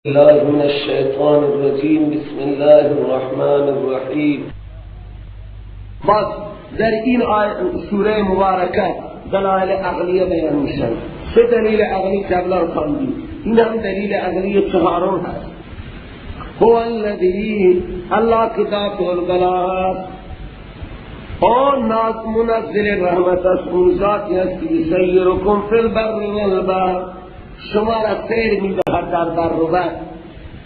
الله من الشیطان الرجیم. بسم الله الرحمن الرحیم. باز در این سوره مبارکه دلایل عقلیه بیان میشن. سه دلیل عقلی قبلا خواندیم، این هم دلیل عقلی چهارم هست. هو الذی، الله که دافع البلا است، آن ناز منزل رحمت است، اون ذاتی است که یسیرکم فی البر والبحر، شما را سیر میدهد در بر و بحر.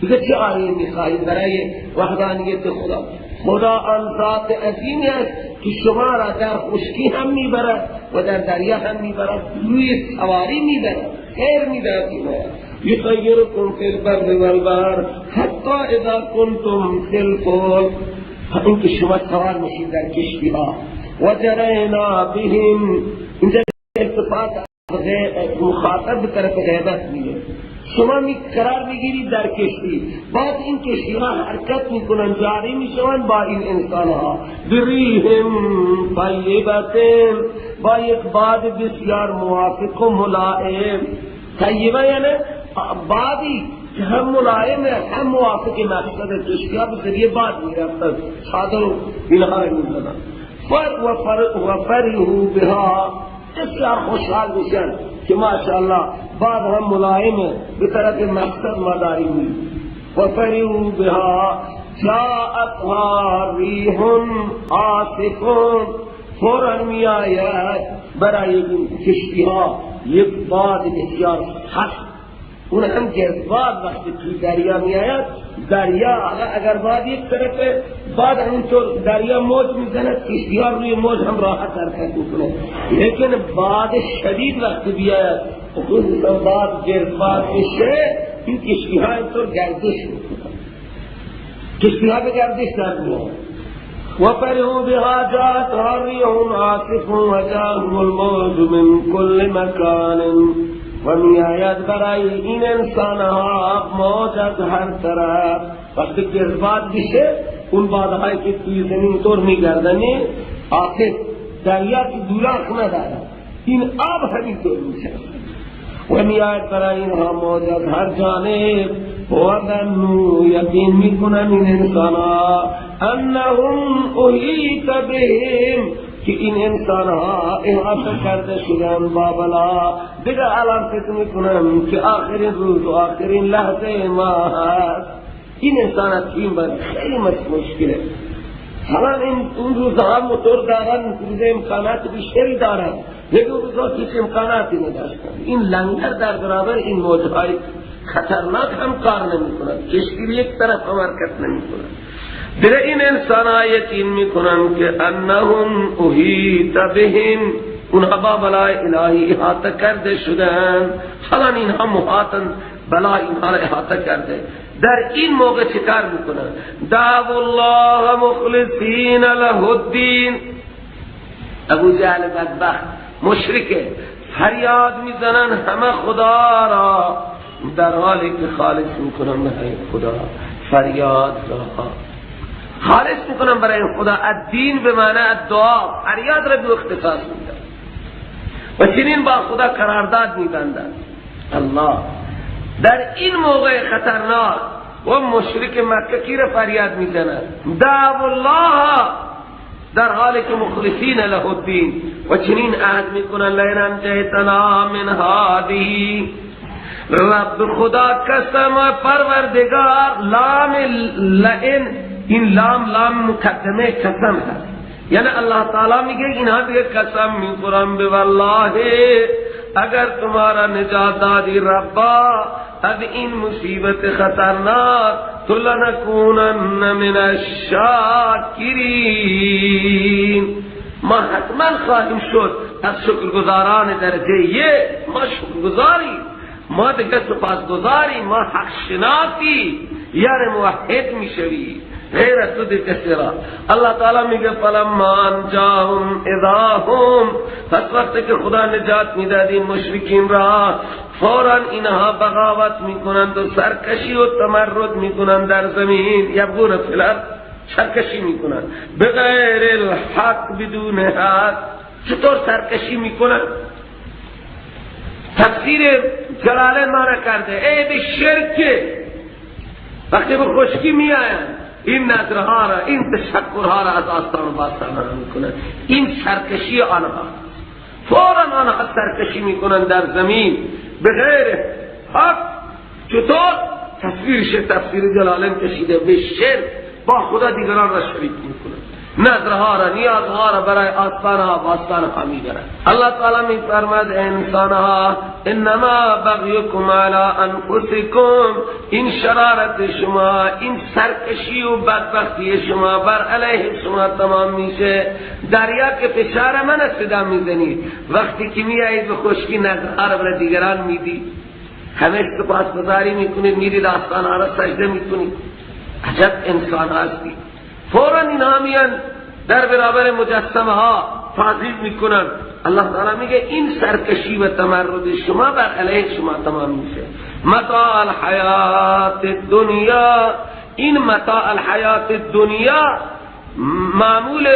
دیگه چه آیه میخواهید برای وحدانیت خدا؟ خدا آن ذات عظیمی است که شما را در خشکی هم میبرد و در دریا هم میبرد، روی سواری میبرد، خیر میدهد. یسیرکم فی البر والبحر حتی اذا کنتم فی الفلک، این که شما سوار میشید در کشتی ها. و جرینا بهم، اینجا التفات مخاطب به طرف غیبت میره. شما می قرار میگیرید در کشتی، بعد این کشتی ها حرکت میکنن، جاری میشون با این انسان ها، بریهم طیبت، با یک باد بسیار موافق و ملائم. طیبه یعنی بادی که هم ملائم هم موافق مقصد. کشتی ها به ذریعه باد میرفتن، چادر و اینها رو میزدن. و فرحوا بها، بسیار خوشحال میشن که ماشاءالله باد هم ملائمه، به طرف مقصد ما داریم. و فرحوا بها جاءتها ریح عاصف، فوراً می آید برای این کشتی ها یک باد بسیار سخت. اون هم که باد وقتی توی دریا می آید، دریا اگر باد یک طرف، باد همونطور دریا موج میزند، کشتی ها روی موج هم راحت حرکت میکنه. لیکن باد شدید وقتی بیاید، خصوصا باد گردباد بشه، این کشتی ها اینطور گردش میکنن، کشتی ها به گردش در میاد. و فرحوا بها جاءتها ریح عاصف وجاءهم الموج من کل مکان، و می آید برای این انسان ها موج از هر طرف. وقتی گردباد بشه، اون بادهایی که توی زمین طور میگردنه، آخر دریا که دوراخ نداره، این آب همینطور میشه. و می آید برای اینها موج از هر جانب. و ظنوا، یقین میکنن این انسان ها، انهم احیط بهم، که این انسان ها احاطه کرده شدن با بلا. دیگر الان فکر میکنن که آخرین روز و آخرین لحظه ما هست. این انسان ها این باید خیلی مشکله. حالا این روزها موتور دارن، روز امکانات بیشتری دارن، لیکن روزها هیچ امکاناتی نداشتن. این لنگر در برابر این موجهای خطرناک هم کار نمی کنن، کشتی یک طرف هم حرکت نمی کنن. در این انسان ها یقین میکنن که انهم احیط بهم، اونها با بلای الهی احاطه کرده شدن. حالا اینها محاطن، بلای اینها را احاطه کرده. در این موقع چکار میکنن؟ دعوا الله مخلصین له الدین. ابو جهل بدبخت مشرکه، فریاد میزنن همه خدا را، در حالی که خالص میکنن برای خدا فریاد را، خالص میکنن برای خدا. الدین به معنی الدعا، فریاد را به اختصاص میدن و چنین با خدا قرارداد میبندن. الله در این موقع خطرناک و مشرک مکه کی را فریاد میزنند؟ دعوا الله، در حالی که مخلصین له الدین، و چنین عهد میکنن لئن انجیتنا من هذه، رب خدا قسم پروردگار، لام لئن، این لام لام مقدمه قسم هست. یعنی اللہ تعالی میگه اینها دیگه قسم میخورم به والله اگر تمہارا نجات دادی ربا از این مصیبت خطرناک، تو لنکونن من الشاکرین، ما حتما خواهیم شد از شکرگزاران درجه یک. ما شکرگزاری، ما دیگه سپاسگزاری، ما حق شناسی، یعنی موحد میشوی غیر از تو کسی را. اللہ تعالی میگه فلما انجاهم اذا هم، پس وقتی که خدا نجات میداد این مشرکین را، فوراً اینها بغاوت میکنند و سرکشی و تمرد میکنند در زمین، یبغون فی الارض، سرکشی میکنند بغیر الحق، بدون حق. چطور سرکشی میکنند؟ تفسیر جلالین معنی کرده ای به شرک، وقتی به خشکی میآیند این نظرها را، این تشکرها را از آستان و باستان ها میکنند. این سرکشی آنها، فوراً آنها سرکشی میکنند در زمین به غیر حق. چطور؟ تصویرش تفسیر جلالین کشیده به شرک با خدا دیگران را شریک میکنند، نظرها را، نیازها را برای آستانها باستانها میبرند. الله تعالی میفرماد انسانها انما بغیکم علی انفسکم، این شرارت شما، این سرکشی و بدبختی شما بر علیه شما تمام میشه. دریا که فشار من صدا میزنید، وقتی که میایید به خشکی نظرها را برای دیگران میدید، همه سپاسگزاری میکنید، میرید آستانها را سجده میکنید. عجب انسان هستی. فوراً اینها میان در برابر مجسمه ها تعظیم میکنن. الله تعالی میگه این سرکشی و تمرد شما بر علیه شما تمام میشه. متاع الحیات الدنیا، این متاع الحیات الدنیا معمول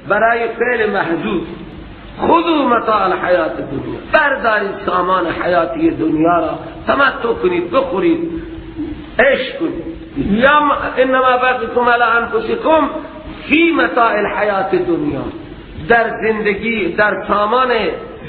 برای فعل محذوف. خذوا متاع الحیات الدنیا، بردارید سامان حیاتی دنیا را، تمتع کنید، بخورید، عشق کنید. یا انما بغیکم علی انفسکم فی متاع الحیات دنیا، در زندگی، در سامان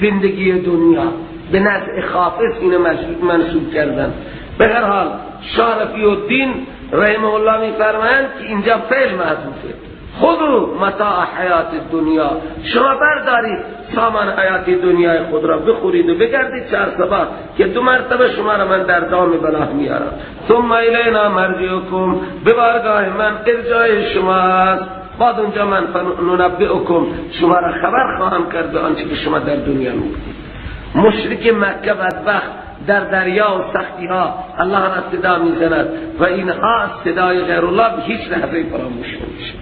زندگی دنیا به نزع خافض اینو منسوب کردن. به هر حال شاه رفیع الدین رحمه الله میفرمایند که اینجا فعل محذوفه. خذوا متاع حیات دنیا، شما بردارید سامان حیات دنیای خود را، بخورید و بگردید چهار صبح که دو مرتبه شما را من در دام بلا میارم. ثم الینا مرجعکم، به بارگاه من ارجاع شماست. بعد اونجا من فننبئکم، شما را خبر خواهم کرد به آنچه که شما در دنیا میکنید. مشرک مکه بدبخت در دریا و سختی ها الله را صدا میزند و اینها صدای غیر الله به هیچ لحظه فراموش نمیشه.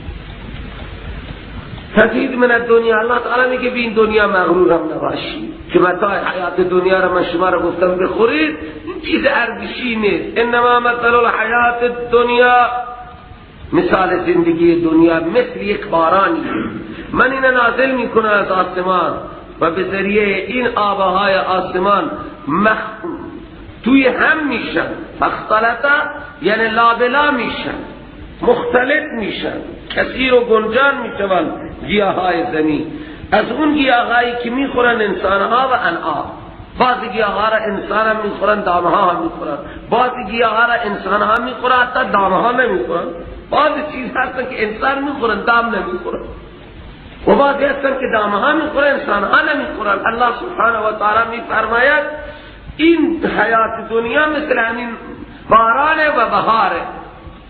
تزهید من الدنیا، الله تعالی میگه به این دنیا مغرور هم نباشی که متاع حیات دنیا را من شما را گفتم بخورید، این چیز ارزشی نیست. انما مثل الحیات الدنیا، مثال زندگی دنیا مثل یک بارانی، من اینو نازل میکنم از آسمان و به ذریعه این آبهای آسمان توی هم میشن، فاختلط یعنی لابلا میشن، مختلط میشن، کثیر و گنجان میشن گیاهای زمین. از اون گیاهایی که میخورن انسانها و انعام، بعضی گیاها را انسان هم میخورن، دامها هم میخورن، بعضی گیاها را انسان هم میخورن، حتی دامها نمیخورن. بعضی چیز هستن که انسان میخورن، دام نمیخورن، و بعضی هستن که دامها میخورن، انسانها نمیخورن. الله سبحانه و تعالی میفرماید این حیات دنیا مثل همین باران و بهاره،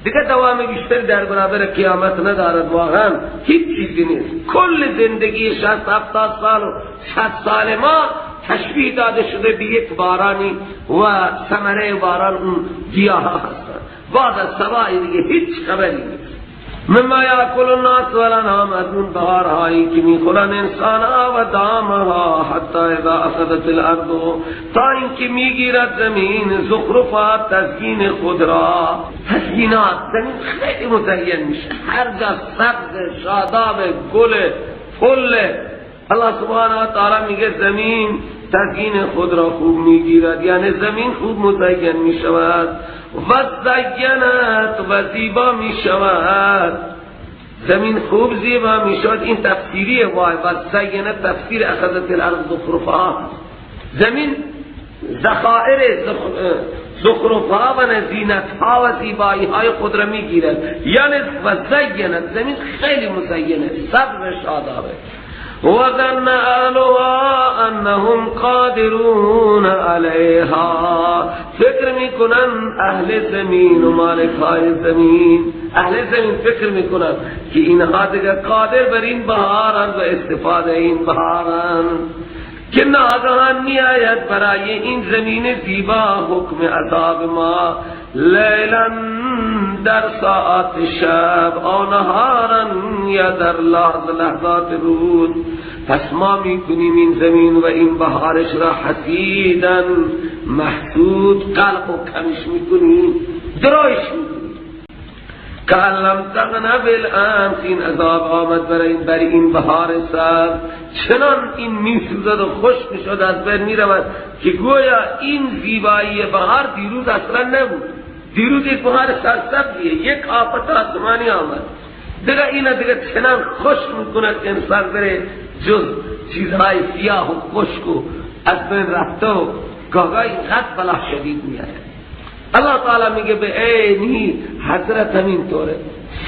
دیگه دوام بیشتر در برابر قیامت ندارد. واقعا هیچ چیزی نیست. کل زندگی 60 70 سال و 60 سال ما تشبیه داده شده به یک بارانی و ثمره باران اون گیاه ها هستند. بعد از سوای دیگه هیچ خبری نیست. مما یاکل الناس والانعام، از اون بهارهایی که میخورن انسان ها و دامها، حتی اذا اخذت الارض، تا اینکه میگیرد زمین زخرفها، تزیین خود را، تزیینات زمین خیلی مزین میشه، هر جا سبز، شاداب، گل، پل. الله سبحانه و تعالی میگه زمین تزیین خود را خوب میگیرد، یعنی زمین خوب مزین میشود. و زینت، و زیبا میشود، زمین خوب زیبا میشود. این تفسیریه وای و زینت، تفسیر اخذت الارض زخرفها، زمین ذخائر زخرفها و زینتها و زیبایی های خود را میگیرد، یعنی و زینت، زمین خیلی مزینه، سبز شادابه. وظن اهلها انهم قادرون علیها، فکر میکنن اهل زمین و مالک های زمین، اهل زمین فکر میکنن که اینها دیگه قادر بر این بهارن و استفاده این بهارن، که ناگهان میآید برای این زمین زیبا حکم عذاب ما، لیلا در ساعت شب، او نهارا یا در لحظات روز. پس ما میکنیم این زمین و این بهارش را حسیدا محسود، قلق و کمش میکنیم، درایش میکنیم. که لم تغن بالامس، این عذاب آمد برای این بهار سبز، چنان این میسوزد و خشک میشد، از بین میرود که گویا این زیبایی بهار دیروز اصلا نبود. دیروز یک بهار سرسبزیه، یک آفت آسمانی آمد، دیگه اینا دیگه چنان خشک میکند که انسان بره جز چیزهای سیاه و خشک و از بین رفته و گاهی اینقدر بلا شدید میآید. الله تعالی میگه به عینی حضرت همین طوره،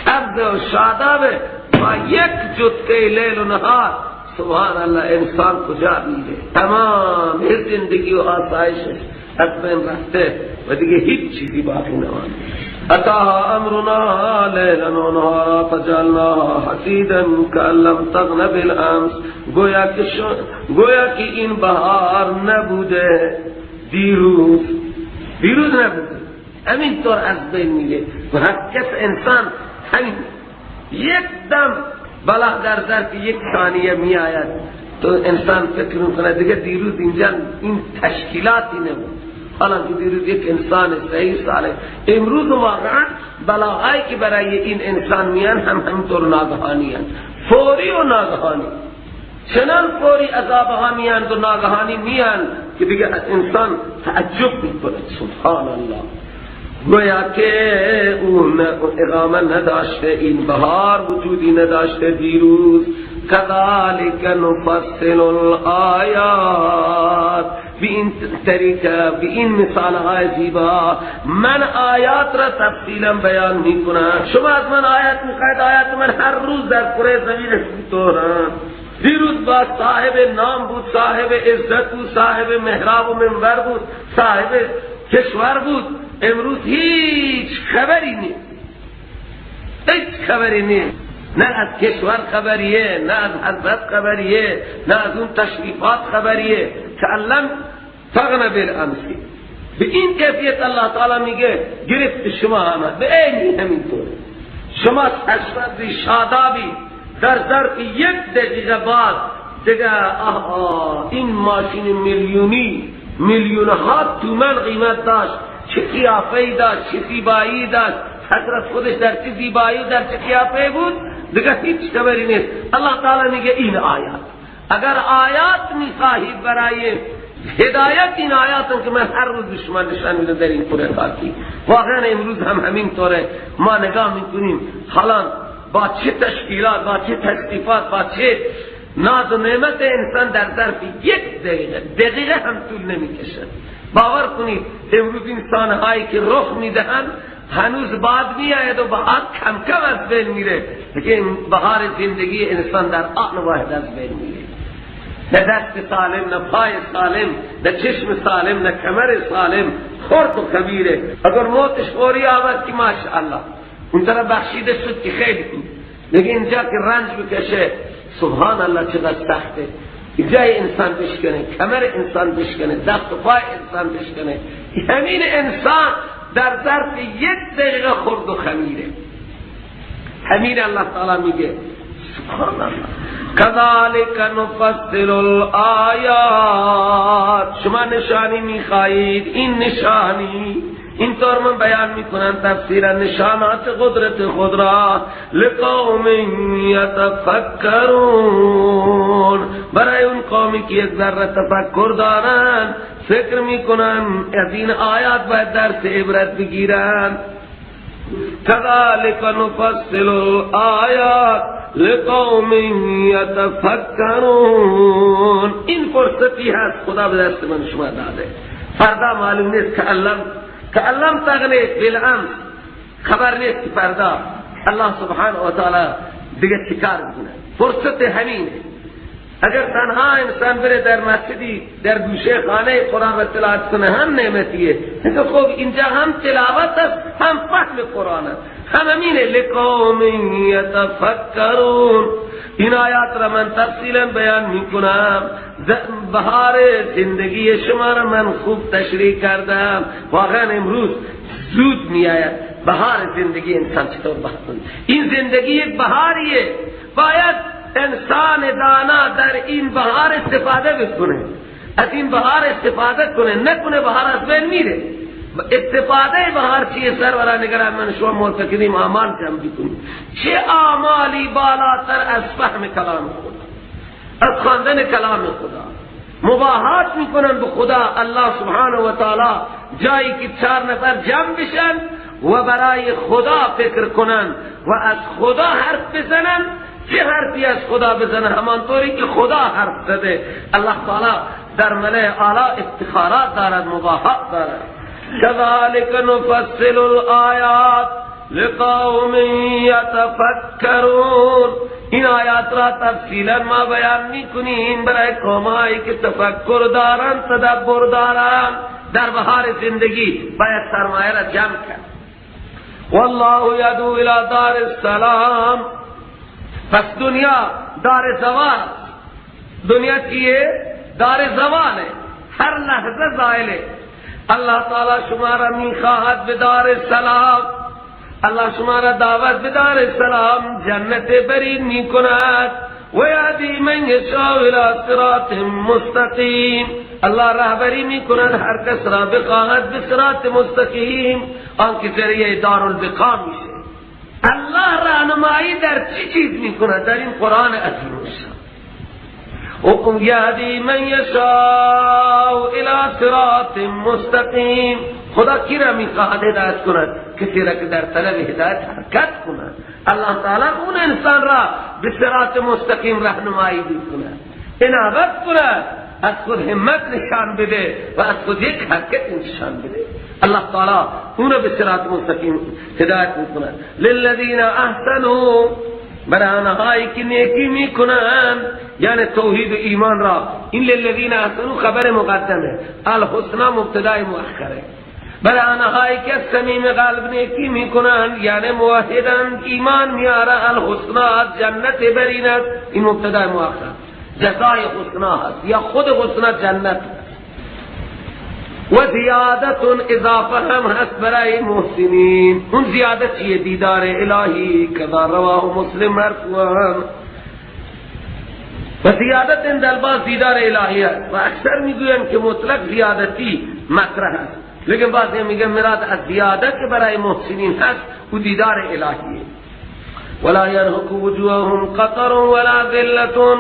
سبز و شادابه با یک جتکه لیل و نهار. سبحان الله، انسان کجا میره؟ تمام زندگی و آسایشش از بین رفته و دیگه هیچ چیزی باقی نمانده. اتاها امرنا لیلا و نهارا فجعلناها حصیدا کأن لم تغن بالامس. گویا که این بهار نبوده، دیروز نبوده، همینطور از بین میره. و هر کس انسان همین یک دم بلا در ظرف یک ثانیه می آید تو انسان فکر میکنه دیگه دیروز اینجا این تشکیلاتی نبود. حالا که دیروز یک انسان صحیح ساله، امروز واقعا بلاهایی که برای این انسان میان هم همینطور ناگهانی هستند، فوری و ناگهانی، چنان فوری عذابها میان و ناگهانی میان که دیگه انسان تعجب میکنه. سبحان الله، گویا که اون اقامه نداشته، این بهار وجودی نداشته دیروز. کذالک نفصل الآیات، به این طریقه، به این مثالهای زیبا من آیات را تفصیلا بیان میکنم. شما از من آیات میخواید، آیات من هر روز در کره زمین طورم. دیروز با صاحب نام بود، صاحب عزت بود، صاحب محراب و منبر بود، صاحب کشور بود، امروز هیچ خبری نیست، هیچ خبری نیست. نه از کشور خبریه، نه از حضرت خبریه، نه از اون تشریفات خبریه. کأن تغن بالامس. به این کیفیت الله تعالی میگه گرفت شما آمد، به عینی همینطور شما سرسبزی شادابی در ظرف یک دقیقه بعد دیگه این ماشین میلیونی، میلیون ها تومن قیمت داشت، چه قیافه‌ای داشت، چه زیبایی داشت، حضرت خودش در چه زیبایی و در چه قیافه‌ای بود، دیگه هیچ خبری نیست. الله تعالی میگه این آیات، اگر آیات میخواهید برای هدایت، این آیات که من هر روز به شما نشان میدم در این کره خاکی. واقعا امروز هم همین طوره، ما نگاه میکنیم حالا با چه تشکیلات، با چه تصنیفات، با چه ناز و نعمت انسان در ظرف یک دقیقه هم طول نمیکشد. باور کنید امروز انسانهایی که رخ میدهند هنوز بعد میآید و بهار کم کم از بین میره، لیکن بهار زندگی انسان در آن واحد از بین میره. نه دست سالم، نه پای سالم، نه چشم سالم، نه کمر سالم، خرد و خمیره. اگر موتش فوری آمد که ماشاءالله اون طرف بخشیده شد که خیلی بود، لیکن اینجا که رنج بکشه، سبحان الله چقدر سخته. جای انسان بشکنه، کمر انسان بشکنه، دست و پای انسان بشکنه، همین انسان در ظرف یک دقیقه خرد و خمیره. همین الله تعالی میگه سبحان الله، کذالک نفصل الآیات. شما نشانی میخواهید، این نشانی اینطور من بیان میکنم تفسیر نشانات قدرت خود را، لقوم یتفکرون، برای اون قومی که یک ذره تفکر دارن، فکر میکنن، از این آیات باید درس عبرت بگیرن. کذالک نفصل الآیات لقوم یتفکرون. این فرصتی هست خدا به دست من شما داده. فردا معلوم نیست که کأن تغنی بالامس، خبر نیست که فردا الله سبحانه و تعالی دیگه چیکار میکنه. فرصت همینه. اگر تنها انسان بره در مسجدی در گوشه خانه قرآن را تلاوت کنه هم نعمتیه. خب اینجا هم تلاوت است، هم فهم قرآن است، هم همینه. لقوم یتفکرون. این آیات را من تفصیلا بیان میکنم. بهار زندگی شما را من خوب تشریح کردم. واقعا امروز زود میآید بهار زندگی انسان چطور بهار. این زندگی یک بهاریه، باید انسان دانا در این بهار استفاده بکنه، از این بهار استفاده کنه، نکنه بهار از بین میره. استفاده بهار چیه؟ سرورا نگران من شما معتقدیم اعمال جمع بکنیم. چه اعمالی بالاتر از فهم کلام خدا، از خواندن کلام خدا؟ مباهات میکنن به خدا. الله سبحانه و تعالی جایی که 4 نفر جمع بشن و برای خدا فکر کنن و از خدا حرف بزنن. چه حرفی از خدا بزنن؟ همانطوری که خدا حرف زده. الله تعالی در ملأ اعلی افتخارات دارد، مباهات دارد. كذلك نفصل الآیات لقوم یتفکرون. این آیات را تفصیلا ما بیان میکنیم برای قومایی که تفکر دارند، تدبر دارند. در بهار زندگی باید سرمایه را جمع کرد. والله یدعو الی دار السلام. پس دنیا دار زوال، دنیا چیه؟ دار زواله، هر لحظه زائله. الله تعالی شما را میخواهد به دار سلام، الله شما را دعوت به دار سلام، جنت برین میکند. و یهدی من یشاء الی صراط مستقیم. الله راهبری میکند هر کس را بخواهد به صراط مستقیم، آنکه ذریعه دارالبقا میشه. الله راهنمایی در چی چیز میکند؟ در این قرآن عظیم. یهدی من یشاء الی صراط مستقیم. خدا کی را میخواهد هدایت کند؟ کسی را که در طلب هدایت حرکت کند. الله تعالی اون انسان را به صراط مستقیم راهنمایی میکند، انابت کند، از خود همت نشان بده و از خود یک حرکت نشان بده. الله تعالی اون را به صراط مستقیم هدایت میکند. للذین احسنوا، برای آنهایی که نیکی میکنند، یعنی توحید و ایمان را. این للذین احسنوا خبر مقدمه، الحسنا مبتدای مؤخره. برای آنهایی که صمیم قلب نیکی میکنند، یعنی موحدند، ایمان میاره، الحسنا جنت برین است. این مبتدای مؤخر، جزای حسنا هست یا خود حسنا جنت. و زیادت اضافه هم هست برای محسنین. اون زیادت چیه؟ دیدار الهی. کذا رواه مسلم مرفوعا. و زیادت این دلباز دیدار الهی هست و اکثر میگوین که مطلق زیادتی مطرح است، لیکن بعضی میگن مراد از زیادت که برای محسنین هست او دیدار الهیه. ولا یرهق وجوههم قطر ولا ذلة.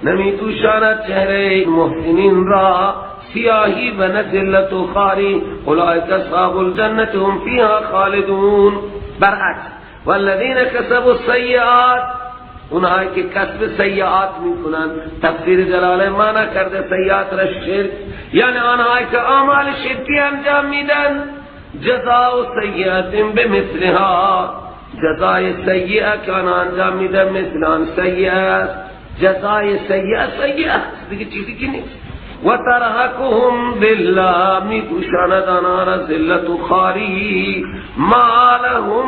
نمی توشاند چهره محسنین را سیاهی و نه ذلت و خواری. اولئک اصحاب الجنة هم فیها خالدون. برعکس والذین کسبوا السیئات، اونهایی که کسب سیئات میکنن، تفسیر جلاله معنی کرده سیئات را شرک، یعنی آنهایی که اعمال شرکی انجام میدن، جزاء سیئات بمثلها، جزای سیئه که آنها انجام میدن مثل آن سیئه است. جزای سیئه سیئه است، دیگه چیزی که نیست. و ترهقهم ذلة، میپوشاند آنها را ذلت و خواری. ما لهم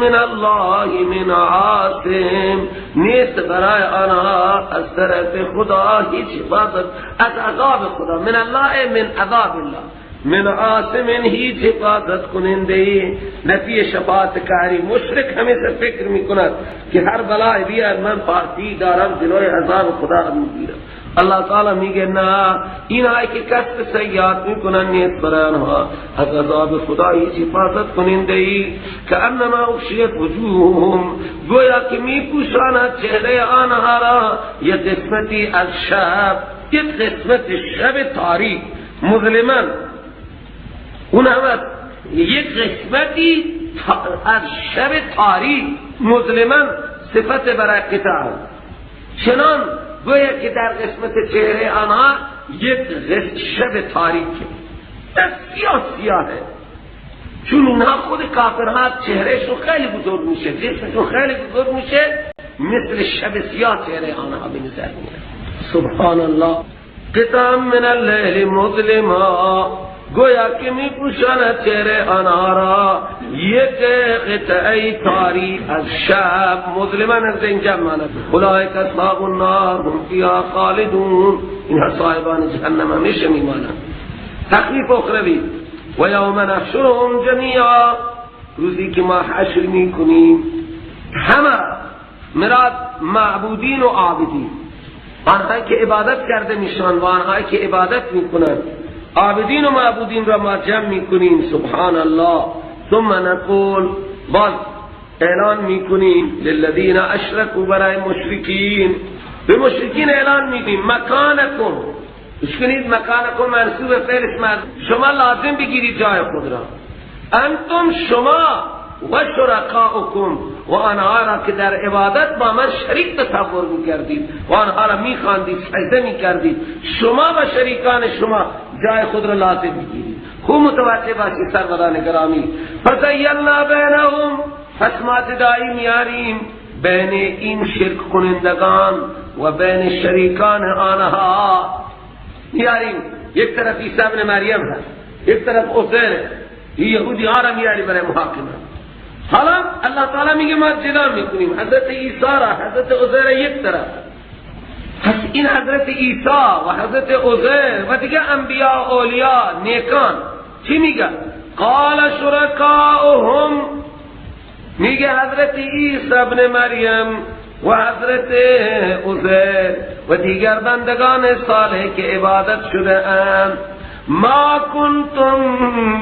من الله من عاصم، نیست برای آنها از طرف خدا هیچ حفاظت از عذاب خدا. من الله، من عذاب الله، من عاصم، هیچ حفاظت کننده. نفی شفاعت کاری. مشرک همیشه فکر میکند که هر بلای بیاد من پارتی دارم، جلوی عذاب خدا میگیرم. الله تعالی میگه نه، اینهایی که کسب سیئات میکنن نیست برای آنها از عذاب خدا هیچ حفاظت کننده ای. کأنما اغشیت وجوههم، گویا که میپوشاند چهره آنها را یک قسمتی از شب، یک قسمت شب تاریک مظلما. اون هم یک قسمتی از شب تاریک مظلما، صفت برای قطعه. چنان گویا که در قسمت چهره آنها یک شب تاریکه، سیاه سیاهه. چون اینها خود کافرها چهرهشون خیلی بزرگ میشه، جسمشون خیلی بزرگ میشه، مثل شب سیاه چهره آنها به نظر میاد. سبحان الله. قطعا من اللیل مظلما، گویا که میپوشاند چهره آنها را یک قطعه تاریک از شب. مظلما از اینجا معنی. اولئک اصحاب النار هم فیها خالدون، اینها صاحبان جهنم همیشه میمانند. تخویف اخروی. و یوم نحشرهم جمیعا، روزی که ما حشر میکنیم همه، مراد معبودین و عابدین، آنهایی که عبادت کرده میشن و آنهایی که عبادت میکنند. عابدین و معبودین را ما جمع میکنیم. سبحان الله. ثم نقول، باز اعلان میکنیم للذین اشرکوا، برای مشرکین، به مشرکین اعلان میکنیم مکانکم، اشکنید مکانکم منصوب فعلش مرد، شما لازم بگیرید جای خود را. انتم شما و شرکاؤکم و آنها را که در عبادت با من شریک تصور میکردید و آنها را میخواندید، سجده میکردید، شما و شریکان شما جای خود را لازم بگیرید. خوب متوجه باشید سروران گرامی. فزیلنا بینهم، پس ما جدایی میاریم بین این شرک کنندگان و بین شریکان آنها میاریم. یک طرف عیسی ابن مریم هست، یک طرف عزیر، یهودی ها را میاری برای محاکمه. حالا الله تعالی میگه ما جدا میکنیم حضرت عیسی را، حضرت عزیر یک طرف. پس این حضرت عیسی و حضرت عزیر و دیگه انبیاء و اولیاء نیکان چی میگه؟ قال شرکاؤهم، میگه حضرت عیسی ابن مریم و حضرت عزیر و دیگر بندگان صالح که عبادت شده اند، ما کنتم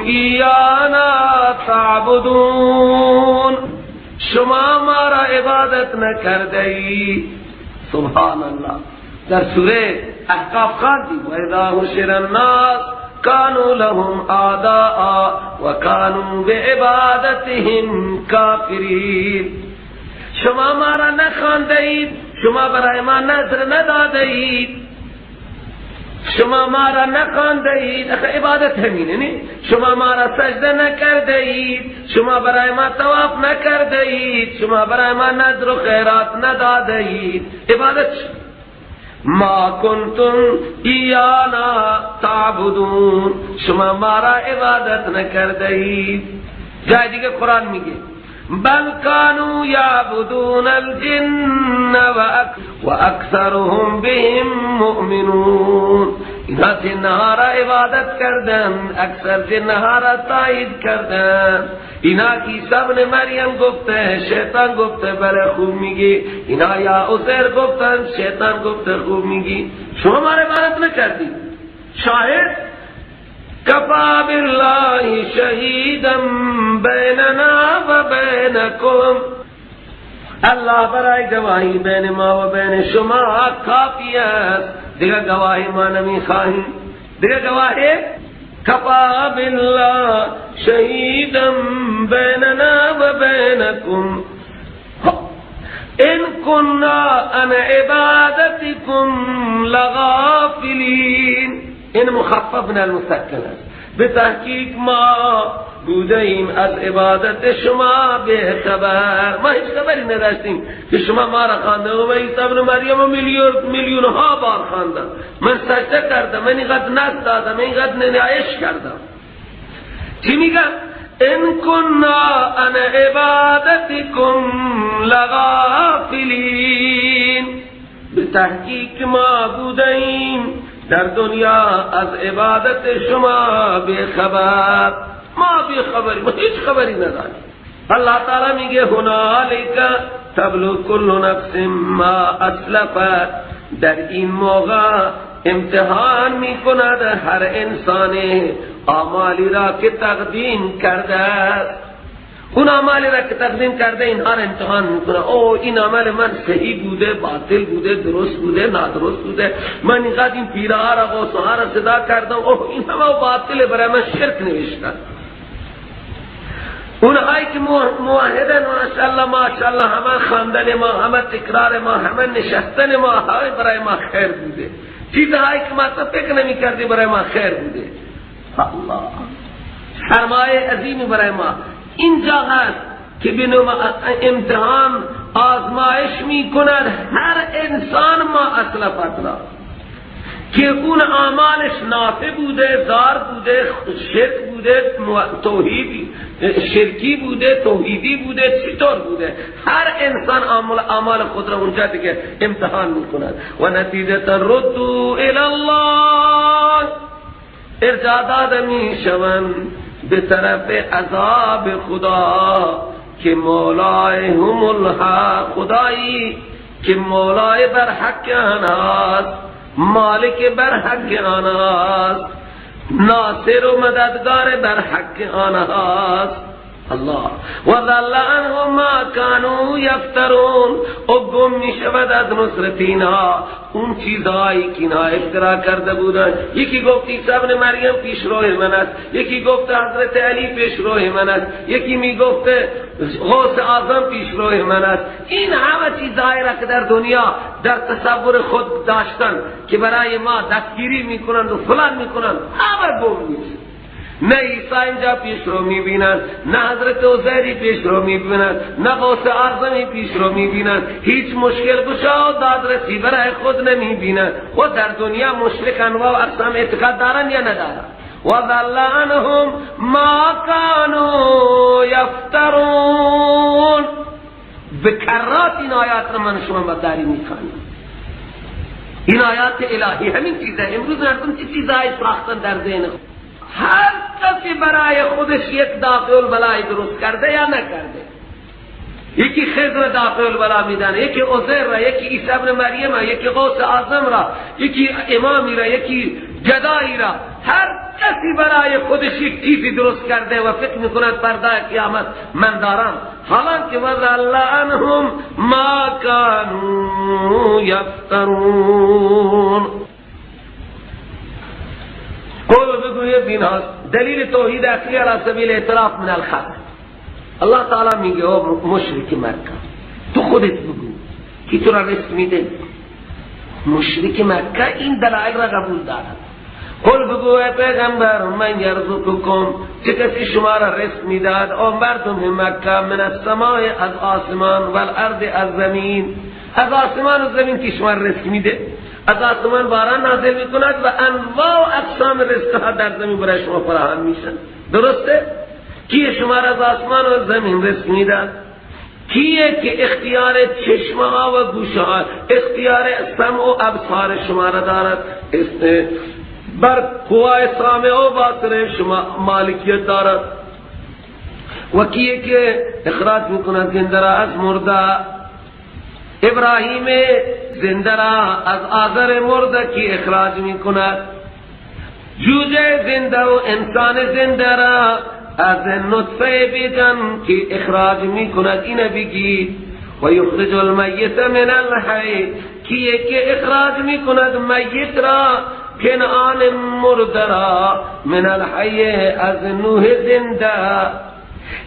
ایانا تعبدون، شما ما را عبادت نکرده ای. سبحان الله. در سوره احقاف خواندیم و اذا حشر الناس كانوا لهم اعداء وكانوا بعبادتهم کافرین. شما ما را نخوانده اید، شما برای ما نذر نداده اید، شما ما را نخوانده اید، اخه عبادت همینه نه؟ شما ما را سجده نکرده اید، شما برای ما طواف نکرده اید، شما برای ما نذر و خیرات نداده اید، عبادت ما کنتم ایانا تعبدون، شما ما را عبادت نکرده اید. جای دیگه قرآن میگه بل كانوا يعبدون الجن واكثرهم بهم مؤمنون. اینا جنها را عبادت کردن، اکثر جنها را تایید کردن. اینا عیسی ابن مریم گفته، شیطان گفته بله خوب میگی. اینا یا عزیر گفتن، شیطان گفته خوب میگی. شما ما را عبادت نکردید. شاهد کفا بالله شهیدا بیننا و بینکم، الله برای گواهی بین ما و بین شما کافی است، دیگر گواهی ما نمی خواهیم، دیگر گواهی. کفا بالله شهیدا بیننا و بینکم ان کنا عن عبادتکم لغافلین. این مخفف من المسکن است. به تحقیق ما بوده ایم از عبادت شما به خبر، ما هیچ خبری نداشتیم که شما ما را خوانده و عیسی ابن مریم میلیون ها بار خواندم، من سجده کردم، من اینقدر نذر دادم، اینقدر نیایش کردم. چی میگم؟ ان کنا عن عبادتکم لغافلین. به تحقیق ما بوده ایم در دنیا از عبادت شما بے خبر، ما بے خبری، ما هیچ خبری نداریم. اللہ تعالی میگه هنالک تبلو کل نفس ما اسلفت، در این موقع امتحان میکند هر انسان اعمالی را که تقدیم کرده است. اون اعمالی را که تقدیم کرده اینها را امتحان میکنه. او این عمل من صحیح بوده، باطل بوده، درست بوده، نادرست بوده، من اینقدر این پیرها را غوثها را صدا کردم، اوه این همه باطله، برای من شرک نوشتن. اونهایی که موحدن ماشاءالله ماشاءالله، همه خواندن ما، همه تکرار ما، همه نشستن ما، همه برای ما خیر بوده. چیزهایی که ما فکر نمی کردی برای ما خیر بوده. الله سرمایه عظیمی برای ما اینجا هست که بینو امتحان آزمایش می کند هر انسان ما اسلفت را، که اون اعمالش نافع بوده، زار بوده، شرک بوده، توحیدی شرکی بوده، توحیدی بوده، چطور بوده. هر انسان اعمال خود را اونجا دیگه امتحان می کند. و نتیجه ردوا الی الله، ارجاع داده می شوند به طرف عذاب خدا که مولای هم الحق، خدایی که مولای بر حق آنهاست، مالک بر حق آنهاست، ناصر و مددگار بر حق آنهاست. الله. وضل عنهم ما كانوا یفترون، و گم می شود از نصرت اینها اون چیزهایی که اینها افترا کرده بودند. یکی گفت عیسی ابن مریم پیشرو من است، یکی گفت حضرت علی پیشرو من است، یکی می گفت غوث اعظم پیشرو من است. این همه چیزهایی را که در دنیا در تصور خود داشتن که برای ما دستگیری میکنند و فلان میکنند، همه گم میشن. نه عیسی اینجا پیش رو میبینند، نه حضرت عزیری پیش رو میبینند، نه غوث اعظمی پیش رو میبینند. هیچ مشکل گشا و دادرسی برای خود نمیبینند. و در دنیا مشرک انواع و اقسام اعتقاد دارند یا ندارند؟ وضل عنهم ما كانوا یفترون. بکرات این آیات را من شما مداری میخوانیم. این آیات الهی همین چیزه. امروز مردم چه چیزهایی ساختن در ذهن خود؟ هر کسی برای خودش یک دافع البلای درست کرده یا نکرده. یکی خضر دافع البلا میدانه، یکی عزیر را، یکی عیسی ابن مریم را، یکی غوث اعظم را، یکی امامی را، یکی جدایی را. هر کسی برای خودش یک چیزی درست کرده و فکر میکند فردای قیامت من دارم. حالانکه که وضل عنهم ما كانوا یفترون. قول بگوید اینها دلیل توحید اصلی علی سبیل اعتراف من الخلق. الله تعالی میگه او مشرک مکه، تو خودت بگو کی تو را رزق میده؟ مشرک مکه این دلایل را قبول دارد. قل بگو ای پیغمبر من یرزقکم، چه کسی شما را رزق میداد؟ او مردم مکه، من السماء از آسمان، والارض از زمین. از آسمان و زمین کی شما رزق میده؟ از آسمان باران نازل میکند و انواع و اقسام رزق ها در زمین برای شما فراهم میشن. درسته؟ کیه شما را از آسمان و زمین رزق میداد؟ کیه که اختیار چشم ها و گوش ها، اختیار سمع و ابصار شما را دارد؟ بر قوای سامع و باطن شما مالکیت دارد. و کیه که اخراج میکند زنده را از مرده؟ ابراهیم زنده را از آذر مرده کی اخراج میکند؟ جوجه زنده و انسان زنده را از نطفه بیجان کی اخراج میکند؟ اینو بگید. و یخرج المیت من الحی، کیه که اخراج میکند میت را، کنعان مرده را، من الحی از نوح زنده،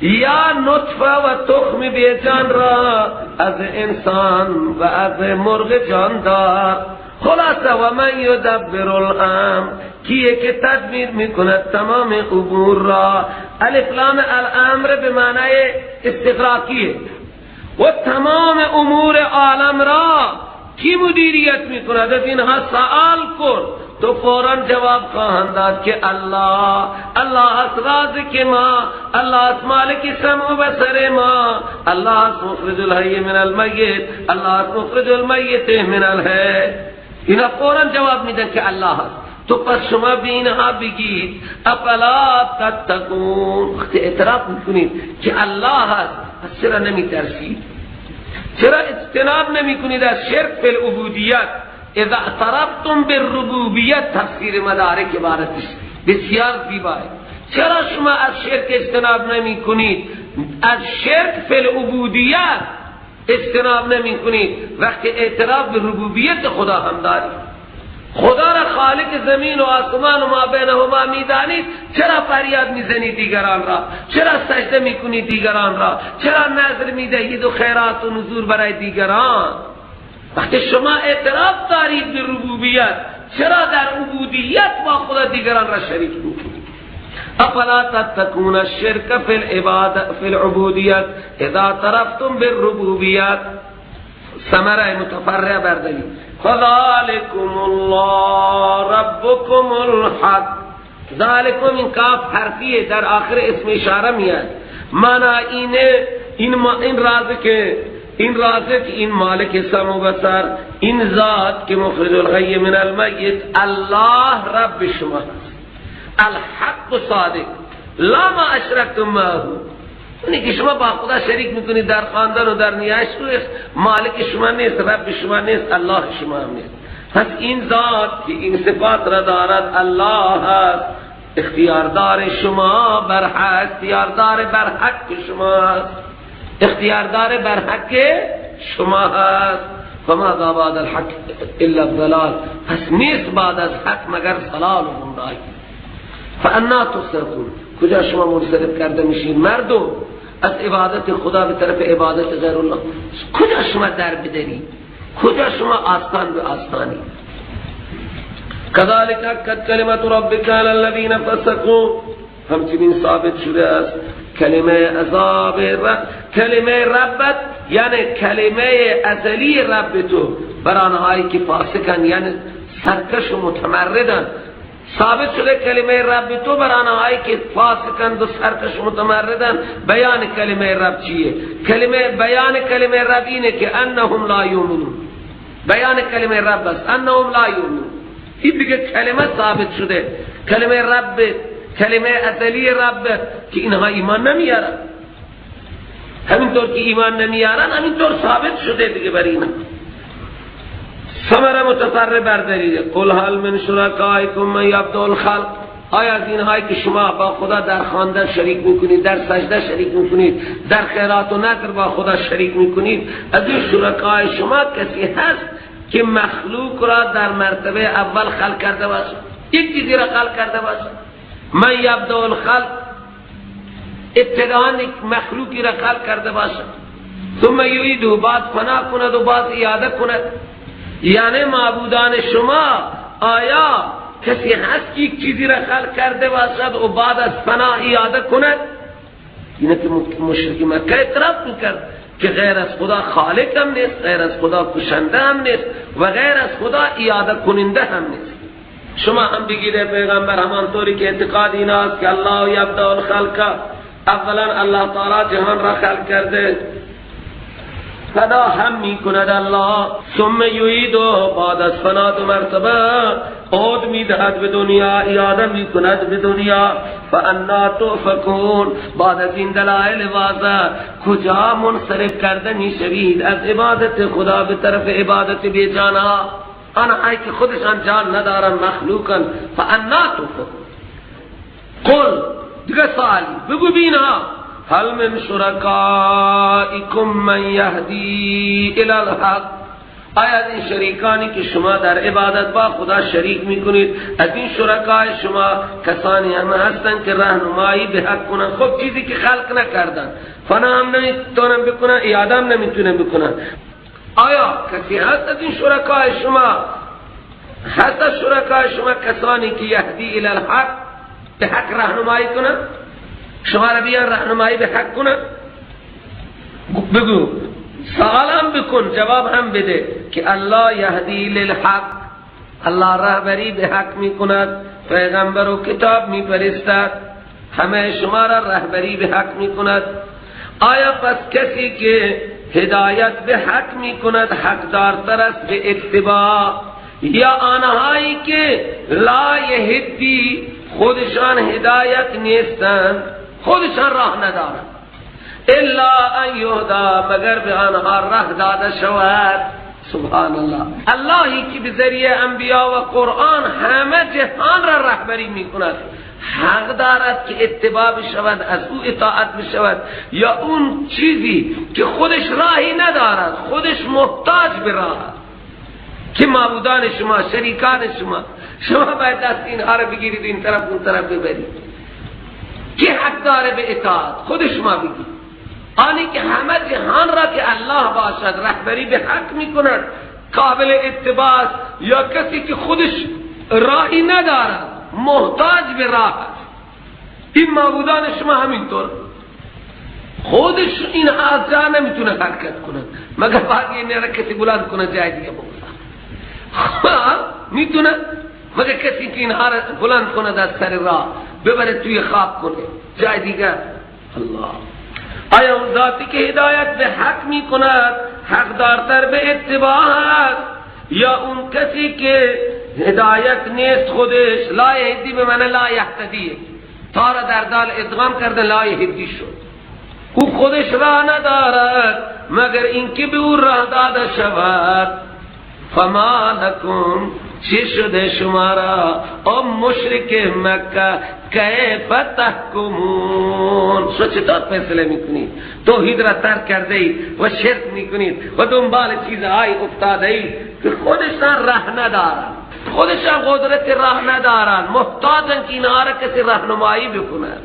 یا نطفه و تخم بیجان را از انسان و از مرغ جاندار. خلاصه و من یدبر الامر، کیه که تدبیر میکند تمام امور را. الف لام الامر به معنای استغراقیه. و تمام امور عالم را کی مدیریت میکند؟ از اینها سوال کن تو فوراً جواب خواهند داد که الله. الله است رازق ما، الله است مالک سمع و بصر ما، الله است مخرج الحی من المیت، الله است مخرج المیت من الحی. اینا فوراً جواب میدن که الله است. تو پس شما به اینها بگید افلا تتقون. وقتی اعتراف میکنید که الله است، پس چرا نمیترسید؟ چرا اجتناب نمیکنید از شرک فی العبودیت؟ اذا اعترفتم بالربوبیت، تفسیر مدارک عبارتش بسیار زیباه. چرا شما از شرک اجتناب نمی کنید؟ از شرک فی العبودیت اجتناب نمی کنید وقتی اعتراف به ربوبیت خدا هم دارید. خدا را خالق زمین و آسمان و ما بینهما میدانید، چرا فریاد میزنید دیگران را؟ چرا سجده میکنید دیگران را؟ چرا نذر میدهید و خیرات و نذور برای دیگران؟ وقتی شما اعتراف دارید به ربوبیت، چرا در عبودیت با خدا دیگران را شریک میکنید؟ افلا تتقون الشرک فی العبادة فی العبودیت اذا اعترفتم بالربوبیت. ثمره متفرع بردلی. فذلکم الله ربکم الحق. ذالکم این کاف حرفیه، در آخر اسم اشاره میاد. معنی اینه این راز که این رازق، این مالک سمع و بصر، این ذات که مخرج الحی من المیت، الله رب شما هست، الحق صادق، لا ما اشرکتم معه. اونی که شما با خدا شریک میکنید در خواندن و در نیایش، مالک شما نیست، رب شما نیست، الله شما هم نیست. پس این ذات که این صفات را دارد الله هست، اختیاردار شما بر حق، اختیاردار بر حق شما است، اختیاردار بر حق شما هست. فماذا بعد الحق الا الضلال، پس نیست بعد از حق مگر ضلال و گمراهی. فانا تصرفون، کجا شما منصرف کرده میشین مردم از عبادت خدا به طرف عبادت غیر الله؟ کجا شما در بدری؟ کجا شما آستان به آستانی؟ كذلك اكد کلمت ربک علی الذین فسقوا، همچنین ثابت شده است کلمه عذاب کلمه ربت، یعنی کلمه ازلی رب تو بر آنهایی که فاسقن، یعنی سرکش و متمردن. ثابت شده کلمه رب تو بر آنهایی که فاسقند و سرکش و متمردن. بیان کلمه رب چیه؟ کلمه بیان کلمه رب اینه که انهم لا یؤمنون. بیان کلمه رب است انهم لا یؤمنون. این دیگه کلمه ثابت شده، کلمه رب، کلمه ازلی رب که اینها ایمان نمیارن. همینطور که ایمان نمیارن همینطور ثابت شده دیگه بر اینا. ثمره متفرع بردارید. قل هل من شرکائکم من یبدأ الخلق، آیا از اینهایی که شما با خدا در خواندن شریک میکنید، در سجده شریک میکنید، در خیرات و نذر با خدا شریک میکنید، از این شرکای شما کسی هست که مخلوق را در مرتبه اول خلق کرده باشه، یک چیزی را خلق کرده باشه؟ من یبدأ الخلق، ابتداء یک مخلوقی را خلق کرده باشه، ثم یعیده، بعد فنا کند و بعد اعاده کند. یعنی معبودان شما آیا کسی هست که یک چیزی را خلق کرده باشد و بعد از فنا اعاده کند؟ اینه که مشرک مکه اعتراف میکرد که غیر از خدا خالق هم نیست، غیر از خدا کشنده هم نیست و غیر از خدا اعاده کننده هم نیست. شما هم بگید پیغمبر همانطوری که اعتقاد این است که الله یبدأ الخلق، اولا الله تعالی جهان را خلق کرده، فنا هم می کند الله، ثم یعیده، بعد از فنا دو مرتبه عود می دهد به دنیا، اعاده می کند به دنیا. فانا تؤفکون، بعد از این دلائل واضح کجا منصرف کرده می شوید از عبادت خدا به طرف عبادت بیجانا، آنهایی که خودشان جان ندارن، مخلوقن. فانا تؤفکون. قل، دیگه سوالی بگو بینا، هل من شرکائکم من یهدی الی الحق، آیا از این شریکانی که شما در عبادت با خدا شریک میکنید، از این شرکای شما کسانی هم هستند که راهنمایی به حق کنن؟ خب چیزی که خلق نکردن، فنا هم نمیتونن بکنن، اعاده هم نمیتونن بکنن. آیا کسی هست از این شرکای شما، هست از شرکای شما کسانی که یهدی الی الحق، به حق راهنمایی کنن؟ شما را بیان راهنمایی به حق کنن؟ بگو، سوال هم بکن، جواب هم بده که الله یهدی للحق، الله رهبری به حق می کند، پیغمبر و کتاب می فرستد، همه شما را رهبری به حق می کند. آیا پس کسی که هدایت به حق می کند حقدارتر است به اتباع، یا آنهایی که لا یهدی، خودشان هدایت نیستند، خودشان راه ندارند، الا ان یهدا، مگر به آنها راه داده شود. سبحان الله، اللهی که به ذریعه انبیاء و قرآن همه جهان را رهبری میکند، حق دارد که اتباع بشود، از او اطاعت بشود، یا اون چیزی که خودش راهی ندارد، خودش محتاج به راه است، که معبودان شما، شریکان شما، شما باید دست اینها را بگیرید این طرف اون طرف ببرید. که حق داره به اطاعت؟ خود شما بگید. آنی که همه جهان را که الله باشد رهبری به حق میکند، قابل اتباع، یا کسی که خودش راهی ندارد، محتاج به راه است؟ این معبودان شما همینطور، خودش این از جا نمیتونه حرکت کند، مگر بعد این را کسی بلند کنه جای دیگه بگذاره. میتونه؟ مگر کسی که اینها را بلند کند از سر راه ببره توی خواب کنه جای دیگر. الله، آیا اون ذاتی که هدایت به حق می کند حقدارتر به اتباع است، یا اون کسی که هدایت نیست خودش؟ لا یهدی به معنی لا یهتدی، تا را در دال ادغام کرده لا یهدی شد، او خودش راه ندارد مگر اینکه به او راه داده شود. فما لکم چی شده شما را او مشرک مکه؟ کیف تحکمون، شما چطور فیصله میکنید؟ توحید را ترک کرده اید و شرک میکنید و دنبال چیزهایی افتاده اید که خودشان ره ندارند، خودشان قدرت راه ندارند، محتاجن که اینها را کسی راهنمایی بکنند.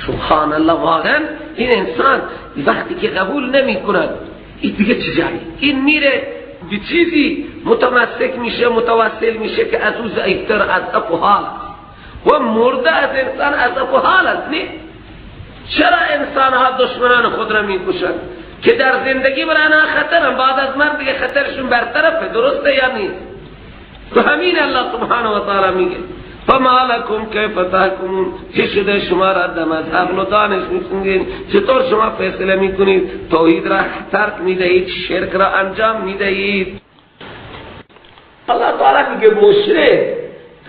سبحان الله، واقعا این انسان وقتی که قبول نمی کند این دیگه چه جایی، این میره به چیزی متمسک میشه، متوسل میشه که از او ضعیفتر، از اف و حال است و مرده از انسان از اف و حال است. نه، چرا انسان ها دشمنان خود را میکشند که در زندگی برای آنها خطرن، بعد از مرگ دیگه خطرشون برطرفه، درسته یا نیست؟ تو همین الله سبحانه و تعالی میگه فما لکم کیف تحکمون، چه شده شما را دم از عقل و دانش میسنگین؟ چطور شما فیصله میکنید؟ توحید را ترک میدهید، شرک را انجام میدهید. الله تعالی میگه مشرک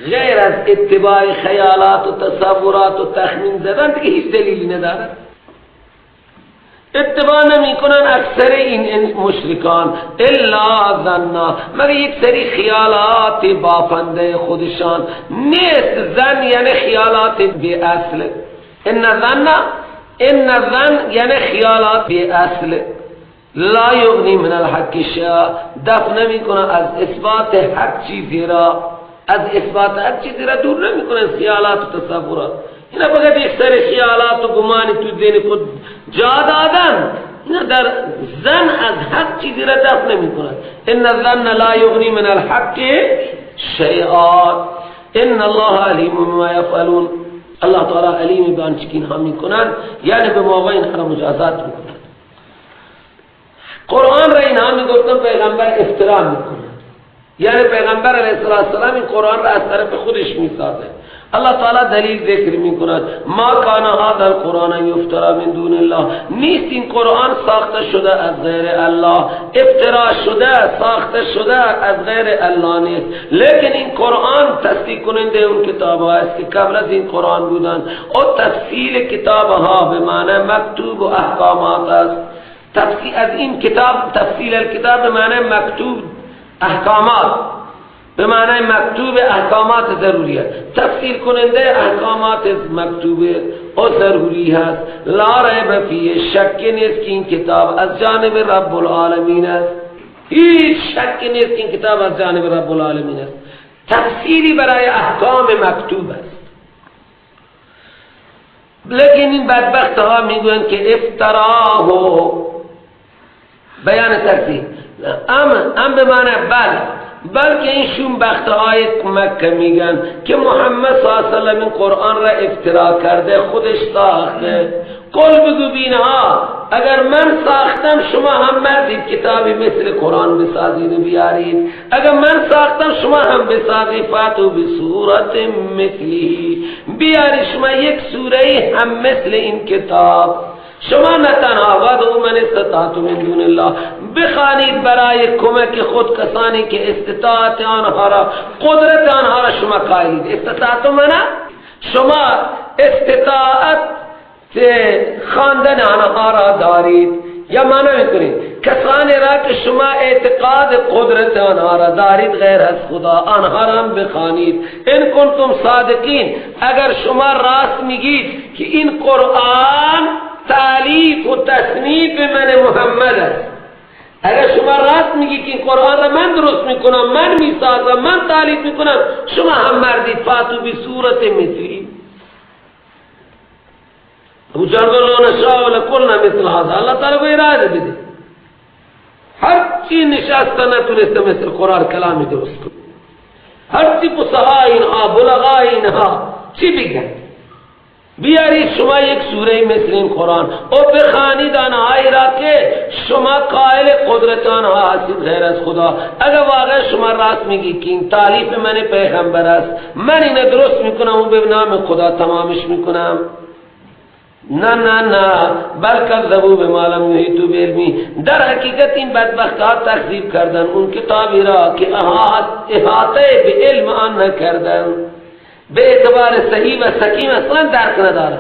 غیر از اتباع خیالات و تصورات و تخمین زدن دیگه هیچ دلیلی ندارد. اتباع نمی کنن اکثر این مشرکان الا ظنا، مگر یک سری خیالات بافنده خودشان نیست. ظن یعنی خیالات بی اصل، ان ظن، ان ظن یعنی خیالات بی اصل. لا یغنی من الحق شیئا، دفع نمی کنه از اثبات حق چیزی را، از اثبات حق چیزی را دور نمی کنه خیالات و تصورات. اینا فقط یک سری خیالات و گمانی تو ذهن خود جا دادن، اینا در ظن از حق چیزی را دفع نمی کند. ان الظن لا یغنی من الحق شیئا ان الله علیم بما یفعلون. الله تعالی علیم به آنچه که اینها میکنند، یعنی به موقع اینها را مجازات میکنند. قرآن را اینها میگفتن پیغمبر افترا میکنند، یعنی پیغمبر علیه السلام این قرآن را از طرف خودش میسازه. الله تعالی دلیل ذکر میکند ما کان هذا القرآن یفترا من دون الله، نیست این قرآن ساخته شده از غیر الله، افترا شده ساخته شده از غیر الله نیست، لیکن این قرآن تصدیق کننده اون کتاب ها است که قبل از این قرآن بودند و تفصیل کتاب ها به معنی مکتوب و احکامات است. تفصیل از این کتاب، تفصیل الکتاب به معنی مکتوب احکامات، به معنی مکتوب احکامات ضروری است، تفسیر کننده احکامات مکتوب و ضروری است. لا ریب فیه، شک نیست که این کتاب از جانب رب العالمین است، هیچ شک نیست که این کتاب از جانب رب العالمین است. تفسیری برای احکام مکتوب است. لیکن این بدبخت ها میگویند که افتراه، بیان ترتیب ام به معنی بل، بلکه این شوم بخت های مکه میگن که محمد صلی الله علیه و سلم این قرآن را افترا کرده، خودش ساخته. قل بگو بینها اگر من ساختم شما هم مردید کتابی مثل قرآن بسازید و بیارید، اگر من ساختم شما هم بسازید. فاتو بسورت مثلی، بیارید شما یک سوره هم مثل این کتاب. شما نه تنها وادعوا من استطعتم من دون الله، بخوانید برای کمک خود کسانی که استطاعت آنها را، قدرت آنها را شما قائلید. استطاعت معنی شما استطاعت خواندن آنها را دارید، یا معنی میکنید کسانی را که شما اعتقاد قدرت آنها را دارید غیر از خدا، آنها را هم بخوانید. ان کنتم صادقین، اگر شما راست میگید که این قرآن تالیف و تصنیف من محمد است، اگر شما راست میگی که این قرآن را من درست میکنم، من میسازم، من تالیف میکنم، شما هم مردید. فاتو بسورت مثلی، ابو جهل لو نشاء لقلنا مثل هذا. الله تعالی کو اراده بده، هر چی نشسته نتونسته مثل قرآن کلامی درست کنه، هر چی فصحا اینها، بلغا اینها، چی بگن؟ بیارید شما یک سوره مثل این قرآن و بخوانید آنهایی را که شما قائل قدرت آنها هستید غیر از خدا. اگر واقعا شما راست میگی که این تالیف من پیغمبر است، من اینو درست میکنم و به نام خدا تمامش میکنم، نه نه نه، بل کذبوا بما لم یحیطوا بعلمه. در حقیقت این بدبخت ها تکذیب کردن اون کتابی را که احاطه به علم آن نکردن، به اعتبار صحیح و سقیم اصلا درک ندارن.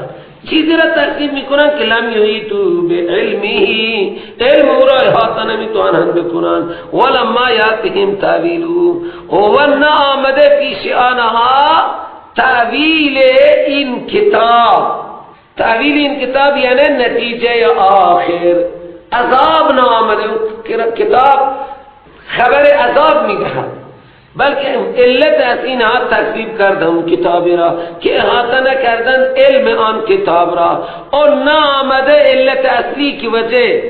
چیزی را تکذیب میکنن که لم یحیطوا بعلمه، علم او را احاطه نمیتوانند بکنن. ولما یاتهم تاویله، و نه آمده پیش آنها تاویل این کتاب. تاویل این کتاب یعنی نتیجه آخر، عذاب نه آمده. کتاب خبر عذاب میدهد، بلکه علت از اینها تکذیب کردن کتاب را که احاطه نکردن علم آن کتاب را، اور نه آمده علت اصلی کی وجه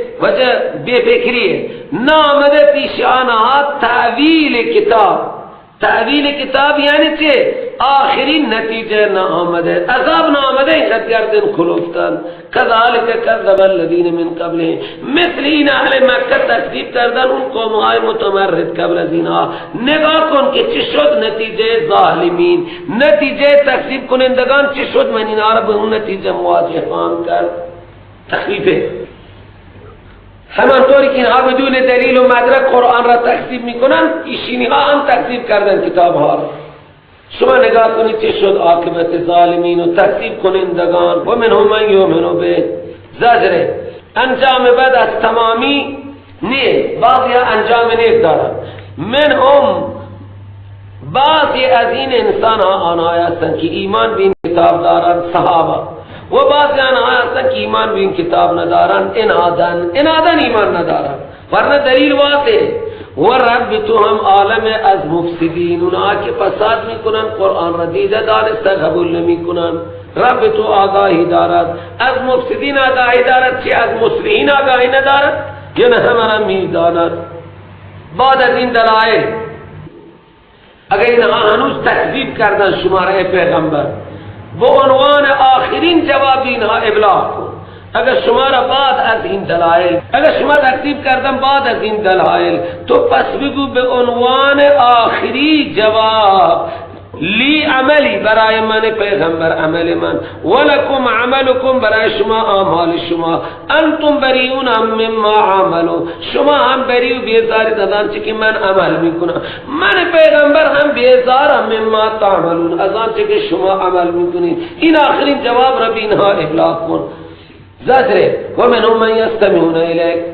بے فکریه، نه آمده پیش آنها تاویل کتاب. تاویل کتاب یعنی چه؟ آخرین نتیجه نه آمده، عذاب نه آمده، اینقدر گردن کلوفتن. کذالک کذب الذین من قبلهم، مثل این اهل مکه تکذیب کردن اون قومهای متمرد قبل از اینها. نگاه کن که چه شد نتیجه ظالمین، نتیجه تکذیب کنندگان چه شد. من اینها را به اون نتیجه مواجه خواهم کرد. تخفیفه. همانطوری که اینها بدون دلیل و مدرک قرآن را تکذیب میکنن، ایشینی ها هم تکذیب کردن کتاب ها را. شما نگاه کنید چه شد عاقبت ظالمین و تکذیب کنندگان. و منهم من یؤمن به. زجره انجام بد از تمامی نیه، بعضی ها انجام نیک دارن. منهم بعضی از این انسان ها آنها هستند که ایمان به این کتاب دارن، صحابه، و بعضی آنها هستند که ایمان به این کتاب ندارن، انادن ایمان ندارن، ورنه دلیل واضح. و رب تو هم عالم از مفسدین، اونها که فساد میکنن قرآن را دیده دانسته قبول نمیکنن. رب تو آگاهی دارد، از مفسدین آگاهی دارد، چه از مصلحین آگاهی ندارد؟ یعنی همه را میداند. بعد از این دلائل اگر اینها هنوز تکذیب کردن شما را پیغمبر، به عنوان آخرین جواب اینها ابلاغ کن. اگر شما را بعد از این دلائل، اگر شما تکذیب کردن بعد از این دلائل، تو پس بگو به عنوان آخری جواب، لی عملی، برای من پیغمبر عمل من، ولکم عملکم، برای شما اعمال شما، انتم بریون مما عملو، شما هم بری و بیزارید از آنچه که من عمل میکنم، من پیغمبر هم بیزارم مما تعملون، از آنچه که شما عمل میکنید. این آخرین جواب را به اینها ابلاغ کن. زجره و منهم من یستمعون الیک،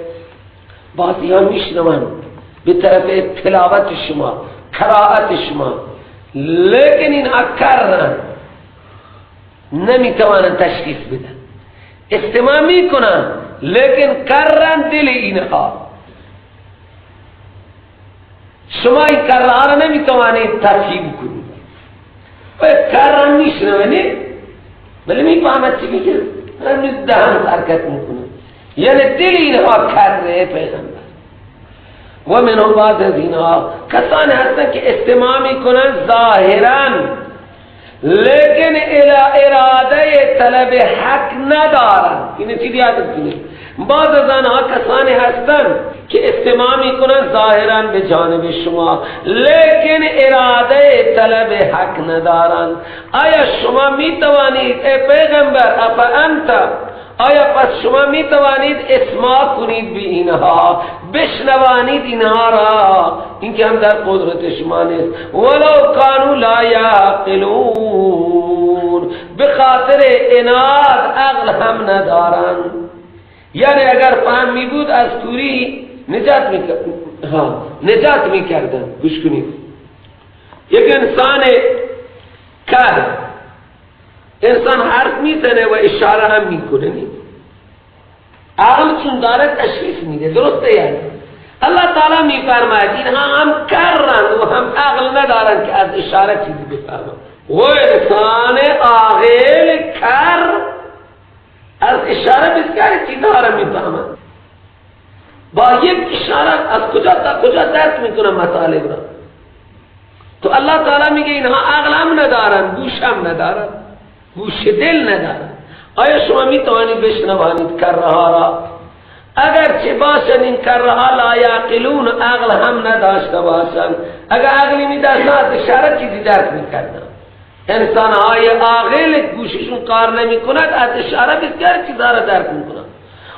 بعضی ها میشنون به طرف تلاوت شما، قرائت شما، لیکن اینها کرن نمیتوانند تشخیص بدن، استماع میکنن لیکن کرن دل اینها. شما این کرها را نمیتوانید تفهیم کنید. و کرن میشنونید ولی میفهمد چی میگه، همین دهن حرکت میکنه، یعنی دل اینها کره پیغمبر. و منهم بعض از اینها کسانی هستند که استماع میکنن ظاهرا، لیکن اراده طلب حق ندارن. این چیزی یاد کنید. بعض از آنها کسانی هستند که استماع میکنن ظاهرا به جانب شما، لیکن اراده طلب حق ندارن. آیا شما میتوانید ای پیغمبر، افانت، آیا پس شما می توانید اسماع کنید به اینها، بشنوانید اینها را، این که هم در قدرت شما نیست. ولو کانوا لا یعقلون، به خاطر عناد عقل هم ندارن. یعنی اگر فهم می بود از کوری نجات می کردن. گوش کنید، یک انسان کر، انسان حرف میزنه و اشاره هم میکنه، عقل چون داره تشخیص میده، درسته؟ یعنی الله تعالی میفرماید اینها هم کرن و هم عقل ندارن که از اشاره چیزی بفهمن. و انسان عاقل کر از اشاره بسیار چیزها را میفهمن، با یک اشاره از کجا تا کجا درک میکنن مطالب را. تو الله تعالی میگه اینها عقل هم ندارن، گوش هم ندارن، گوش دل ندارن. آیا شما می توانید بشنوانید کرها را؟ اگر چه باشن این کرها لا یعقلون، عقل هم نداشته باشن. اگر عقلی می داشتن از اشاره چیزی درک می کردن. انسان های عاقل گوششون کار نمی کند، از اشاره بسیار چیزها را درک می کنند.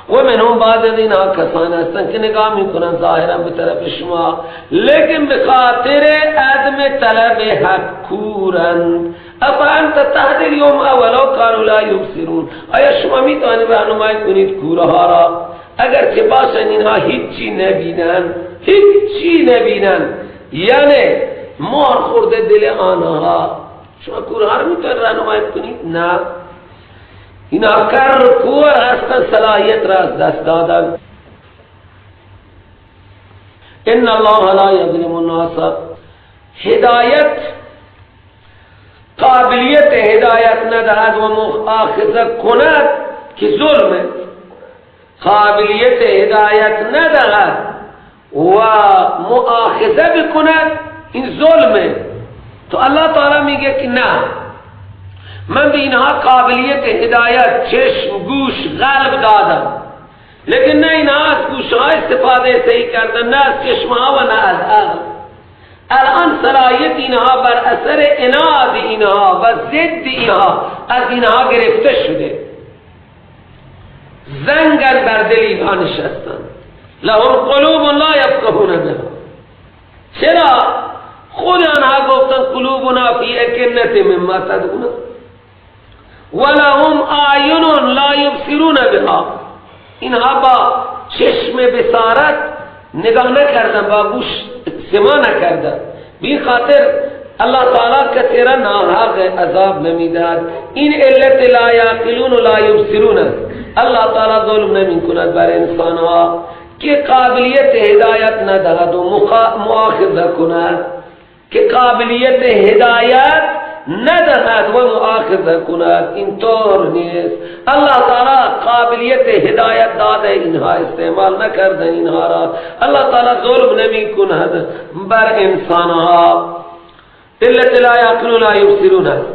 و منهم بعض از اینها کسان هستند که نگاه میکنن ظاهرا به طرف شما، لیکن به خاطر عدم طلب حق کورند. افانت تهدی اليوم ولو كانوا کانوا لا یبصرون. آیا شما میتوانید راهنمایی کنید کوره ها را اگر چه باشن اینها هیچی نبینن؟ هیچی نبینن، یعنی مار خورده دل آنها. شما کوره ها را میتوانید راهنمایی کنید؟ نه، اینها کر کور هستن، صلاحیت را از دست دادن. ان الله لا یظلم الناس. هدایت، قابلیت هدایت ندهد و مؤاخذه کند که ظلمه. قابلیت هدایت ندهد و مؤاخذه بکند این ظلمه. تو الله تعالی میگه که نه، من به اینها قابلیت هدایت، چشم، گوش، قلب دادم، لیکن نه اینها از گوشها استفاده صحیح کردن، نه از چشمها و نه از عقل. الان صلاحیت اینها بر اثر عناد اینها و ضد اینها از اینها گرفته شده. زنگن بر دل اینها نشستن. لهم قلوب لا یفقهون بها. چرا؟ خود آنها گفتن قلوبنا فی اکنة مما تدعون ولهم اعین لا یبصرون بها. اینها با چشم بصارت نگاه نکردن، با گوش سما نکردن. بی خاطر الله تعالی کسی را ناحق عذاب نمیداد. این علت لا یعقلون و لا یبصرون است. الله تعالی ظلم نمی کند بر انسانها که قابلیت هدایت ندهد و مؤاخذه کند، که قابلیت هدایت ندهد و مؤاخذه کند. این طور نیست. الله تعالی قابلیت هدایت داده، اینها استعمال نکردن اینها را. الله تعالی ظلم نمی کند بر انسانها. علت لا یعقلون لا یبصرون است.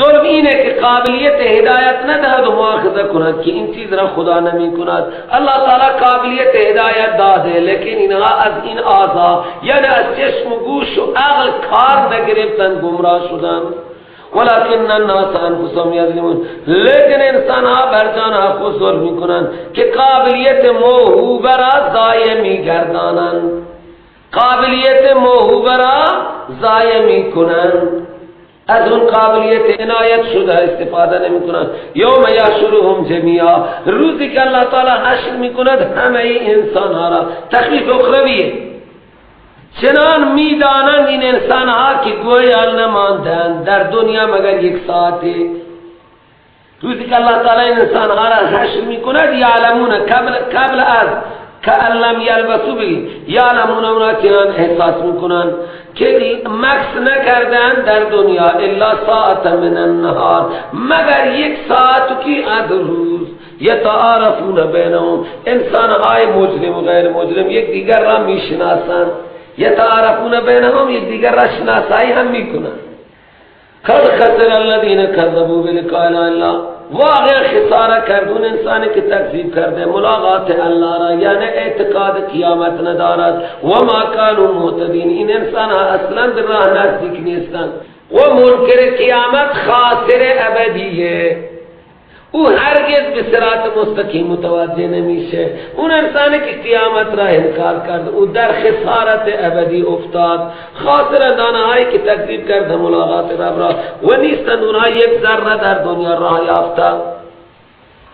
ظلم اینه که قابلیت هدایت ندهد و مؤاخذه کند که این چیز را خدا نمی کند. الله تعالی قابلیت هدایت داده، لیکن اینها از این اعضا یعنی از چشم و گوش و عقل کار نگرفتن، گمراه شدن. ولکن الناس انفسهم یظلمون. لیکن انسان ها بر جان خود ظلم می کنند که قابلیت موهوبه را ضایع می گردانند، قابلیت موهوبه را ضایع می کنند، از اون قابلیت عنایت شده استفاده نمی کنند. یوم یحشرهم جمیعا، روزی که الله تعالی حشر می کند همه انسان ها را. تخفیف اخرویه. چنان می دانند این انسان ها که گویا نماندند در دنیا مگر یک ساعته. روزی که الله تعالی انسان ها را حشر می کند، یعلمون قبل از کأن لم یلبثوا بگی یعلمون، اونا چنان احساس میکنن که مکث نکردن در دنیا الا ساعت من النهار، مگر یک ساعت کی از روز. یتعارفون بینهم، انسان های مجرم و غیر مجرم یک دیگر را میشناسند. یتعارفون بینهم، یک دیگر را شناسایی هم میکنن. قد خسر الذین کذبوا بلقاء الله، واقعا خساره کرد اون انسانی که تکذیب کرده ملاقات الله را، یعنی اعتقاد قیامت ندارد. و ما کانوا مهتدین، این انسان ها اصلا در راه نزدیک نیستند. و منکر قیامت خاسر ابدیه، او هرگز به صراط مستقیم متوجه نمیشه. اون انسانی که قیامت را انکار کرد او در خسارت ابدی افتاد. خاسر دانهایی که تکذیب کرد ملاقات رب را و نیستند اونها یک ذره در دنیا راه یافته.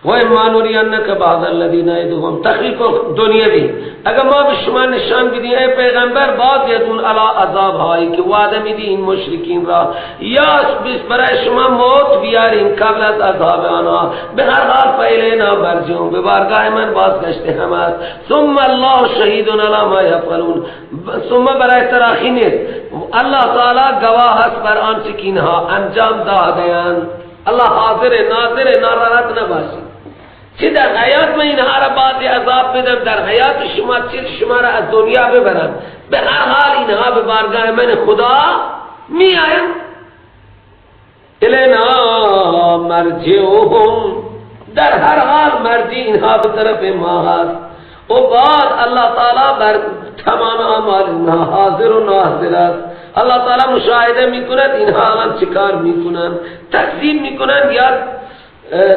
و اما نرینک بعض الذی نعدهم، تخویف دنیوی. اگر ما به شما نشان بدیم ای پیغمبر بعضی از اون عذاب هایی که وعده میدی این مشرکین را، یا برای شما موت بیاریم قبل از عذاب آنها، به هر حال فالینا مرجعون، به بارگاه من بازگشت هم است. ثم الله شهید علی ما یفعلون، ثم برای تراخی نیست، الله تعالی گواه است بر آنچه که اینها انجام داده‌اند. الله حاضر ناظر، ناراحت نباشید. چه در حیات من اینها را بعضی عذاب بدم، در حیات شما چه شما را از دنیا ببرم، به هر حال اینها به بارگاه من خدا می آیم. الینا مرجعهم، در هر حال مرجع اینها به طرف ما هست. و بعد الله تعالی بر تمام اعمال اینها حاضر و ناظر است. الله تعالی مشاهده میکند اینها الان چیکار میکنند، تکذیب میکنند یا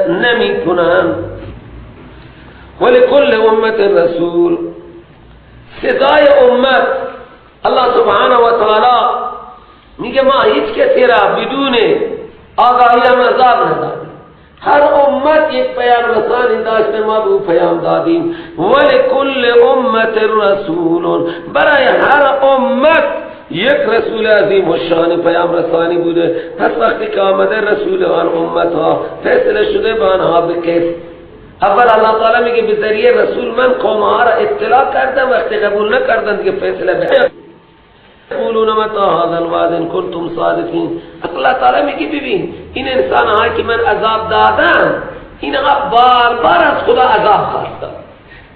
نمیکنند. ولکل امت رسول، سزای امت. الله سبحانه و تعالی میگه ما هیچ کسی را بدون آگاهی هم عذاب ندادیم. هر امت یک پیام رسانی داشته، ما به او پیام دادیم. ولکل امت رسول، برای هر امت یک رسول عظیم و شان پیام رسانی بوده. پس وقتی که آمده رسول آن امت ها فیصله شده به آنها به قسط. اول الله تعالی میگه به ذریعه رسول من قوم ها را اطلاع کردم، وقتی قبول نکردن دیگه فیصله به یقولون متى هذا الوعد ان کنتم صادقین. الله تعالی میگه ببین این انسان ها که من عذاب دادم، اینها بار بار از خدا عذاب خواستن،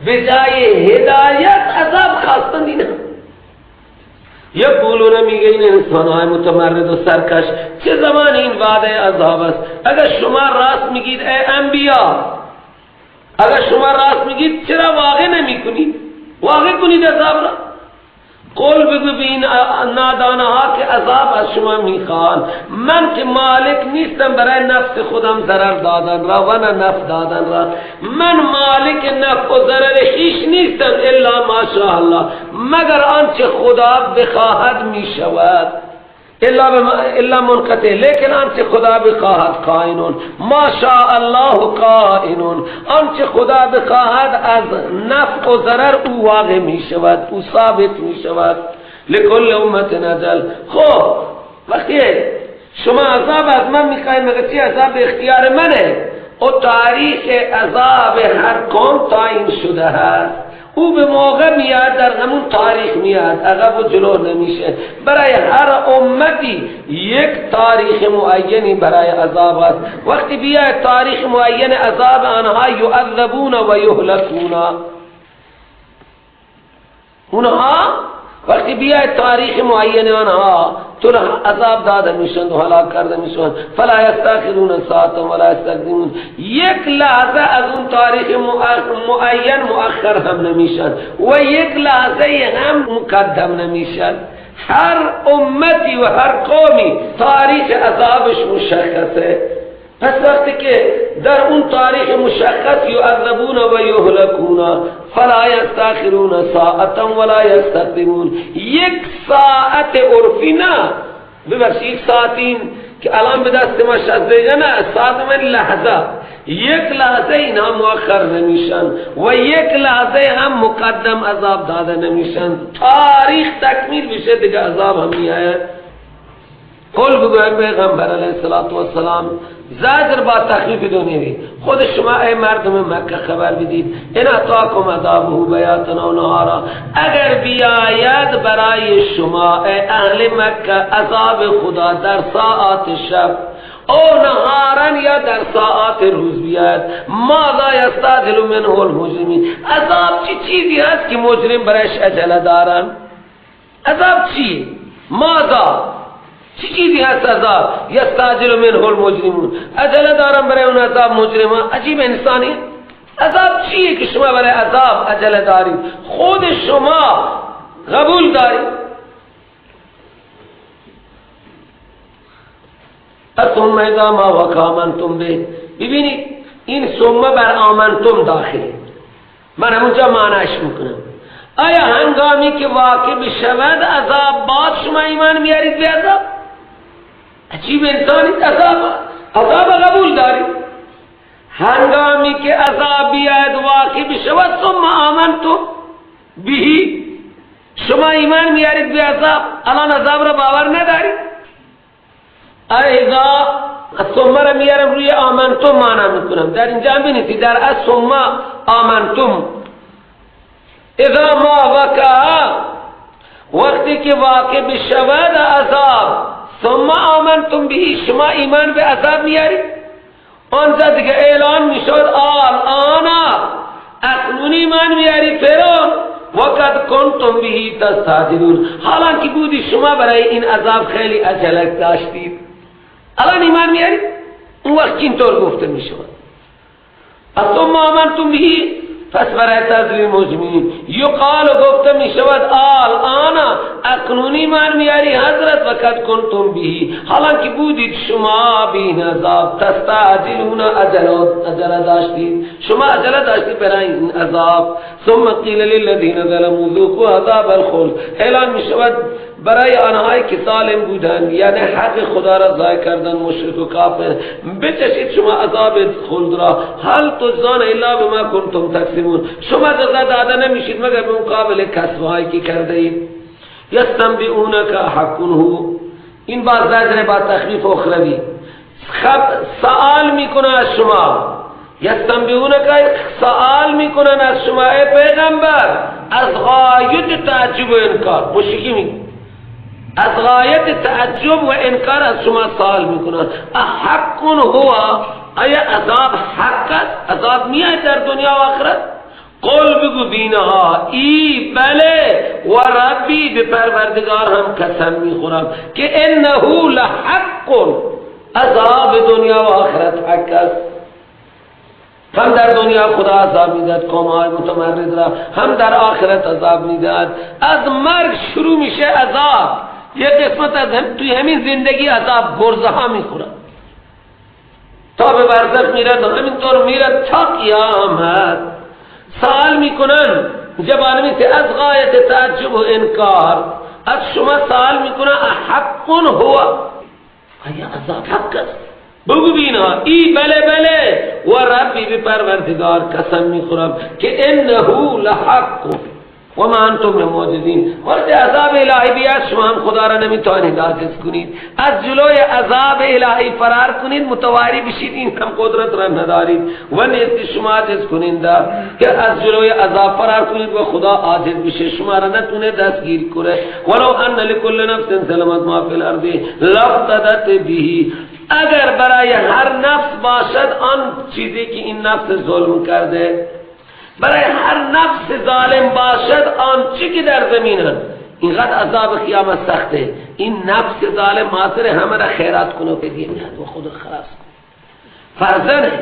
به جای هدایت عذاب خواستن. اینا یقولون، میگه این انسان های متمرد و سرکش چه زمان این وعده عذاب است؟ اگر شما راست میگید ای انبیا، اگر شما راست میگید چرا واقع نمی کنید؟ واقع کنید عذاب را. قول بگو به این نادانه ها که عذاب از شما میخوان، من که مالک نیستم برای نفس خودم ضرر دادن را و نه نفع دادن را، من مالک نفع و ضرر هیچ نیستم الا ما شاء الله، مگر آنچه خدا بخواهد میشود، الا منقطع، لیکن آنچه خدا بخواهد کائنون، ما شاء الله کائنون، آنچه خدا بخواهد از نفع و ضرر او واقع می شود، او ثابت می شود. لکل امت اجل. خب وقتی شما عذاب از من میخواید، مگر چی عذاب اختیار منه؟ او تاریخ عذاب هر قوم تعیین شده هست، او به موقع میاد، در همون تاریخ میاد، عقب و جلو نمیشه. برای هر امتی یک تاریخ معینی برای عذاب است. وقتی بیاید تاریخ معین عذاب آنها یعذبون و یهلکون، اونها وقتی بیاید تاریخ معین آنها تو عذاب داده میشن و هلاک کرده میشن. فلا یستأخرون ساعتا ولا یستقدمون، یک لحظه از اون تاریخ معین مؤخر هم نمیشن و یک لحظه هم مقدم نمیشن. هر امتی و هر قومی تاریخ عذابش مشخصه. پس وقتی که در اون تاریخ مشخص یعذبون و یهلکون فلا یستأخرون ساعتا ولا یستقدمون، یک ساعت عرفی نه، ببخشید یک ساعتین که الان به دست ما 60 دقیقه نه، ساعت من لحظه، یک لحظه اینها مؤخر نمیشن و یک لحظه هم مقدم عذاب داده نمیشن. تاریخ تکمیل بشه دیگه عذاب هم میآید. قل بگو ای پیغمبر علیه السلام، زجر با تخفیف دنیوی، خود شما ای مردم مکه خبر بدید، ان اتاکم عذابه بیاتا و نهارا، اگر بیاید برای شما ای اهل مکه عذاب خدا در ساعات شب او نهارا یا در ساعات روز بیاید، ماذا یستعجل منه المجرمین، عذاب چی چیزی هست که مجرم برایش عجله دارن؟ عذاب چی؟ ماذا چی چیزی هست عذاب؟ یستعجل منه المجرمون، عجله دارن برای اون عذاب مجرمان. عجیب انسانی، عذاب چیه که شما برای عذاب عجله دارید؟ خود شما قبول دارید. ثم اذا ما وقع آمنتم به، ببینید این ثم بر آمنتم داخله، من همونجا معنیش میکنم. آیا هنگامی که واقع بشود عذاب بعد شما ایمان میارید به عذاب؟ عجیب انسانی، عذاب قبول دارید. هنگامی که عذاب بیاید واقع بشود ثم آمنتم بهی، شما ایمان میارید به عذاب، الان عذاب را باور ندارید. اذا ثم را میارم روی آمنتم معنا میکنم، در اینجا هم بنویسید در از ثم آمنتم. اذا ما وقع، وقتی که واقع بشود عذاب، ثم آمنتم بهی، شما ایمان به عذاب میارید. آنجا دیگه اعلان میشد آن اکنون ایمان میاری فرعون، وقد کنتم بهی تستعجلون، حالانکه بودی شما برای این عذاب خیلی عجله داشتید، الان ایمان میارید. اون وقت اینطور گفته میشود ثم آمنتم بهی، پس برای تذلیل مجرمین یقال گفته می شود آن اکنون ایمان میاری حضرت، وقد کنتم بهی، حالانکه بودید شما بین عذاب تستعجلون، عجله داشتید، شما عجله داشتید برای این عذاب. ثم قیل للذین ظلموا ذوقوا عذاب الخلد، اعلان می شود برای آنهایی که ظالم بودند، یعنی حق خدا را ضایع کردن، مشرک و کافر، بچشید شما عذاب خلد را. هل تجزون الا بما کنتم تکسبون، شما جزا داده نمیشید مگر به مقابل کسبهایی که کرده اید. یستنبئونک حق هو، این بار زجر با تخفیف اخروی. سوال میکنه از شما، یستنبئونک سوال میکنن از شما ای پیغمبر، از غایت تعجب و انکار. مشرکی میگه از غایت تعجب و انکار از شما سوال میکنن. احق هو، آیا عذاب حق است؟ عذاب میاد در دنیا و آخرت؟ قل بگو بینها، ای بله، و ربی، به پروردگار هم قسم میخورم که انه لحق، عذاب دنیا و آخرت حق است. هم در دنیا خدا عذاب میداد قومهای متمرد را، هم در آخرت عذاب میداد. از مرگ شروع میشه عذاب، یک قسمت از هم توی همین زندگی عذاب گرزه ها میخورد تا به برزخ میرد، همینطور میرد تا قیامت. سوال میکنن جبانمی سے از غایت تعجب و انکار از شما سوال میکنن احق هو، آیا عذاب حق است؟ بگو بینا ای بله بله، و ربی به پروردگار قسم میخورم که انه لحق و ما انتم بمعجزین. وقتی عذاب الهی بیاد شما هم خدا را نمیتوانید عاجز کنید، از جلوی عذاب الهی فرار کنید، متواری بشید، این هم قدرت را ندارید و نیست شما عاجز کنید که از جلوی عذاب فرار کنید و خدا عاجز بشه، شما را نتونه دستگیر کنه. ولو ان لکل نفس ظلمت ما فی الارض لافتدت به، اگر برای هر نفس باشد آن چیزی که این نفس ظلم کرده، برای هر نفس ظالم باشد آن چی که در زمین هست، اینقدر عذاب قیامت سخته، این نفس ظالم حاضر همه را خیرات کنه و هدیه میدهد و خود خلاص کنه. فرزنه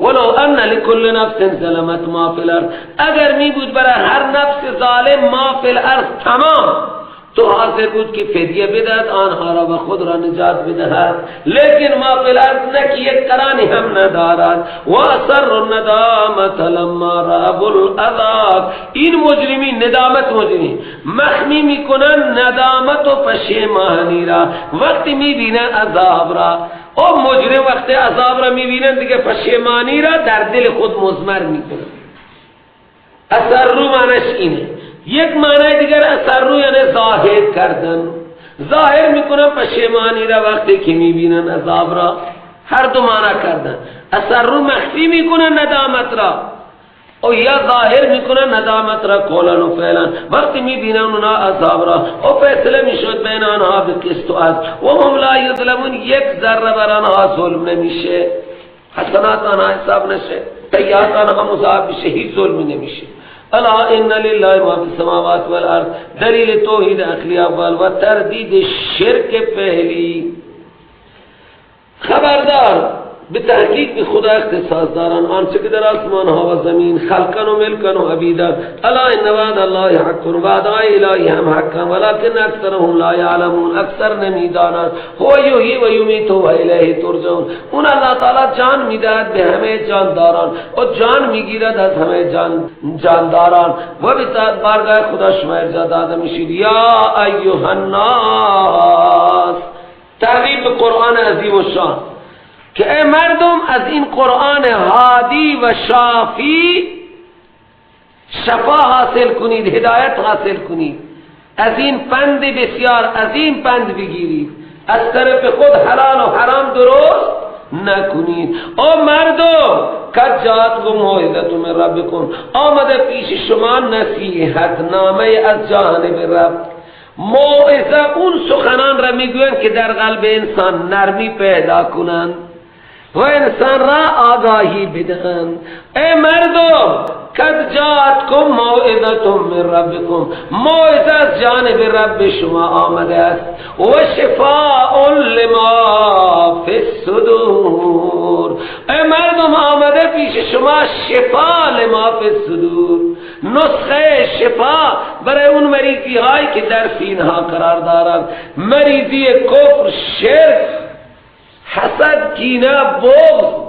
ولو ان لکل نفس ظلمت ما فی الارض، اگر می بود برای هر نفس ظالم ما فی الارض تمام، تو حاضر بود که فدیه بدهد آنها را و خود را نجات بدهد، لیکن ما فی الارض نه که یک قرانی هم ندارد. و اصر الندامت لما رأوا العذاب، این مجرمین ندامت مجرمین مخمی میکنن ندامت و پشیمانی را وقتی میبینن عذاب را. او مجرم وقتی عذاب را میبینن دیگه پشیمانی را در دل خود مضمر میکنن. اثر رو معنیش اینه. یک معنی دیگر اثر رو یعنی ظاهر کردن، ظاهر میکنن پشیمانی را وقتی که میبینن عذاب را. هر دو معنی کردن، اثر رو مخفی میکنن ندامت را، او یا ظاهر میکنن ندامت را قولا و فعلا وقتی میبینن اونا عذاب را. او فیصله میشد بین آنها به قسط و عدل و هم لا یظلمون، یک ذره بر آنها ظلم نمیشه، حسنات آنها حساب نشه، سیئات آنها مضاعف بشه، هیچ ظلمی نمیشه. الا ان لله ما فی السماوات والارض، دلیل توحید عقلی اول و تردید شرک فعلی. خبردار به تحقیق به خدا اختصاص دارن آنچه که در آسمان ها و زمین، خلقن و ملکن و عبیدن. الا ان وعد الله حق، وعده الهی هم حقا ولکن اکثرهم لا یعلمون، اکثر نمیدانند. هو یحیی و یمیت و الیه ترجعون، اون اللہ تعالی جان میدهد به همه جانداران و جان میگیرد از همه جانداران و به بارگاه خدا شما ارجاع داده میشید. یا ایها الناس، ترغیب به قرآن عظیم و شان که ای مردم از این قرآن هادی و شافی شفا حاصل کنید، هدایت حاصل کنید، از این پند بسیار عظیم پند بگیرید، از طرف خود حلال و حرام درست نکنید. او مردم قد جاءتکم موعظة من ربکم، آمده پیش شما نصیحت نامه از جانب رب. موعظه اون سخنان را میگویند که در قلب انسان نرمی پیدا کنند و انسان را آگاهی بدهند. ای مردم قد جاءتکم موعظة من ربکم، موعظه از جانب رب شما آمده است، و شفاء لما فی الصدور، ای مردم آمده پیش شما شفا لما فی الصدور، نسخه شفا برای اون مریضی هایی که در سینه ها قرار دارند، مریضی کفر، شرک، حسد، کینه، بغض،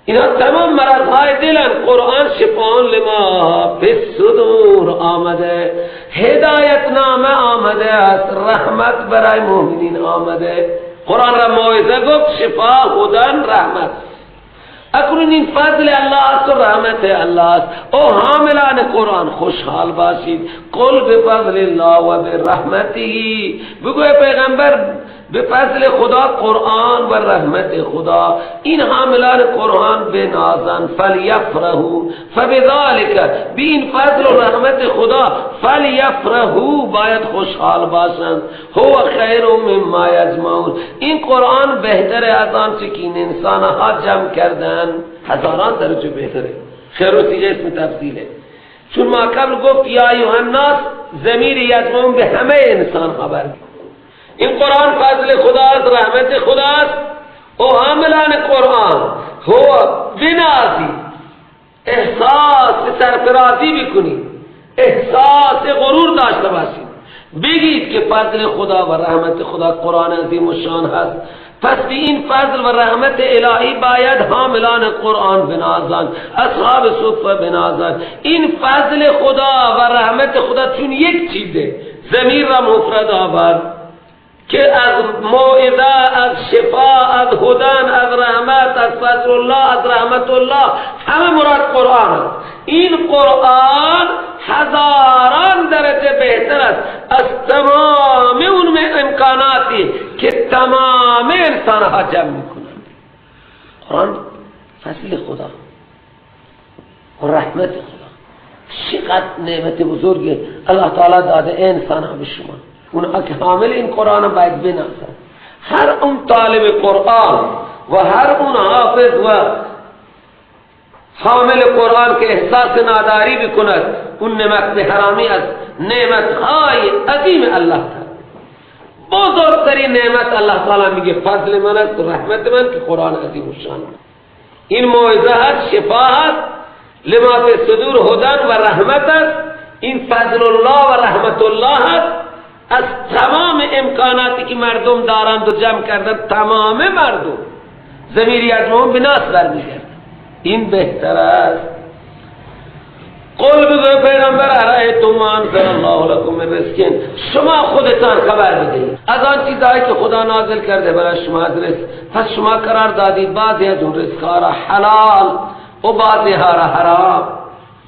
اینا تمام مرضهای دلن. قرآن شفاء لما فی الصدور آمده، هدایت نامه آمده است، رحمت برای مؤمنین آمده. قرآن را موعظه گفت، شفا، هدن، رحمت. اکنون این فضل الله است و رحمت الله است. او حاملان قرآن خوشحال باشید. قل بفضل الله و برحمته، بگو پیغمبر به فضل خدا قرآن و رحمت خدا، این حاملان قرآن بنازن. فلیفرحوا فبذلک، به این فضل و رحمت خدا فلیفرحوا، باید خوشحال باشند. هو خیر مما یجمعون، این قرآن بهتر از آنچه که این انسانها جمع کردن، هزاران درجه بهتره. خیر و صیغه اسم تفضیله، چون ما قبل گفت یا ایها الناس، ضمیر یجمعون به همه انسان خبر. این قرآن فضل خداست، رحمت خداست. او حاملان قرآن هو بنازی، احساس سرفرازی بکنید، احساس غرور داشته باشید، بگید که فضل خدا و رحمت خدا قرآن عظیم و شان هست. پس به این فضل و رحمت الهی باید حاملان قرآن بنازند، اصحاب صفه بنازند. این فضل خدا و رحمت خدا چون یک چیزه، ضمیر را مفرد آورد که از موعظه، از شفا، از هدن، از رحمت، از فضل الله، از رحمت الله، همه مراد قرآن است. این قرآن هزاران درجه بهتر است از تمام اون امکاناتی که تمام انسانها جمع میکنند. قرآن فضل خدا و رحمت خدا، چقدر نعمت بزرگه الله تعالی داده انسانها به شما. اونها که حامل این قرآن باید بنازند. هر اون طالب قرآن و هر اون حافظ و حامل قرآن که احساس ناداری بکند، اون نعمت به حرامی از نعمتهای عظیم الله تعالی، بزرگترین نعمت الله تعالی میگه فضل من است، رحمت من که قرآن عظیم الشان. این موعظه هست، شفا هست، لما فی الصدور هدن و رحمت است. این فضل الله و رحمت الله هست. از تمام امکاناتی که مردم دارند و جمع کردن، تمام مردم ضمیر یجمعون به ناس برمیگرد. این بهتر است. قل بگو پیغمبر ارأیتم ما انزل الله لکم من رزق، شما خودتان خبر بدهید از آن چیزهایی که خدا نازل کرده برای شما از رزق. پس شما قرار دادید بعضی از اون رزقها را حلال و بعضی ها را حرام.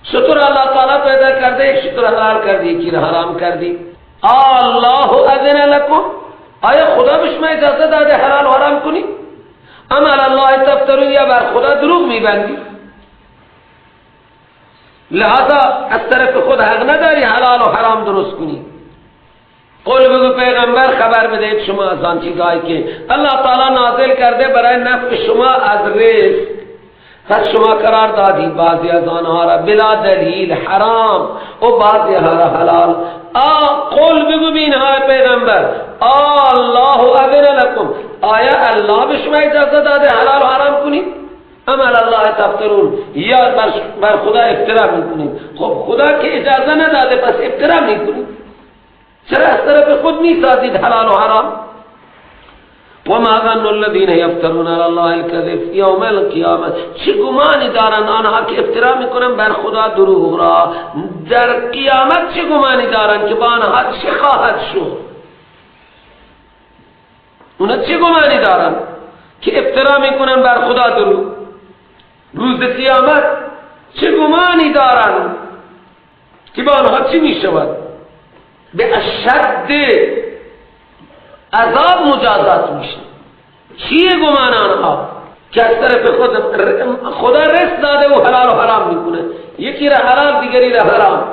شتر الله تعالی پیدا کرده، یک شتر حلال کردی، یکی را حرام کردی. الله اذن لکم، آیا خدا به شما اجازه داده حلال و حرام کنی؟ ام علی الله تفترون، یا بر خدا دروغ میبندی؟ لہذا از طرف خود حق نداری حلال و حرام درست کنی. قل بگو پیغمبر خبر بدهید شما از آن چیزهایی که الله تعالی نازل کرده برای نفع شما از رزق. پس شما قرار دادی بعضی از آنها را بلا دلیل حرام و بعضی ها را حلال. قل بگو بینهای پیغمبر الله اذن لکم، آیا الله به شما اجازه داده حلال و حرام کنید؟ ام علی الله تفترون، یا بر خدا افترا میکنید؟ خب خدا که اجازه نداده پس افترا میکنید، چرا از طرف خود میسازید حلال و حرام؟ وما ظن الذين يفترون على الله الكذب يوم القيامه، چه گمانی دارند آنها که افترا میکنن بر خدا دروغ را در قیامت؟ چه گمانی دارند که با آنها چه خواهد شد؟ اونا چه گمانی دارند که افترا میکنن بر خدا دروغ روز قیامت؟ چه گمانی دارند که با آنها چی میشود؟ به اشد عذاب مجازات میشه. چیه گمان آنها که از طرف خود خدا رزق داده و حلال و حرام میکنه، یکی را حلال دیگری را حرام؟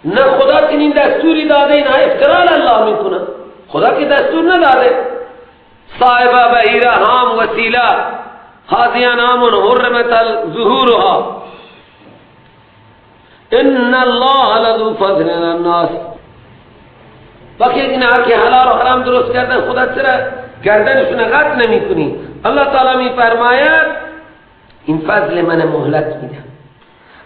نه خدا چنین دستوری داده، اینها افترا الله میکنه. خدا که دستور نداده. صاحبہ بحیرہ ہام وسیلہ حاضیان آمن حرمت ظهورها ان الله لذو فضل علی الناس. وقتی اینها که حلال و حرام درست کردن، خدا چرا گردنشون قطع نمی کنی؟ الله تعالی می فرماید این فضل من مهلت میدم.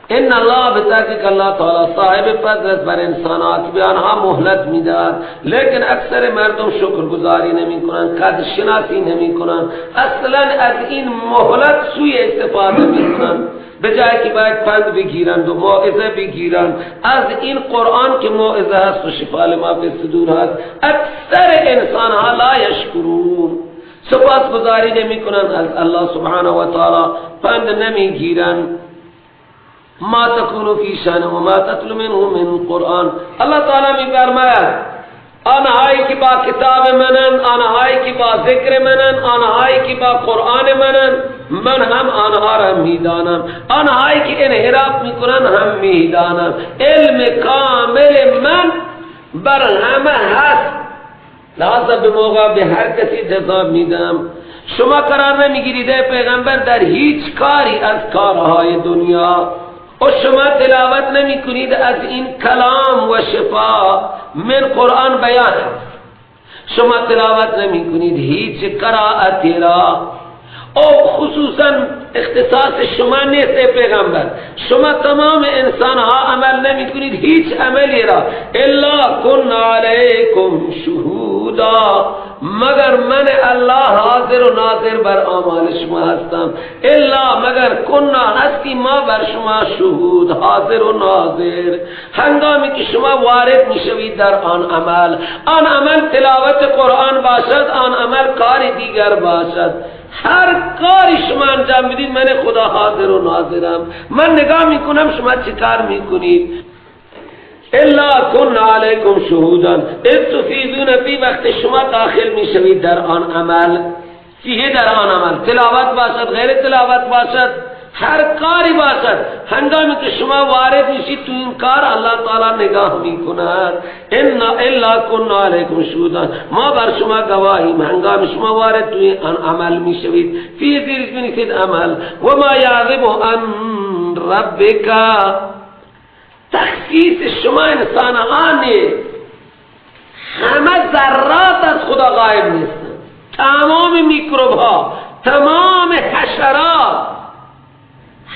ان الله به تحقیق الله تعالی صاحب فضل است بر انسان‌ها که به آنها مهلت میدهد، لیکن اکثر مردم شکرگزاری نمیکنند، قدر شناسی نمیکنند، اصلا از این مهلت سوء استفاده میکنند. به جای که باید پند بگیرند و موعظه بگیرند از این قرآن که موعظه هست و شفا لما فی الصدور هست، اکثر انسان‌ها لا یشکرون، سپاسگزاری نمیکنند از الله سبحانه و تعالی، پند نمیگیرند. ما تکون فی شأن و ما تتلو منه من قرآن. الله تعالی میفرماید آنهایی که با کتاب منن، آنهایی که با ذکر منن، آنهایی که با قرآن منن، من هم آنها را میدانم، آنهایی که انحراف میکنن هم میدانم. علم کامل من بر همه هست، لحاظا به موقع به هر کسی جزا میدم. شما قرار نمیگیرید ای پیغمبر در هیچ کاری از کارهای دنیا، و شما تلاوت نمی کنید از این کلام و شفا من قرآن بیان است، شما تلاوت نمی کنید هیچ قرائتی را، او خصوصا اختصاص شما نیست ای پیغمبر، شما تمام انسان ها عمل نمی کنید هیچ عملی را، الا کن علیکم شهودا، مگر من الله حاضر و ناظر بر اعمال شما هستم. الا مگر کنا هستی ما بر شما شهود، حاضر و ناظر. هنگامی که شما وارد میشوید در آن عمل، آن عمل تلاوت قرآن باشد، آن عمل کار دیگر باشد، هر کاری شما انجام بدید من خدا حاضر و ناظرم، من نگاه میکنم شما چه کار میکنید. الا کن علیکم شهودا اذ تفیضون فی، وقت شما داخل میشوید در آن عمل، فیه در آن عمل، تلاوت باشد غیر تلاوت باشد، هر کاری باشد، هنگامی که شما وارد میشید تو این کار الله تعالی نگاه میکند. الا کن علیکم شهودا، ما بر شما گواهیم هنگام شما وارد تو این عمل میشوید. فی زیرش بنویسید عمل. و ما یعظم عن ربک، تخصیص شما انسان ها نیست، همه ذرات از خدا غایب نیستند، تمام میکروب ها، تمام حشرات،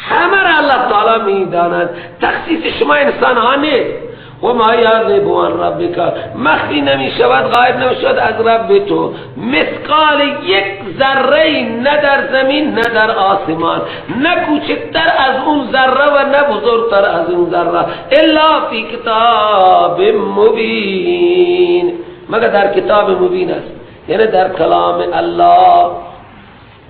همه را الله تعالی میداند، تخصیص شما انسان ها نیست. و ما یعذب عن ربک، مخفی نمی شود، غایب نمی شود از رب تو مثقال یک ذره، نه در زمین نه در آسمان، نه کوچکتر از اون ذره و نه بزرگتر از اون ذره، الا فی کتاب مبین، مگر در کتاب مبین است، یعنی در کلام الله،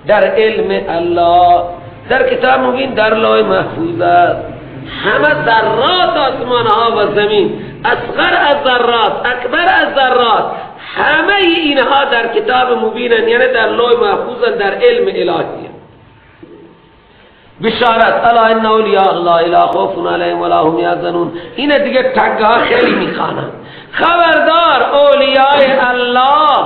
در علم الله، در کتاب مبین، در لوح محفوظ است. همه ذرات آسمان ها و زمین، اصغر از ذرات، اکبر از ذرات، همه اینها در کتاب مبینن، یعنی در لوح محفوظن، در علم الهی. بشارت الا ان اولیاء الله لا خوف علیهم ولا هم یحزنون. این دیگه ٹھگا خیلی میخوانن. خبردار اولیاء الله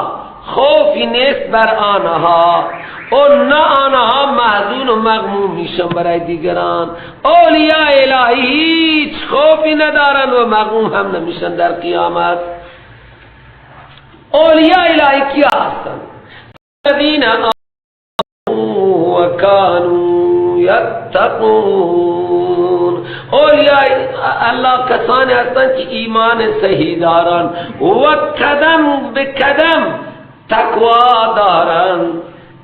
خوفی نیست بر آنها و نه آنها محزون و مغموم میشن برای دیگران. اولیاء الهی هیچ خوفی ندارن و مغموم هم نمیشن در قیامت. اولیاء الهی کیا هستن؟ الذین آمنوا و کانوا یتقون. اولیاء الله کسانی هستند که ایمان صحیح دارن و قدم به قدم تقوا دارن.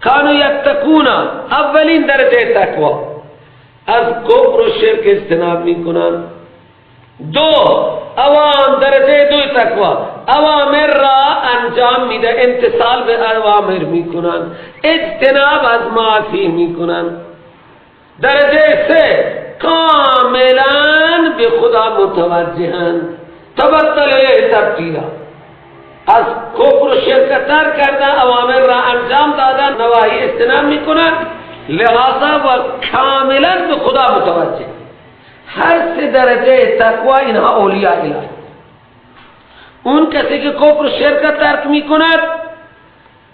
کانوا یتقون، اولین درجه تقوا، از کفر و شرک اجتناب میکنن. دو، اوام درجه دو تقوا، اوامر را انجام میده، امتثال به اوامر میکنن، اجتناب از معاصی میکنن. درجه سه، کاملا به خدا متوجهن، تبتل الیه تبتیلا، از کفر و شرک ترک کردن، اوامر را انجام دادن، نواهی اجتناب میکنن، لہذا و کاملا به خدا متوجه. هر سه درجه تقوا اینها اولیاء الهی. اون کسی که کفر و شرک ترک میکند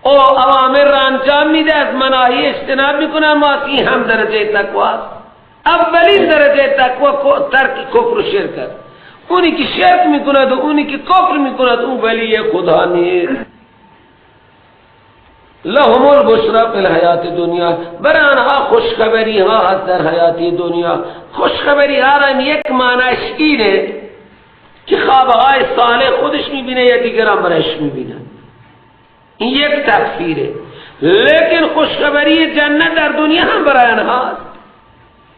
او اوامر را انجام میده، از مناهی اجتناب میکنه، معاصی هم درجه تقوا است. اولین درجه تقوا ترک کفر و شرک است. اونی که شرک میکند و اونی که کفر میکند او ولی خدا نیست. لهم البشرا فی الحیات دنیا، برای آنها خوشخبری ها هست در حیات دنیا. خوشخبری ها را یک معنیش اینه که خوابهای صالح خودش میبینه یا دیگران برایش میبینن، این یک تفسیره. لیکن خوشخبری جنت در دنیا هم برای آنها هست.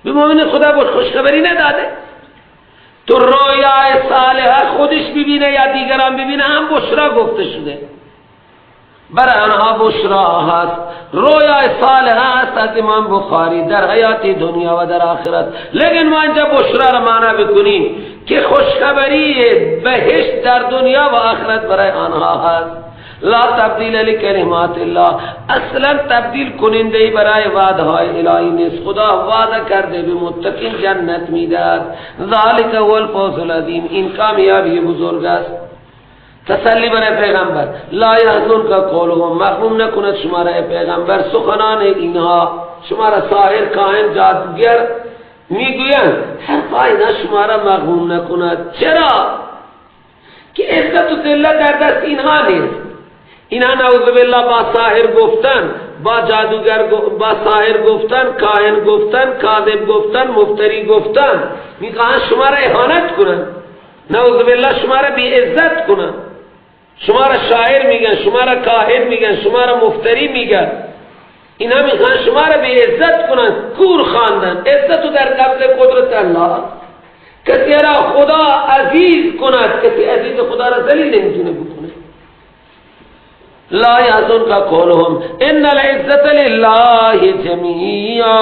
به مؤمن خدا بود خوشخبری نداده، تو رویای صالح خودش ببینه یا دیگران ببینه هم بشرا گفته شده، برای آنها بشرا هست. رویای صالح هست از امام بخاری در حیات دنیا و در آخرت. لیکن ما اینجا بشرا را معنا بکنیم که خوشخبری بهشت در دنیا و آخرت برای آنها هست. لا تبدیل لکلمات الله، اصلا تبدیل کننده برای وعده های الهی نیست. خدا وعده کرده به متقین جنت میداد. ذالک هو الفوز العظیم، این کامیابی بزرگ است. تسلی برای پیغمبر، لا یحزنک قولهم، مغموم نکند شما را پیغمبر سخنان اینها. شما را ساحر، کاهن، جادوگر میگویند، حرفای اینا شما را مغموم نکند. چرا که عزت و ذلت در دست اینها نیست. اینها نعوذ بالله با ساحر گفتن، با جادوگر، با ساحر گفتن، کاهن گفتن، کاذب گفتن، مفتری گفتن، میخواهند شما را اهانت کنند، نعوذ بالله شما را بی عزت کنند. شما را شاعر میگن، شما را کاهن میگن، شما را مفتری میگن. اینها میخوان شما را بی عزت کنند، کور خواندن. عزت در قبض قدرت الله. کسی را خدا عزیز کند، کسی عزیز خدا را ذلیل نمیتونه بکنه. لا يحزنك قولهم ان العزة لله جميعا.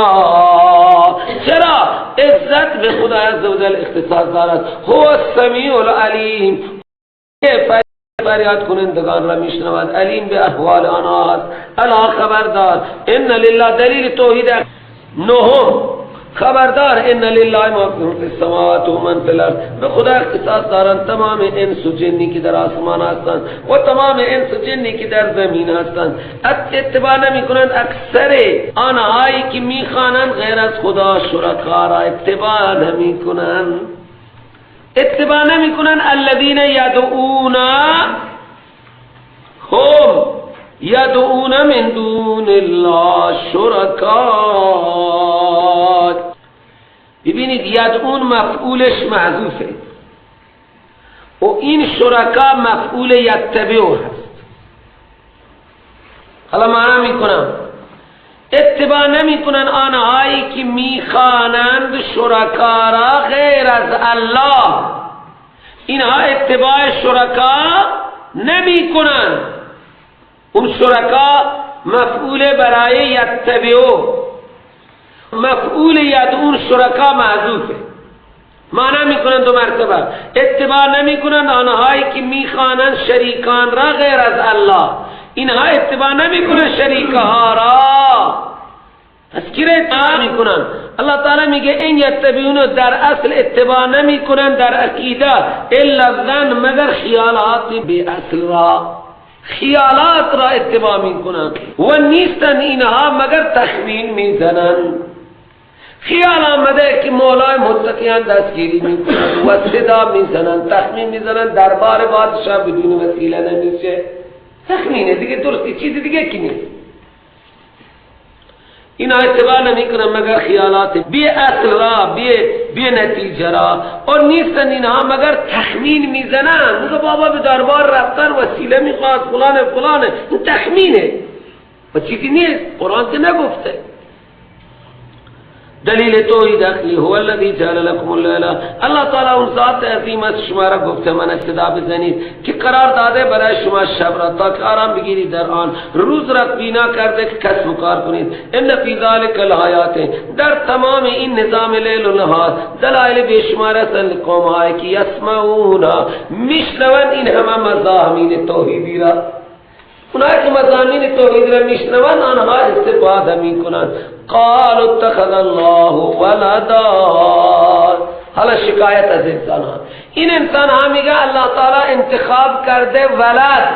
چرا عزت به خدا عزوجل اختصاص دارد؟ هو السمیع العلیم، فریاد کنندگان را میشنود، علیم به احوال آنها است. الا خبردار، ان لله، دلیل توحید نهم، خبردار ان لله ما فی السماوات و من فی الارض، به خدا اختصاص دارند تمام انس و جنی که در آسمان هستند و تمام انس و جنی که در زمین هستند. اتباع نمی کنند اکثر آنهایی که میخوانند غیر از خدا شرکا را اتباع نمی کنند، اتباع نمی کنند. الذین یدعون هم یدعون من دون الله شرکا. ببینید یدعون مفعولش محذوفه و این شرکا مفعول یتبعو هست. حالا معنا میکنم، اتباع نمیکنن آنهایی که میخوانند شرکا را غیر از الله. اینها اتباع شرکا نمیکنن. اون شرکا مفعول برای یتبعو، مفعول یدعون شرکا محذوفه. معنا میکنن دو مرتبه، اتباع نمیکنن آنهایی که میخوانند شریکان را غیر از الله. اینها اتباع نمیکنن شریکها را. پس کی را اتباع میکنن؟ الله تعالی میگه این یتبعون در اصل اتباع نمیکنن در عقیده الا الظن، مگر خیالات بی اصل را، خیالات را اتباع میکنن و نیستن اینها مگر تخمین میزنن. خیال آمده که مولای متقیان دستگیری میکنن و صدا میزنن، تخمین میزنن، دربار بادشاه بدون وسیله نمیشه. تخمینه دیگه، درستی چیز دیگه کی نیست. اینا اتباع نمیکنن مگر خیالات بی اصل را، بی نتیجه را، اور نیستن اینها مگر تخمین میزنن. میگه بابا به دربار رفتن وسیله میخواد، فلانه فلانه، این تخمینه و چیزی نیست، قرآن که نگفته. دلیل توحید عقلی، هو الذی جعل لكم اللیل، الله تعالی اون ذات عظیم است شما را گفته من صدا بزنید که قرار داده برای شما شب را تا که آرام بگیرید در آن، روز را بینا کرده که کسب و کار کنید. ان فی ذلک لآیات، در تمام این نظام لیل و نهار دلایل بیشمار هستند قوم هایی که یسمعون، میشنوند این همه مضامین توحیدی را. اونایی که مضامین توحید را میشنوند آنها استفاده میکنند. قالوا اتخذ الله ولدا. حالا شکایت از انسان ها، این انسان ها میگه الله تعالی انتخاب کرده ولد.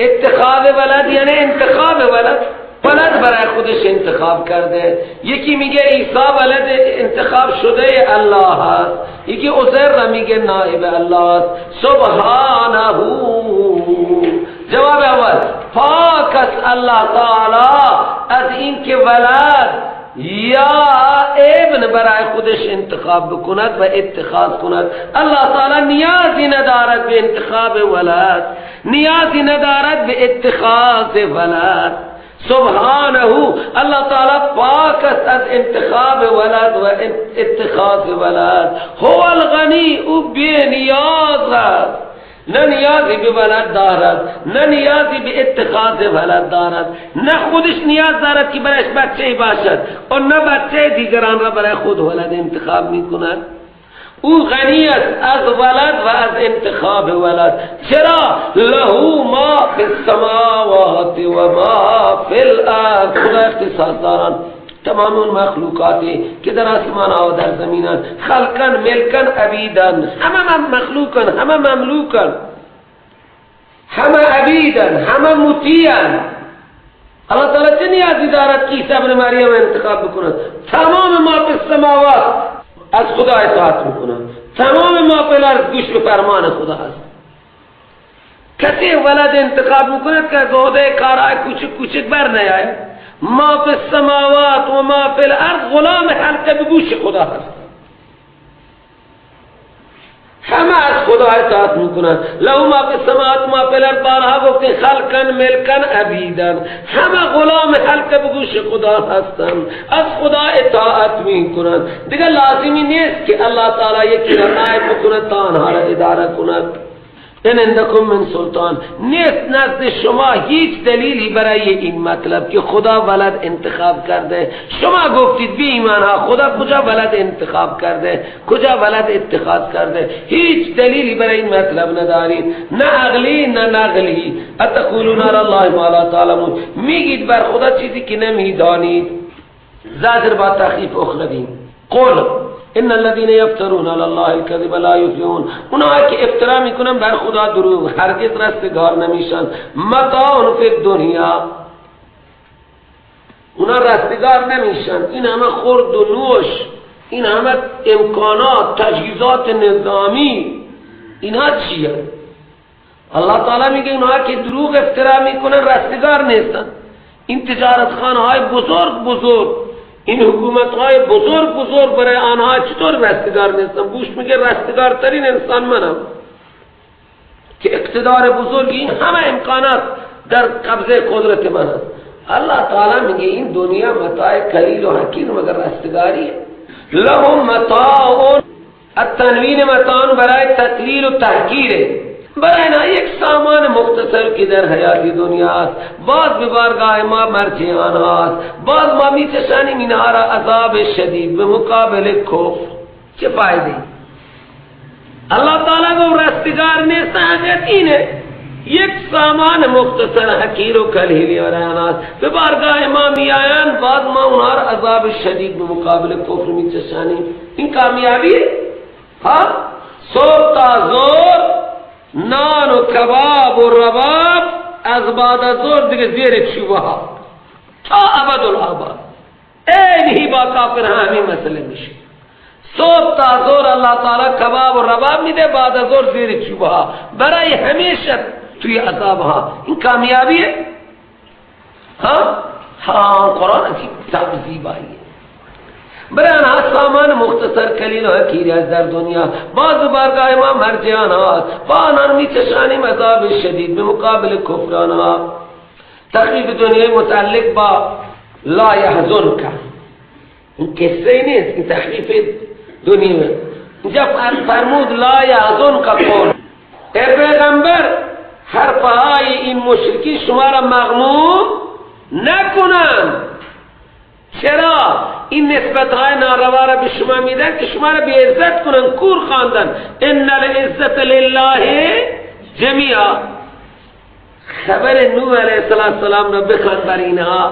اتخاذ ولد یعنی انتخاب ولد، ولد برای خودش انتخاب کرده. یکی میگه عیسی ولد انتخاب شده الله هست، یکی عزیر را میگه نائب الله است. سبحانه. جواب اول، پاک است الله تعالی از اینکه ولد یا ابن برای خودش انتخاب بکند و اتخاذ کند. الله تعالی نیازی ندارد به انتخاب ولد، نیازی ندارد به اتخاذ ولد. سبحانه، الله تعالی پاک است از انتخاب ولد و اتخاذ ولد. هو الغنی، او بی نیاز است، نه نیازی به ولد دارد، نه نیازی به اتخاذ ولد دارد، نه خودش نیاز دارد که برایش بچه باشد و نه بچه دیگران را برای خود ولد انتخاب می کند. او غنی است از ولد و از انتخاب ولد. چرا؟ له ما فی السماوات و ما فی الارض. خدا اختصاص داران تمام اون مخلوقاتی که در آسمان ها و در زمینان، خلقن، ملکن، عبیدن، همه مخلوقن، همه مملوکن، همه عبیدن، همه مطیعن. الله تعالی چه نیازی دارد که عیسی ابن مریم انتخاب بکند؟ تمام ما فی السماوات از خدا اطاعت میکنند، تمام ما فی الارض گوش به فرمان خدا هست. کسی ولد انتخاب میکند که از عهده کارهای کوچک کوچک بر نیاید. ما فی السماوات و ما فی الارض غلام حلقه به گوش خدا هست، همه از خدا اطاعت میکنند. له ما فی السماوات ما فی الارض، بارها گفتیم خلقن، ملکن، عبیدن، همه غلام حلقه به گوش خدا هستند، از خدا اطاعت میکنند. دیگه لازمی نیست که الله تعالی یکی را نائب بکند تا آنها را اداره کند. ان عندکم من سلطان، نیست نزد شما هیچ دلیلی برای این مطلب که خدا ولد انتخاب کرده. شما گفتید بی ایمان ها خدا کجا ولد انتخاب کرده، کجا ولد اتخاذ کرده؟ هیچ دلیلی برای این مطلب ندارید، نه عقلی نه نقلی. اتقولون علی الله ما لا تعلمون، میگید بر خدا چیزی که نمیدانید. زاجر با تخفیف اخروی. قل ان الذين يفترون على الله الكذب لا يفلحون، اونها که افترا میکنن بر خدا دروغ هرگز رستگار نمیشن. متاع فی الدنیا، اونا رستگار نمیشن. این همه خورد و نوش، این همه امکانات، تجهیزات نظامی، اینها چیه؟ الله تعالی میگه اونها که دروغ افترا میکنن رستگار نیستن. این تجارتخانه های بزرگ بزرگ، این حکومت های بزرگ بزرگ برای آنها چطور رستگار نیستن؟ بوش میگه رستگارترین انسان منم که اقتدار بزرگ این همه امکانات در قبضه قدرت من است. الله تعالی میگه این دنیا متاع قلیل و حقیر مگر رستگاریه؟ لهم متاع، التنوین متاع برای تقلیل و تحقیره، برای اینا یک سامان مختصر که در حیات دنیا است. باز به بارگاه ما مرجع آنهاست، باز ما میچشانیم اینها را عذاب شدید به مقابل کفر. چه فایده؟ الله تعالی گفت رستگار نیست، حقیقت اینه یک سامان مختصر حقیر و کلیلی برای آنهاست، به بارگاه ما میآیند، باز ما اونها را عذاب شدید به مقابل کفر میچشانیم. این کامیابیه؟ ها، صبح تا ظهر نان و کباب و رباب، از بعد از ظهر دیگه زیر چوبه ها تا ابدالآباد. اینهی با کافر همین مسئله میشه. صبح تا ظهر الله تعالی کباب و رباب میده، بعد از ظهر زیر چوبه ها برای همیشه توی عذاب ها. این کامیابیه؟ ها ها، قرآن عجیب کتاب زیباییه. برای آنها سامان مختصر کلیل و حقیر است در دنیا، باز بارگاه ما مرجع آنهاست، با آنان میچشانیم عذاب شدید به مقابل کفر آنها. تخفیف دنیای متعلق با لا یحزنک، این قصه نیست، این تخفیف دنیا. اینجا فرمود لا یحزنک قول، ای پیغمبر حرفهای این مشرکی شما را مغموم نکنند. چرا؟ این نسبت های ناروا را به شما میدن که شما را بی عزت کنن، کور خواندن. ان العزت لله جمیعا. خبر نوح علیه السلام را بخوان بر اینها.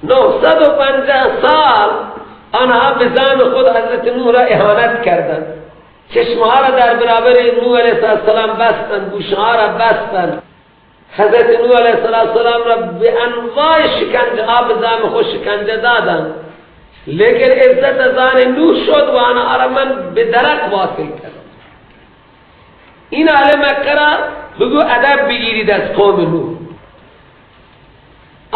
950 سال آنها به زعم خود حضرت نوح را اهانت کردند، چشمها را در برابر نوح علیه السلام بستند، گوشها را بستند. حضرت نوح علیه السلام را به انواع شکنجه ها به زعم خود شکنجه دادند، لیکن عزت از آن نوح شد و آنها را من به درک واصل کردم. این اهل مکه را بگو ادب بگیرید از قوم نوح.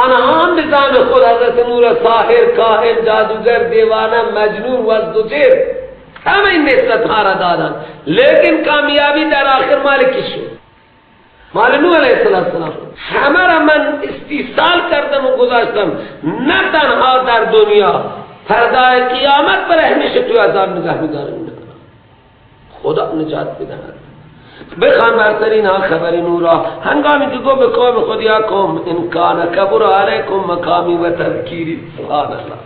آنها هم به زعم خود حضرت نوح را ساحر، کاهن، جادوگر، دیوانه، مجنون و زجر، همه این نسبت ها را دادن، لیکن کامیابی در آخر مال کی شد؟ مال نوح علیه السلام. همه را من استیصال کردم و گذاشتم، نه تنها در دنیا، فردای قیامت پر همیشه تو عذاب نگاه می‌دارم. خدا نجات بدهد. بخوان بر سر اینها خبر نوح را هنگامی که گفت به قوم خود یا قوم ان کان کبر علیکم مقامی و تذکیری. سبحان الله.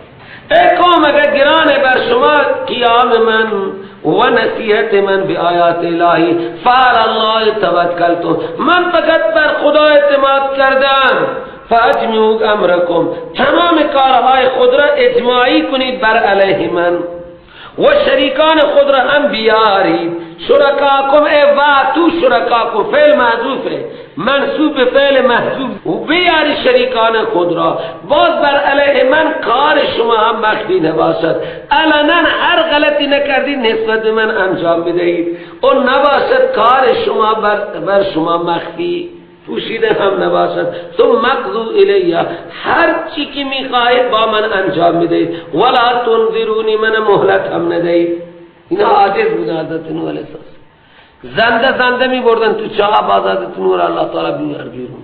ای قوم اگر گران بر شما قیام من و نصیحت من به آیات الهی، فعلی الله توکلت، من فقط بر خدا اعتماد کردم. فاجمعوا امرکم، تمام کارهای خود را اجماعی کنید بر علیه من، و شریکان خود را هم بیارید. شرکاکم ای واتو شرکاکم، فعل محذوفه، منصوب فعل محذوف، و بیاری شریکان خود را. باز بر علیه من کار شما هم مخفی نباشد، علنا هر غلطی نکردید نسبت به من انجام بدهید، و نباشد کار شما بر شما مخفی پوشیده هم نباشد. ثم اقضوا الی، هر چی که میخواهید با من انجام میدهید، ولا تنظرونی، من مهلت هم ندهید. اینا عاجز بودن حضرت نوح علیه السلام، زنده زنده میبردن تو چاه، باز حضرت نوح الله تعالی بیار بیرون.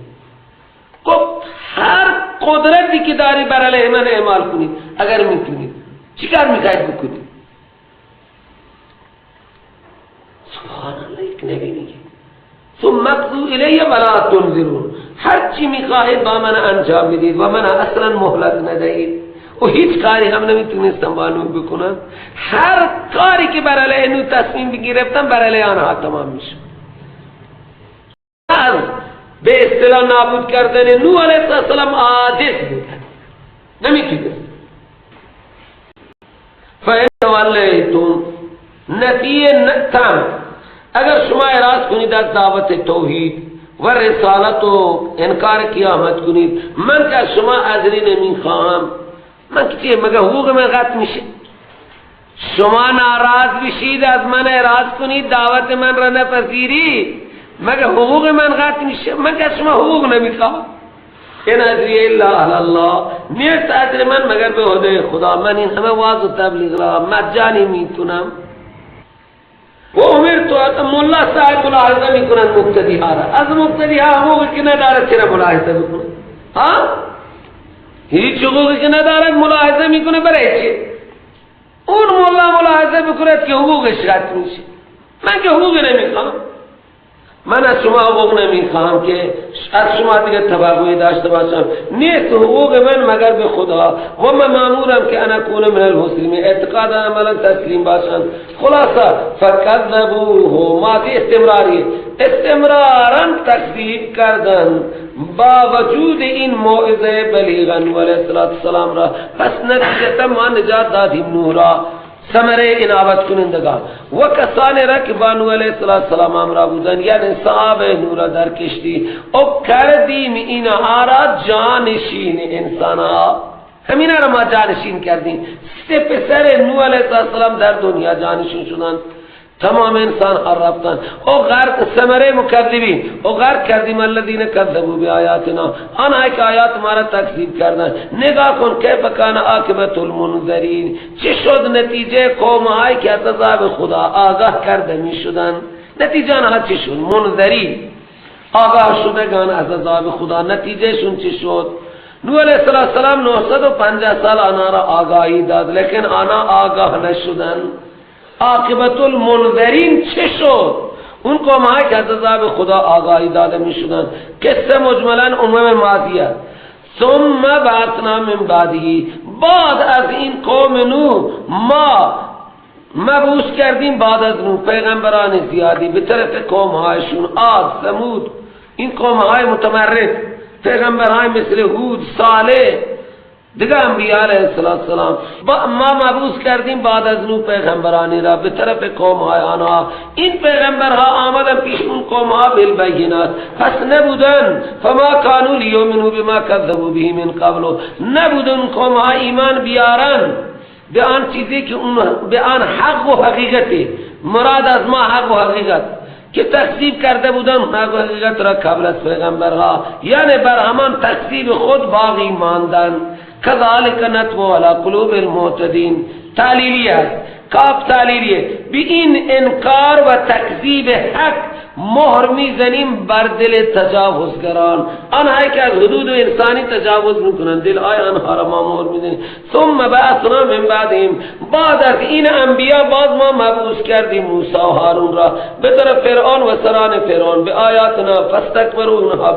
گفت هر قدرتی که داری بر علیه من اعمال کنید اگر میتونید، چیکار میخواهید بکنید؟ سبحان الله، یک نبی میگه ثم اقضوا الی ولا تنظرون، هر چی میخواهید با من انجام میدید و من اصلا مهلت ندهید. و هیچ کاری هم نمیتونستم با نوح بکنم، هر کاری که بر علیه نوح تصمیم بگرفتم بر علیه آنها تمام میشد. از به اصطلاح نابود کردن نوح علیه السلام عاجز بودن، نمیتونست. فإن تولیتم، نفی تام، اگر شما اعراض کنید از دعوت توحید و رسالت و انکار قیامت کنید، من که از شما اجری نمیخواهم، من که چیه، مگه حقوق من قطع میشه؟ شما ناراض بشید از من اعراض کنید، دعوت من را نپذیرید، مگه حقوق من قطع میشه؟ من که از شما حقوق نمیخواهم. ان اجری الا علی الله، نیست اجر من مگر به عهده خدا. من این همه وعظ و تبلیغ را مجانی میتونم. و امرت، مولا صاحب ملاحظه میکنن مقتدی ها را، از مقتدی ها حقوقی که ندارد چرا ملاحظه بکنه؟ ها؟ هیچ حقوقی که ندارد ملاحظه میکنه برای چه؟ اون مولا ملاحظه بکند که حقوقش قطع میشه. من که حقوقی نمیخوام، من از شما حقوق نمیخوام که از شما دیگه توقعی داشته باشم، نیست حقوق من مگر به خدا، و من مامورم که انا کون من المسلمین، اعتقاد عملا تسلیم باشم. خلاصه فکذبوه، ماضی استمراری، استمرارا تکذیب کردن با وجود این موعظه بلیغا نوح علیه السلام را. پس نتیجتا ما نجات دادیم نوح را، ثمره انابت کنندگان و کسانی را که با نوح علیه السلام همراه بودند، یعنی صحابه نوح را در کشتی، او کردیم اینها را جانشین انسانها. همینا را ما جانشین کردیم. سه پسر نوح علیه السلام در دنیا جانشین شدند، تمام انسان ها رفتن. او غرق ثمره مکذبین، او غرق کردیم الذین کذبوا بآیاتنا، آنها که آیات ما را تکذیب کردند. نگاه کن کیف کان عاقبت المنذرین، چه شد نتیجه قوم هایی که از عذاب خدا آگاه کرده می شدند؟ نتیجه آنها چه شد؟ منذرین، آگاه شدگان از عذاب خدا، نتیجه شون چه شد؟ نوح علیه السلام 950 سال آنها را آگاهی داد، لیکن آنها آگاه نشدند. عاقبت المنذرین چه شد؟ اون قوم های که از عذاب خدا آگاهی داده می شدن. قصه مجملا امم ماضیه. ثم بعثنا من بعده، بعد از این قوم نوح ما مبعوث کردیم بعد از نوح پیغمبران زیادی به طرف قوم هایشون، عاد، ثمود، این قوم های متمرد، پیغمبرهای مثل هود، صالح، دیگه انبیاء علیه السلام. ما مبعوث کردیم بعد از نوح پیغمبرانی را به طرف قوم های آنها. این پیغمبرها آمدن پیش اون قوم ها بالبینات، پس نبودن. فما کانوا لیؤمنوا بما کذبوا به من قبل، نبودن قوم ها ایمان بیارن به آن چیزی که اون به آن حق و حقیقتی، مراد از ما حق و حقیقت که تکذیب کرده بودن حقیقت را قبل از پیغمبرها، یعنی بر همان تکذیب خود باقی ماندن. کذالک نطبع علی قلوب المعتدین. تعلیلی است، کاف تعلیلیه. به این انکار و تکذیب حق مهر میزنیم بر دل تجاوزگران، آنهایی که از حدود انسانی تجاوز میکنن، دل های آنها را ما مهر میزنیم. ثم بعثنا من بعدهم، بعد از این انبیا باز ما مبعوث کردیم موسی و هارون را به طرف فرعون و سران فرعون به آیاتنا فاستکبروا، اونها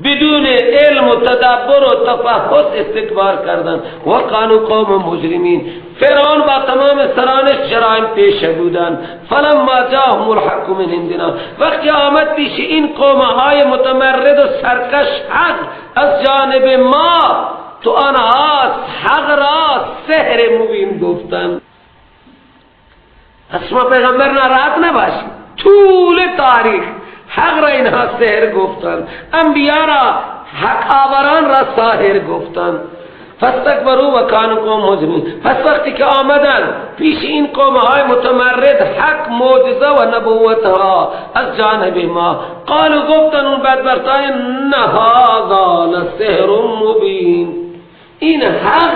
بدون علم و تدبر و تفحص استکبار کردن. و کانوا قوم مجرمین، فرعون با تمام سرانش جرائم پیشه بودن. فلما جاءهم الحق من عندنا، وقتی آمد پیش این قوم های متمرد و سرکش حق از جانب ما، تو آنها حق را سحر مبین گفتن. پس شما پیغمبر ناراحت نباشید، طول تاریخ حق را اینها سحر گفتن، انبیا را، حق آوران را ساحر گفتن. فاستکبروا و کانوا قوم مجرمین. پس وقتی که آمدن پیش این قوم های متمرد حق معجزه و نبوت ها از جانب ما، قالوا گفتن اون بدبختان ان هذا لسحر مبین، این حق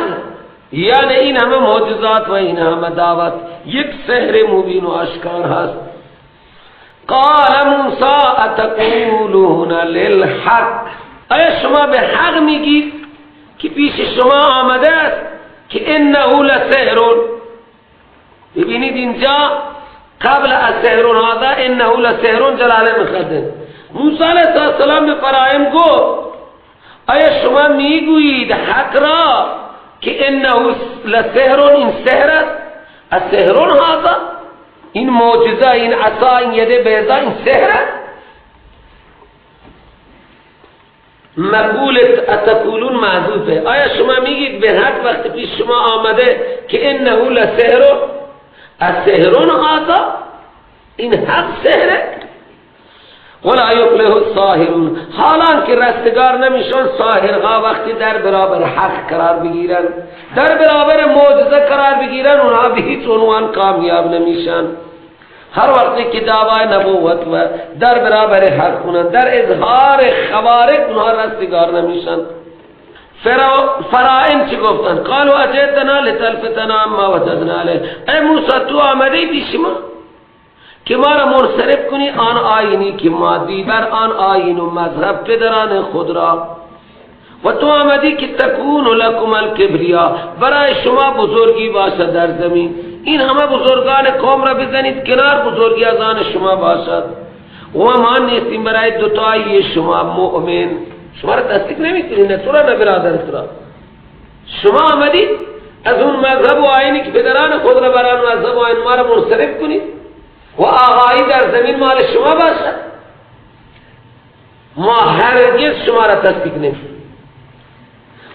یعنی این همه معجزات و این همه دعوت یک سحر مبین و آشکار هست. قال موسی اتقولون للحق، آیا شما به حق میگید که پیش شما آمده است که انه لسحر؟ ببینید اینجا قبل از سحر هذا انه لسحر جلاله میخواد. موسی علیه السلام به فراهم گفت آیا شما میگویید حق را که انه لسحر، این سحر است؟ السحر هذا، این معجزه، این عصا، این ید بیضا، این سحر است؟ مقول اتقولون معذوفه. آیا شما میگید به حق وقتی پیش شما آمده که انه لسحر، السحر هذا، این حق سحره؟ ولا یفلح الساحرون، حالان که رستگار نمیشن ساحرها وقتی در برابر حق قرار بگیرن، در برابر معجزه قرار بگیرن، اونها به هیچ عنوان کامیاب نمیشن. هر وقتی که دعوای نبوت و در برابر حق کنن، در اظهار خوارق، اونها رستگار نمیشن. فراعن چی گفتن؟ قالوا اجئتنا لتلفتنا عما وجدنا علیه، ای موسی تو آمده پیش ما که ما را منصرف کنی آن آینی که ما دیبر آن آیین و مذهب پدران خود را، و تو آمدی که تکون لکم الکبریا، برای شما بزرگی باشد در زمین. این همه بزرگان قوم را بزنید کنار، بزرگی از آن شما باشد. و ما نیستیم برای دوتایی شما مؤمن، شما را تصدیق نمیکنید، نه تو را نه برادرت را. شما آمدید از اون مذهب و آیینی که پدران خود را بر آن مذهب و آیین ما را منصرف کنید و آقایی در زمین مال شما باشد. ما هرگز شما را تصدیق نمیکنیم.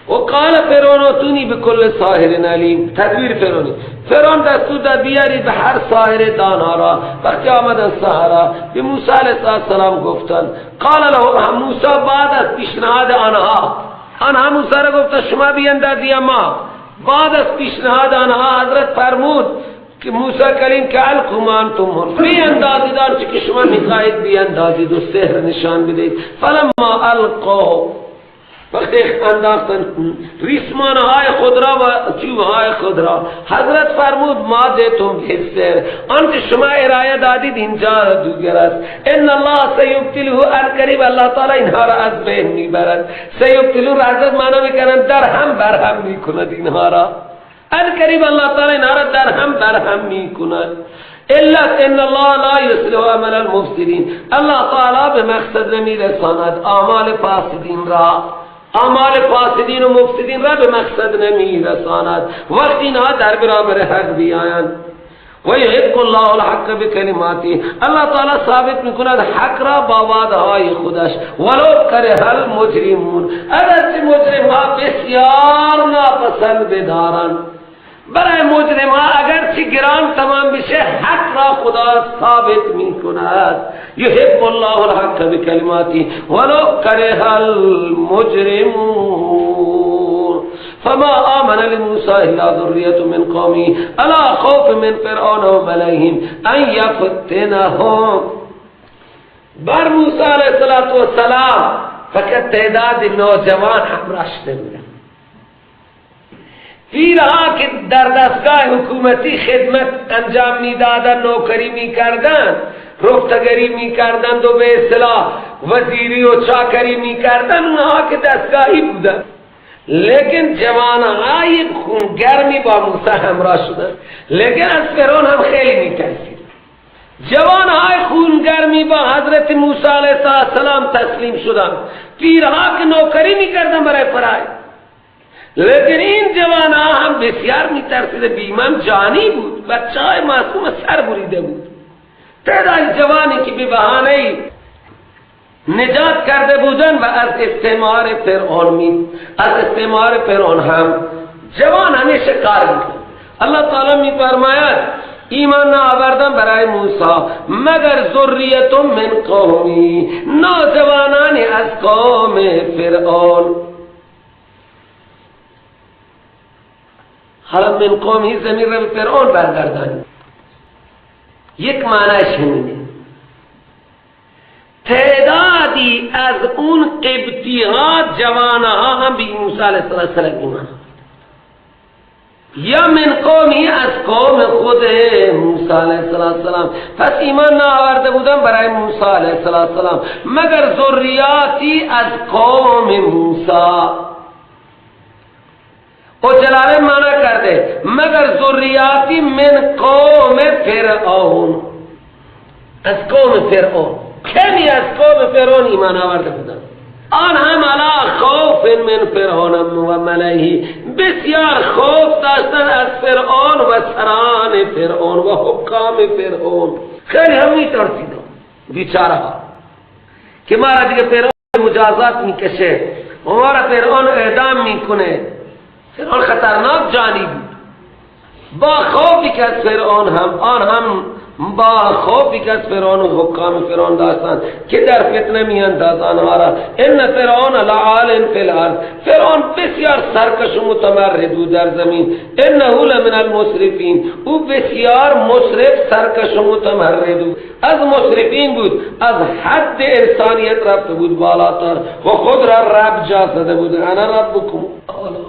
و قال فرعون اتونی بکل ساحر علیم، تدبیر فرعونی. فرعون دستور داد بیارید به هر ساحر دانا را. وقتی آمدن ساحرا به موسی علیه السلام گفتن، قال له موسی بعد از پیشنهاد آنها، آنها موسی را گفتن شما بیندازی ما. بعد از پیشنهاد آنها حضرت فرمود که موسی کلیم که القوا ما انتم ملقون، بیندازید آنچه که شما میخواهید بیندازید و سحر نشان بدهید. فلما القوا، وقتی انداختن ریسمانهای خود را و چوبهای خود را، حضرت فرمود ما جئتم بالسحر، آنچه شما ارائه دادید اینجا دوگر است. ان الله سیبطله عن قریب، الله تعالی اینها را از بین میبرد. سیبطله را حضرت معنا میکنند در هم بر هم میکند اینها را. عن قریب الله تعالی اینها را در هم بر هم میکند. علت ان الله لا یصلح عمل المفسدین، الله تعالی به مقصد نمیرساند اعمال فاسدین را، اعمال فاسدین و مفسدین را به مقصد نمیرساند وقتی اینها در برابر حق بیایند. و یحق الله الحق بکلماته، الله تعالی ثابت میکند حق را با وعده های خودش. ولو کره المجرمون، اگرچه مجرم ها بسیار ناپسند بدارند، برای مجرم ها اگرچه گران تمام بشه حق را خدا ثابت میکند. یحب الله الحق بکلماته ولو کره المجرمون. فما آمن لموسى الا ذریة من قومه علی خوف من فرعون وملئهم ان یفتنهم. بر موسی علیه السلام فقط تعداد نوجوان همراه شده بودن. پیرها که در دستگاه حکومتی خدمت انجام میدادن، نوکری میکردن، رفتگری میکردند و به اصطلاح وزیری و چاکری میکردن، اونها که دستگاهی بودن. لیکن جوانهای خونگرمی با موسی همراه شدن، لیکن از فرعون هم خیلی میترسید. جوانهای خونگرمی با حضرت موسی علیه السلام تسلیم شدن. پیرها که نوکری میکردن برای فرعون، لیکن این جوانها هم بسیار میترسید. بیمم جانی بود، بچه های معصوم سر بریده بود. تعداد جوانی که به بهانه نجات کرده بودن و از استعمار فرعون از استعمار فرعون هم جوان همیشه کار میکرد. الله تعالی میفرماید ایمان آوردن برای موسی مگر ذریت من قومی، نوجوانان از قوم فرعون. حالا من قومی زمین را به فرعون برگردانی، یک معنیش همینه. تعدادی از اون قبطی ها جوانها هم به موسی علیه السلام ایمان، یا من قومی از قوم خود موسی علیه السلام. پس ایمان نآورده بودن برای موسی علیه السلام مگر ذریاتی از قوم موسی. او جلاله معنی کرده مگر ذریاتی من قوم فرعون، از قوم فرعون. کمی از قوم فرعون ایمان آورده بودن، آن هم علی خوف من فرعون و ملئه، بسیار خوف داشتن از فرعون و سران فرعون و حکام فرعون. خیلی هم میترسیدن بیچاره ها که ما را دیگه فرعون مجازات میکشه و ما را فرعون اعدام میکنه. فرعون خطرناک جانی بود. با خوفی که از فرعون هم، آن هم با خوفی که از فرعون و حکام فرعون داشتند که در فتنه میانداز آنها را. ان فرعون لعال فی الارض، فرعون بسیار سرکش و متمرد بود در زمین. انه لمن المسرفین، او بسیار مسرف، سرکش و متمرد بود، از مسرفین بود، از حد انسانیت رفته بود بالاتر و خود را رب جا زده بود. انا ربکم اعلی.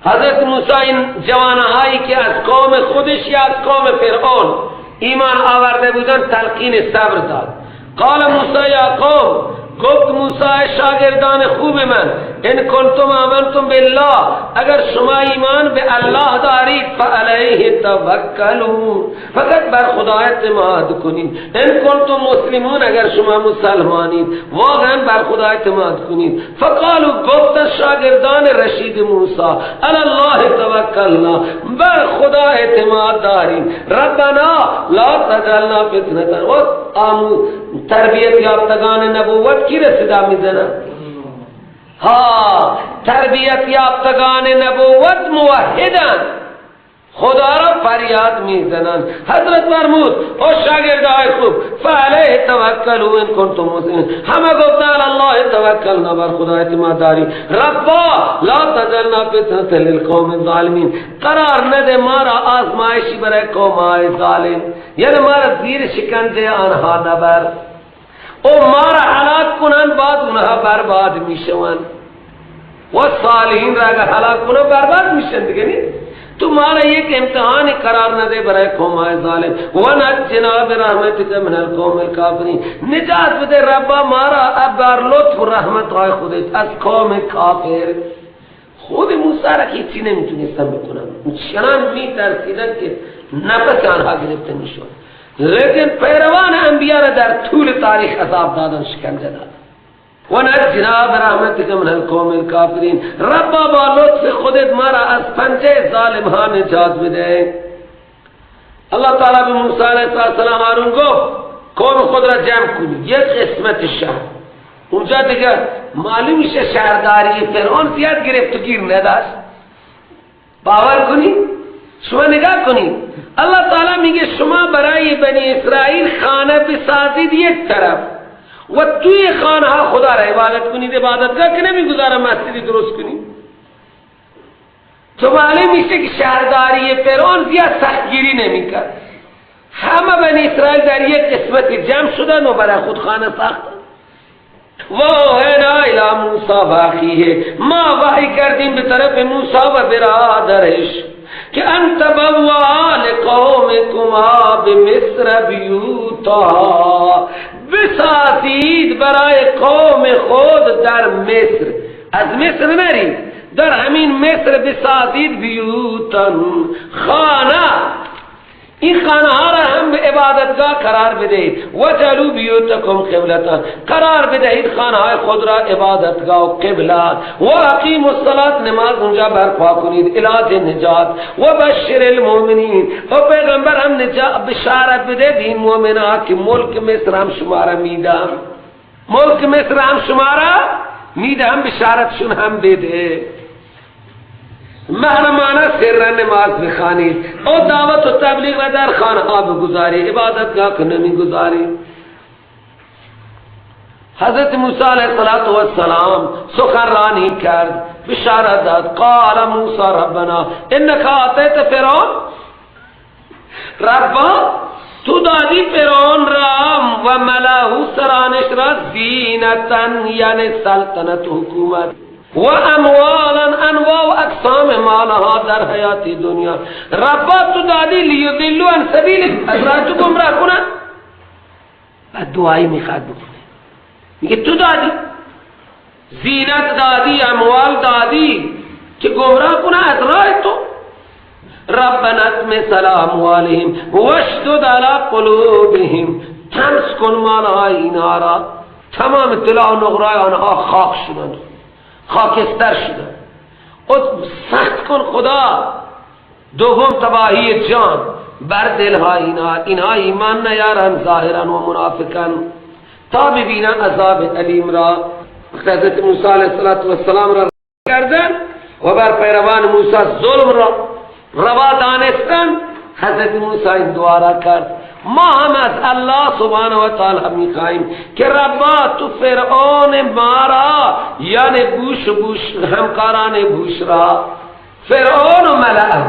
حضرت موسی این جوانهایی که از قوم خودش یا از قوم فرعون ایمان آورده بودن تلقین صبر داد. قال موسی یا قوم، گفت موسی شاگردان خوب من، ان کنتم آمنتم بالله، اگر شما ایمان به الله دارید فعلیه توکلوا، فقط بر خدا اعتماد کنید. ان کنتم مسلمون، اگر شما مسلمانید واقعا بر خدا اعتماد کنید. فقالوا، گفت شاگردان رشید موسی، علی الله توکلنا، بر خدا اعتماد داریم. ربنا لا تجعلنا فتنة. و تربیت یافتگان نبوت کی را صدا میزنن؟ ها، تربیت یافتگان نبوت موحدن، خدا را فریاد میزنن. حضرت فرمود او شاگردهای خوب، فعلیه توکلوا ان کنتم مسلمین، همه گفتن الله توکلنا، بر خدا اعتماد داری. ربا لا تجعلنا فتنة للقوم الظالمین، قرار نده ما را آزمایشی برای قوم های ظالم، یعنی ما را زیر شکنجه آنها نبر، او ما را هلاک کنن بعد اونها برباد میشون. و صالحین را اگر هلاک کنن برباد میشن دیگه، نی تو ما را یک امتحان قرار نده برای قوم های ظالم. و نجنا برحمتک من القوم الکافرین، نجات بده ربا ما را بر لطف و رحمت های خودت از قوم کافر. خود موسی را که هیچی نمیتونستن بکنن، چنان میترسیدن که نفس آنها گرفته میشد، لیکن پیروان انبیاء را در طول تاریخ عذاب دادن، شکنجه دادن. و نجنا برحمتک من القوم الکافرین، ربا با لطف خودت ما را از پنجه ظالم ها نجات بده. الله تعالی به موسی علیه السلام هارون گفت قوم خود را جمع کنی، یک قسمت شهر. اونجا دیگه معلوم میشه شهرداری فرعون زیاد گرفت و گیر نداشت. باور کنی، شما نگاه کنید، الله تعالی میگه شما برای بنی اسرائیل خانه بسازید یک طرف و توی خانه ها خدا را عبادت کنید، عبادتگاه که نمیگذاره مسجدی درست کنید. تو معلوم میشه که شهرداری فرعون زیاد سختگیری نمیکرد. همه بنی اسرائیل در یک قسمت جمع شدن و برای خود خانه ساختن. و اوحینا الی موسی و اخیه، ما وحی کردیم به طرف موسی و برادرش که ان تبوآ لقومکما بمصر بیوتا، بسازید برای قوم خود در مصر، از مصر نرید، در همین مصر بسازید بیوتا، خانه. این خانه ها را هم به عبادتگاه قرار بدهید. وجعلوا بیوتکم قبلتا، قرار بدهید خانه های خود را عبادتگاه و قبله. و اقیموا الصلاة، نماز اونجا برپا کنید، علاج نجات. و بشر المؤمنین، و پیغمبر هم بشارت بده این مؤمنان که ملک مصر هم شما را میدم، ملک مصر هم شما را میدم، بشارتشون هم بده. محرمانه سر نماز بخوانید و دعوت و تبلیغ را در خانه ها بگذاری، عبادتگاه که نمیگذاری. حضرت موسی علیه السلام سخنرانی کرد، بشارت داد. قال موسی ربنا انک آتیت فرعون، ربا تو دادی فرعون را و ملأه سرانش را زینتا، یعنی سلطنت حکومت، و اموالا، انواع و اقسام مالها در حیات دنیا. ربا تو دادی لیضلوا عن سبیلک، از راه تو گمراه کنن. بعد دعایی میخواد بکنه، میگه تو دادی، زینت دادی، اموال دادی که گمراه کنه از راه تو. ربنا اطمس علی اموالهم واشدد علی قلوبهم، تمس کن مالهای اینها را، تمام طلا و نقرای آنها خاک شدند، خاکستر شدن. سخت کن خدا. دوم تباهی جان بر دلهای اینها، اینها ایمان نیارن ظاهرا و منافقن تا ببینن عذاب علیم را. حضرت موسی علیه السلام را کردن و بر پیروان موسی ظلم را روا دانستن. حضرت موسی این دعا را کرد. ما هم از الله سبحانه و تعالی میخواهیم که ربا تو فرعون ما را، یعنی بوش بوش همکاران بوش را، فرعون و ملأه،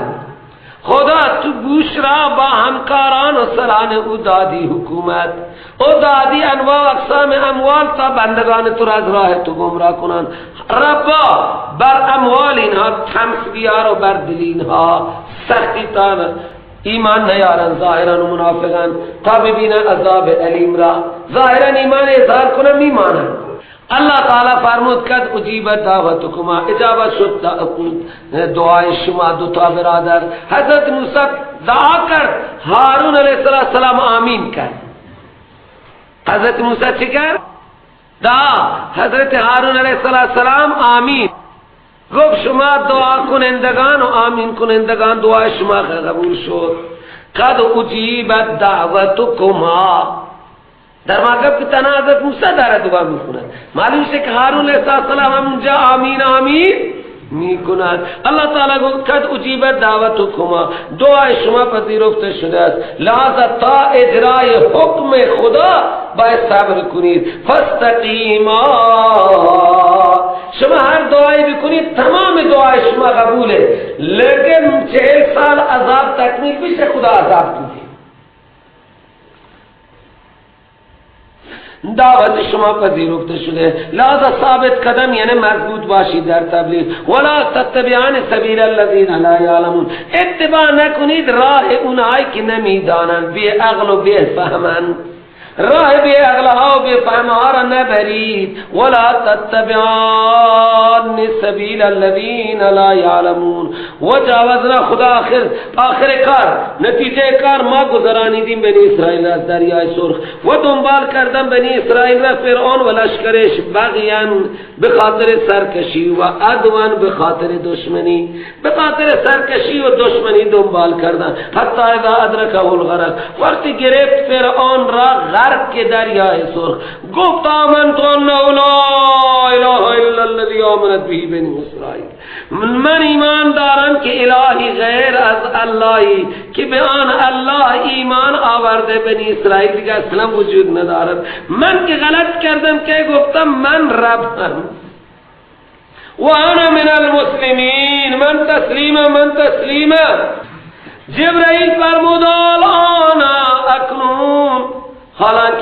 خدا تو بوش را با همکاران و سران او دادی حکومت، او دادی انواع اقسام اموال تا بندگان تو را از راه تو گمراه کنند. ربا بر اموال اینها تمس بیار و بر دل اینها سختی تا ایمان نیارن ظاهرا و منافقان، تا ببینن عذاب علیم را. ظاهرا ایمان اظهار کنن میمانن. اللہ تعالی فرمود قد اجیبت دعوتکما، اجابت شد دعای شما دو تا برادر. حضرت موسی دعا کرد، هارون علیه السلام آمین کرد. حضرت موسی چی کرد؟ دعا، حضرت هارون علیه السلام آمین گفت. شما دعا کنندگان و آمین کنندگان دعای شما قبول شد. قد اجیبت دعوتکما، در واقع که تنها حضرت موسی داره دعا میکنند، معلوم شه که هارون علیه السلام هم اونجا آمین آمین میکند. اللہ تعالی گفت قد اجیبت دعوتکما، دعای شما پذیرفته شده است، لہذا تا اجرای حکم خدا باید صبر کنید. فاستقیما، شما هر دعایی بکنید تمام دعای شما قبوله، لیکن 40 سال عذاب تکمیل بشه خدا عذاب میده. دعوت شما پذیرفته شده، لہذا ثابت قدم یعنی مضبوط باشید در تبلیغ. ولا تتبعان سبیل الذین لا یعلمون، اتباع نکنید راه اونهایی که نمیدانند، بی عقل و بی فهمند. راه بی عقلها و بی فهمها را نبرید. ولا تتبعان سبیل الذین لا یعلمون. وجاوزنا، خدا آخر کار نتیجه کار ما گذرانیدیم بنی اسرائیل از دریای سرخ و دنبال کردن بنی اسرائیل را فرعون و لشکرش بغیان به خاطر سرکشی و عدوان به خاطر دشمنی، به خاطر سرکشی و دشمنی دنبال کردن. حتی اذا ادرکه الغرق، وقتی گرفت فرعون را غرق دریای سرخ، گفت آمنت انه لا اله الا الذی آمنت به بنی اسرائیل، من ایمان دارم که الهی غیر از اللهی که به آن الله ایمان آورده بنی اسرائیل دیگه اصلا وجود ندارد. من که غلط کردم که گفتم من ربم و انا من المسلمین، من تسلیمم، من تسلیمم. جبرائیل فرمود الان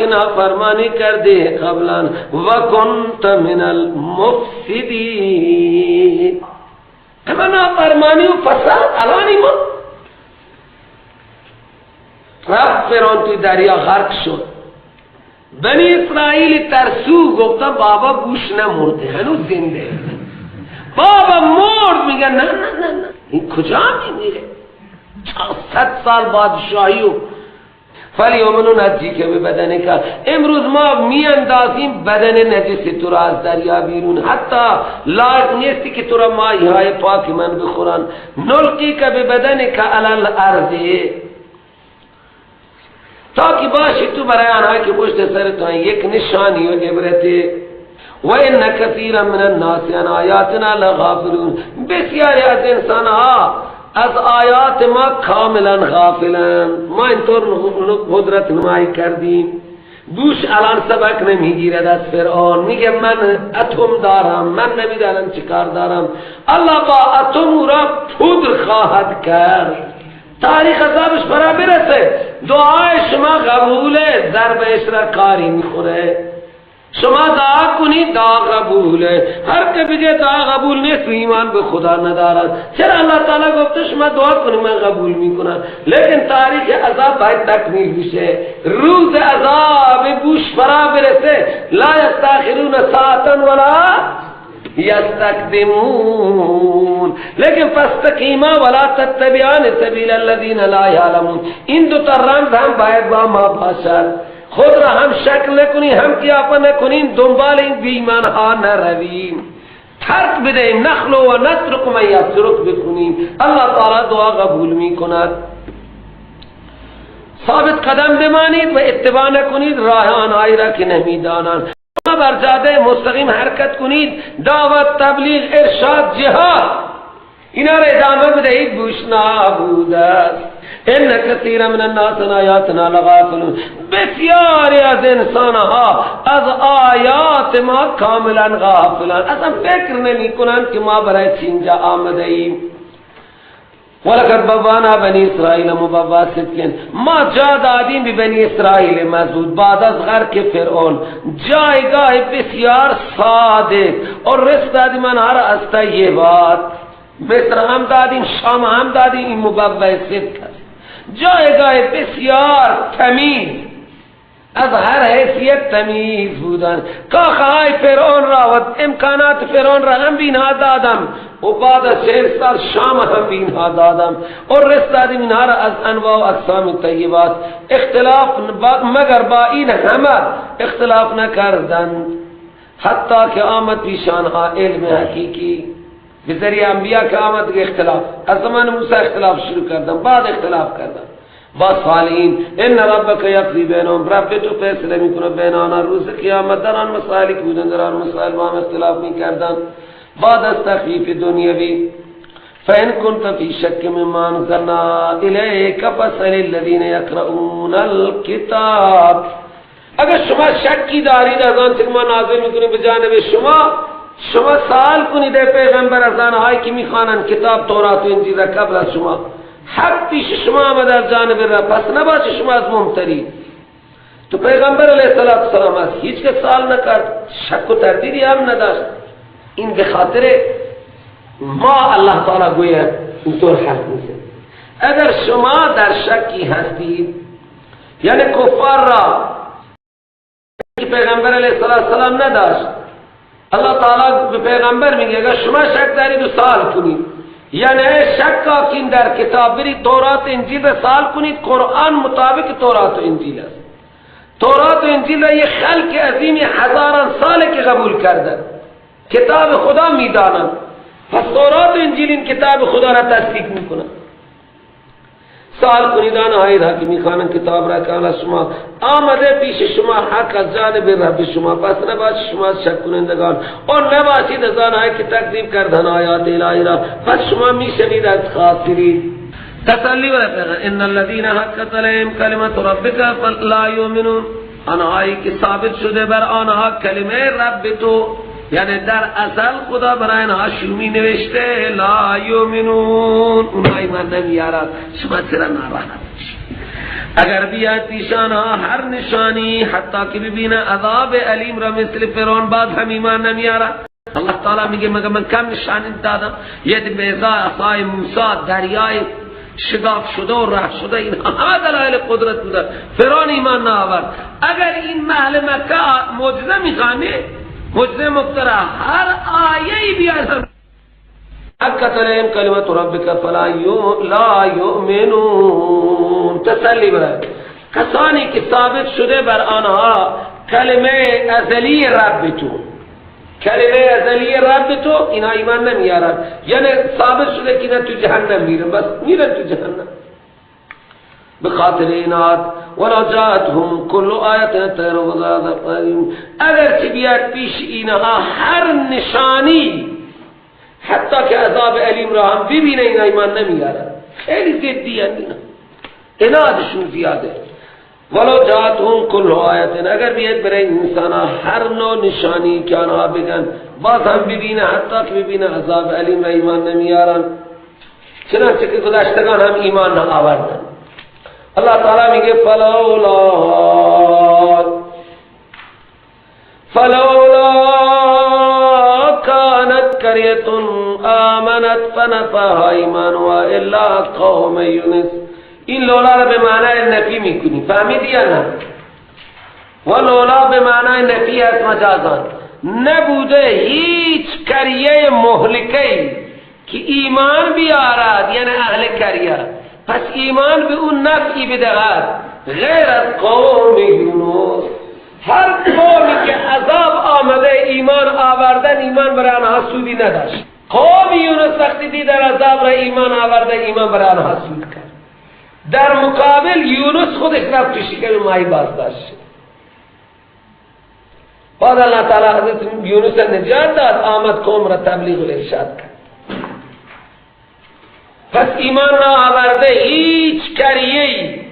که نافرمانی کرده قبلا، و کنت من المفسدین. همه نافرمانی و فساد الان ایمان رفت. فرعون توی دریا غرق شد. بنی اسرائیل ترسو گفتن بابا بوش نمرده، هنوز زنده. بابا مرد، میگن نه نه نه نه، این کجا میمیره؟ 400 سال بادشاهی و فلیومنو نجی که به بدن که امروز ما میاندازیم بدن نجس تو را از دریا بیرون، حتی لایق نیستی که تو را ماهی های پاک من بخورن. نلقی که به بدن که علی الارض، تا که باشی تو برای آنها که پشت سر تو یک نشانی و عبرت. و ان کثیرا من الناس عن آیاتنا لغافلون، بسیاری از انسانها از آیات ما کاملا غافلند. ما اینطور قدرت نمایی کردیم. بوش الان سبق نمیگیرد از فرعون، میگه من اتم دارم، من نمیدانم چه کار دارم. الله با اتم او را پودر خواهد کرد. تاریخ عذابش برا برسه، دعای شما قبوله، ضربش را کاری میخوره. شما دعا کنید دعا قبوله. هر که بگه دعا قبول نیست ایمان به خدا ندارد. چرا الله تعالی گفته شما دعا کنید من قبول میکنم، لیکن تاریخ عذاب باید تکمیل بشه. روز عذاب بوش فرا برسه، لا یستاخرون ساعتا ولا یستقدمون، لیکن فاستقیما ولا تتبعان سبیل الذین لا یعلمون. این دو تا رمز هم باید با ما باشد. خود را هم شک نکنیم، هم قیافه نکنیم، دنبال این بیمان ها نرویم، ترک بدهیم، نخلو و نترک من یترک بکنیم. الله تعالی دعا قبول می کند. ثابت قدم بمانید و اتباع نکنید راه آنهایی را که نمیدانند. بر جاده مستقیم حرکت کنید، دعوت، تبلیغ، ارشاد، جهاد، اینا را ادامه بدهید. بوش نابود است. ان کثیر من الناس عن آیاتنا لغافلون، بسیاری از انسانها از آیات ما کاملا غافلند، اصلا فکر نمی کنند که ما برای چی اینجا آمده ایم. ولقد بوانا بنی اسرائیل مبوا صدق، ما جا دادیم به بنی اسرائیل مزود بعد از غرق فرعون جایگاه بسیار صادق، اور رزق دادیم آنها را از طیبات. مصر هم دادیم، شام هم دادیم، این مبوع صدق است. جایگاه بسیار تمیز، از هر حیثیت تمیز بودن. کاخهای فرعون را و امکانات فرعون را هم بینها دادم، و بعد از 40 سال شام هم بینها دادم، اور رزق دادیم اینها را از انواع و اقسام طیبات. اختلاف مگر با این همه اختلاف نکردند، حتی که آمد پیش آنها علم حقیقی. به ذریعه انبیاء که آمد اختلاف، از زمان موسی اختلاف شروع کردن، بعد اختلاف کردن با صالحین. ان ربک یقضی بینهم، رب تو فیصله میکنه بین آنها روز قیامت در آن مسائلی که بودن، در آن مسائل با هم اختلاف میکردن. بعد از تخفیف دنیوی، فإن كنت في شك مما أنزلنا إليك فاسأل الذين يقرؤون الكتاب. اگر شما شکی دارید از آنچه که ما نازل میکنیم به جانب شما، شما سوال کنید ای پیغمبر از آنهایی که میخوانند کتاب تورات و انجیل را قبل از شما. حق پیش شما آمد از جانب رب، پس نباشه شما از ممتری. تو پیغمبر علیه السلام از هیچ که سوال نکرد، شک و تردیدی هم نداشت. این به خاطر ما الله تعالی گوید اینطور حرف میزنه. اگر شما در شکی هستید، یعنی کفار را که پیغمبر علیه السلام نداشت، الله تعالی به پیغمبر میگه اگر شما شک دارید و سوال کنید، یعنی شک کاکین در کتاب برید تورات انجیل را سوال کنید. قرآن مطابق تورات و انجیل است. تورات و انجیل را یک خلق عظیمی هزاران ساله که قبول کردند، کتاب خدا میدانند. پس تورات و انجیل این کتاب خدا را تصدیق میکنند. سوال کنید آنهایی را که میخوانند کتاب را که از شما آمده پیش شما حق از جانب رب شما، پس نباشید شما شک کنندگان اور نباشید از آنهایی که تکذیب کردن آیات الهی را، پس شما میشوید از خاسرین. تسلی برای پیغمبر، ان الذین حقت علیهم کلمة ربک لا یؤمنون، آنهایی که ثابت شده بر آنها کلمه رب تو، یعنی در ازل خدا برای آنها شومی نوشته، لا یؤمنون، اونها ایمان نمیارند. شما چرا ناراحت میشید؟ اگر بیاد پیشانها هر نشانی حتی که ببینه عذاب علیم را مثل فرعون، باز هم ایمان نمیاره. الله تعالی میگه مگه من کم نشانی دادم؟ ید بیضا، عصای موسی، دریای شگاف شده و راه شده، این همه دلایل قدرت بوده. فرعون ایمان نآورد. اگر این اهل مکه معجزه میخوانه، معجزه مفترا، هر آیه بیاد حقت علیهم کلمت ربک فلا لا یؤمنون. تسلی برای کسانی که ثابت شده بر آنها کلمه ازلی رب تو، کلمه ازلی رب تو، اینا ایمان نمیارن، یعنی ثابت شده که اینا تو جهنم میرن، بس میرن تو جهنم به خاطر اینات. ولا جاءتهم كل آیت تروا عذاب، اگر چه بیاد پیش اینها هر نشانی حتی که عذاب علیم را هم ببینه، اینا ایمان نمیارن. خیلی ضدی هن اینا، عنادشون زیاده. ولو جاءتهم كل آیت، اگر بیاد برای انسان هر نوع نشانی که آنها بگن، باز هم ببینه، حتی که ببینه عذاب علیم را ایمان نمیارن، چنانچه که گذشتگان هم ایمان نآوردن. الله تعالی میگه فلولا كانت قرية آمنت فنفعها ایمانها الا قوم یونس. این لولا را به معنای نفی میکنی، فهمیدی یا نه؟ و لولا به معنای نفی است مجازان. نبوده هیچ قریه مهلکه که ایمان بیارد، یعنی اهل قریه، پس ایمان به اون نفعی بدهد غیر از قوم یونس. هر قومی که عذاب آمده ایمان آوردن، ایمان برای آنها سودی نداشت. قوم یونس وقتی دیدن عذاب را ایمان آورده، ایمان برای آنها سود کرد. در مقابل یونس خودش رفت تو شکم ماهی بازداشت شد. بعد الله تعالی حضرت یونس نجات داد، آمد قوم را تبلیغ و ارشاد کرد. پس ایمان نآورده هیچ قریه‌ای،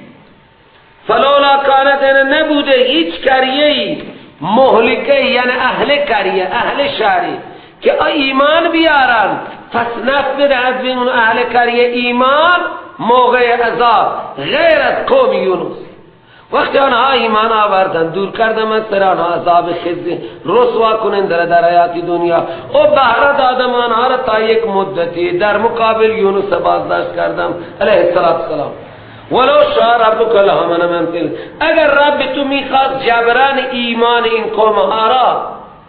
فلولا کانت، نبوده هیچ قریه‌ای مهلکه، یعنی اهل قریه، اهل شهری که ایمان بیارن، پس نفع بدهد به اون اهل قریه ایمان موقع عذاب غیر از قوم یونس. وقتی آنها ایمان آوردن، دور کردم از سر آنها عذاب خزی، رسوا کننده در حیات دنیا، و بهره دادم آنها را تا یک مدتی. در مقابل یونس بازداشت کردم علیه السلام. ولو شاء ربک لآمن من فی، اگر رب تو میخواست جبران ایمان این قوم ها را،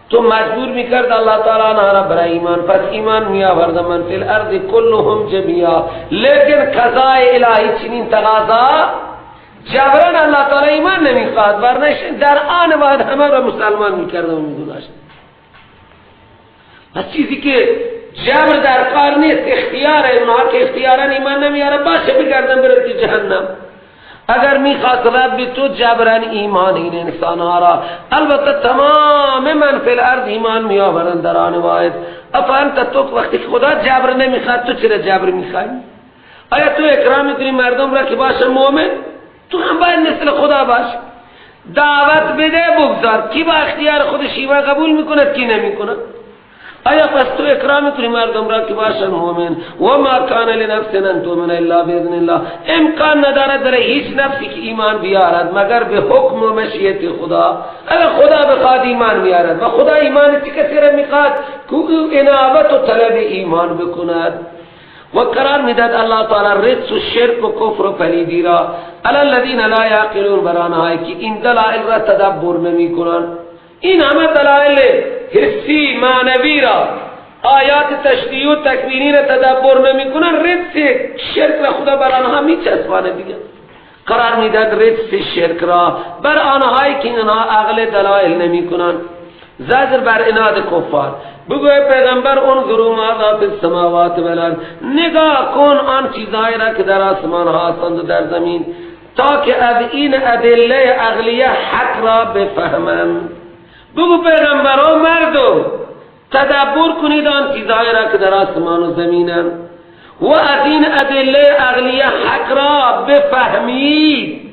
تو مجبور میکرد الله تعالی آنها را برای ایمان، پس ایمان می آورد من فی الارض کلهم جميعا. لیکن قضای الهی چنین تقاضا جبران الله تعالی ایمان نمیخواد، ورنه در آن باید همه را مسلمان میکرد و میگذاشت. پس چیزی که جبر در کار نیست، اختیار اونها که اختیارا ایمان نمیاره، باشه بگردن بره تو جهنم. اگر میخواست رب تو جبران ایمان این انسان ها را، البته تمام من فی الارض ایمان می آورن در آن واحد. افانت تو وقتی که خدا جبر نمیخواد، تو چرا جبر میخوای؟ آیا تو اکرام میکنی مردم را که باشه مؤمن؟ تو هم باید مثل خدا باش، دعوت بده بگذار، کی با اختیار خودش ایمان قبول میکند کی نمیکند. آیا پس تو اکرام میکنی مردم را که باشن مؤمن؟ و ما کان لنفس ان تؤمن الا باذن الله، امکان ندارد در هیچ نفسی که ایمان بیارد مگر به حکم و مشیت خدا. اگر خدا بخواد ایمان میارد، و خدا ایمان چه کسی را میخواد که او انابت و طلب ایمان بکند. و قرار میداد الله تعالی رجس و شرک و کفر و پلیدی را علی الذین لا یعقلون، بر آنهایی که این دلائل را تدبر نمیکنند. این همه دلائل حسی معنوی را، آیات تشریعی و تکوینی را تدبر نمیکنن، رجس شرک را خدا بر آنها میچسبانه دیگه. قرار میداد رجس شرک را بر آنهایی که اینها عقل دلائل نمیکنن. زجر بر عناد کفار. بگو ای پیغمبر انظروا ماذا فی السماوات والارض، نگاه کن آن چیزهایی را که در آسمان ها هستند و در زمین، تا که از این ادله عقلیه حق را بفهمند. بگو پیغمبران مردم تدبر کنید آن چیزهایی را که در آسمان و زمینند و از این ادله عقلیه حق را بفهمید.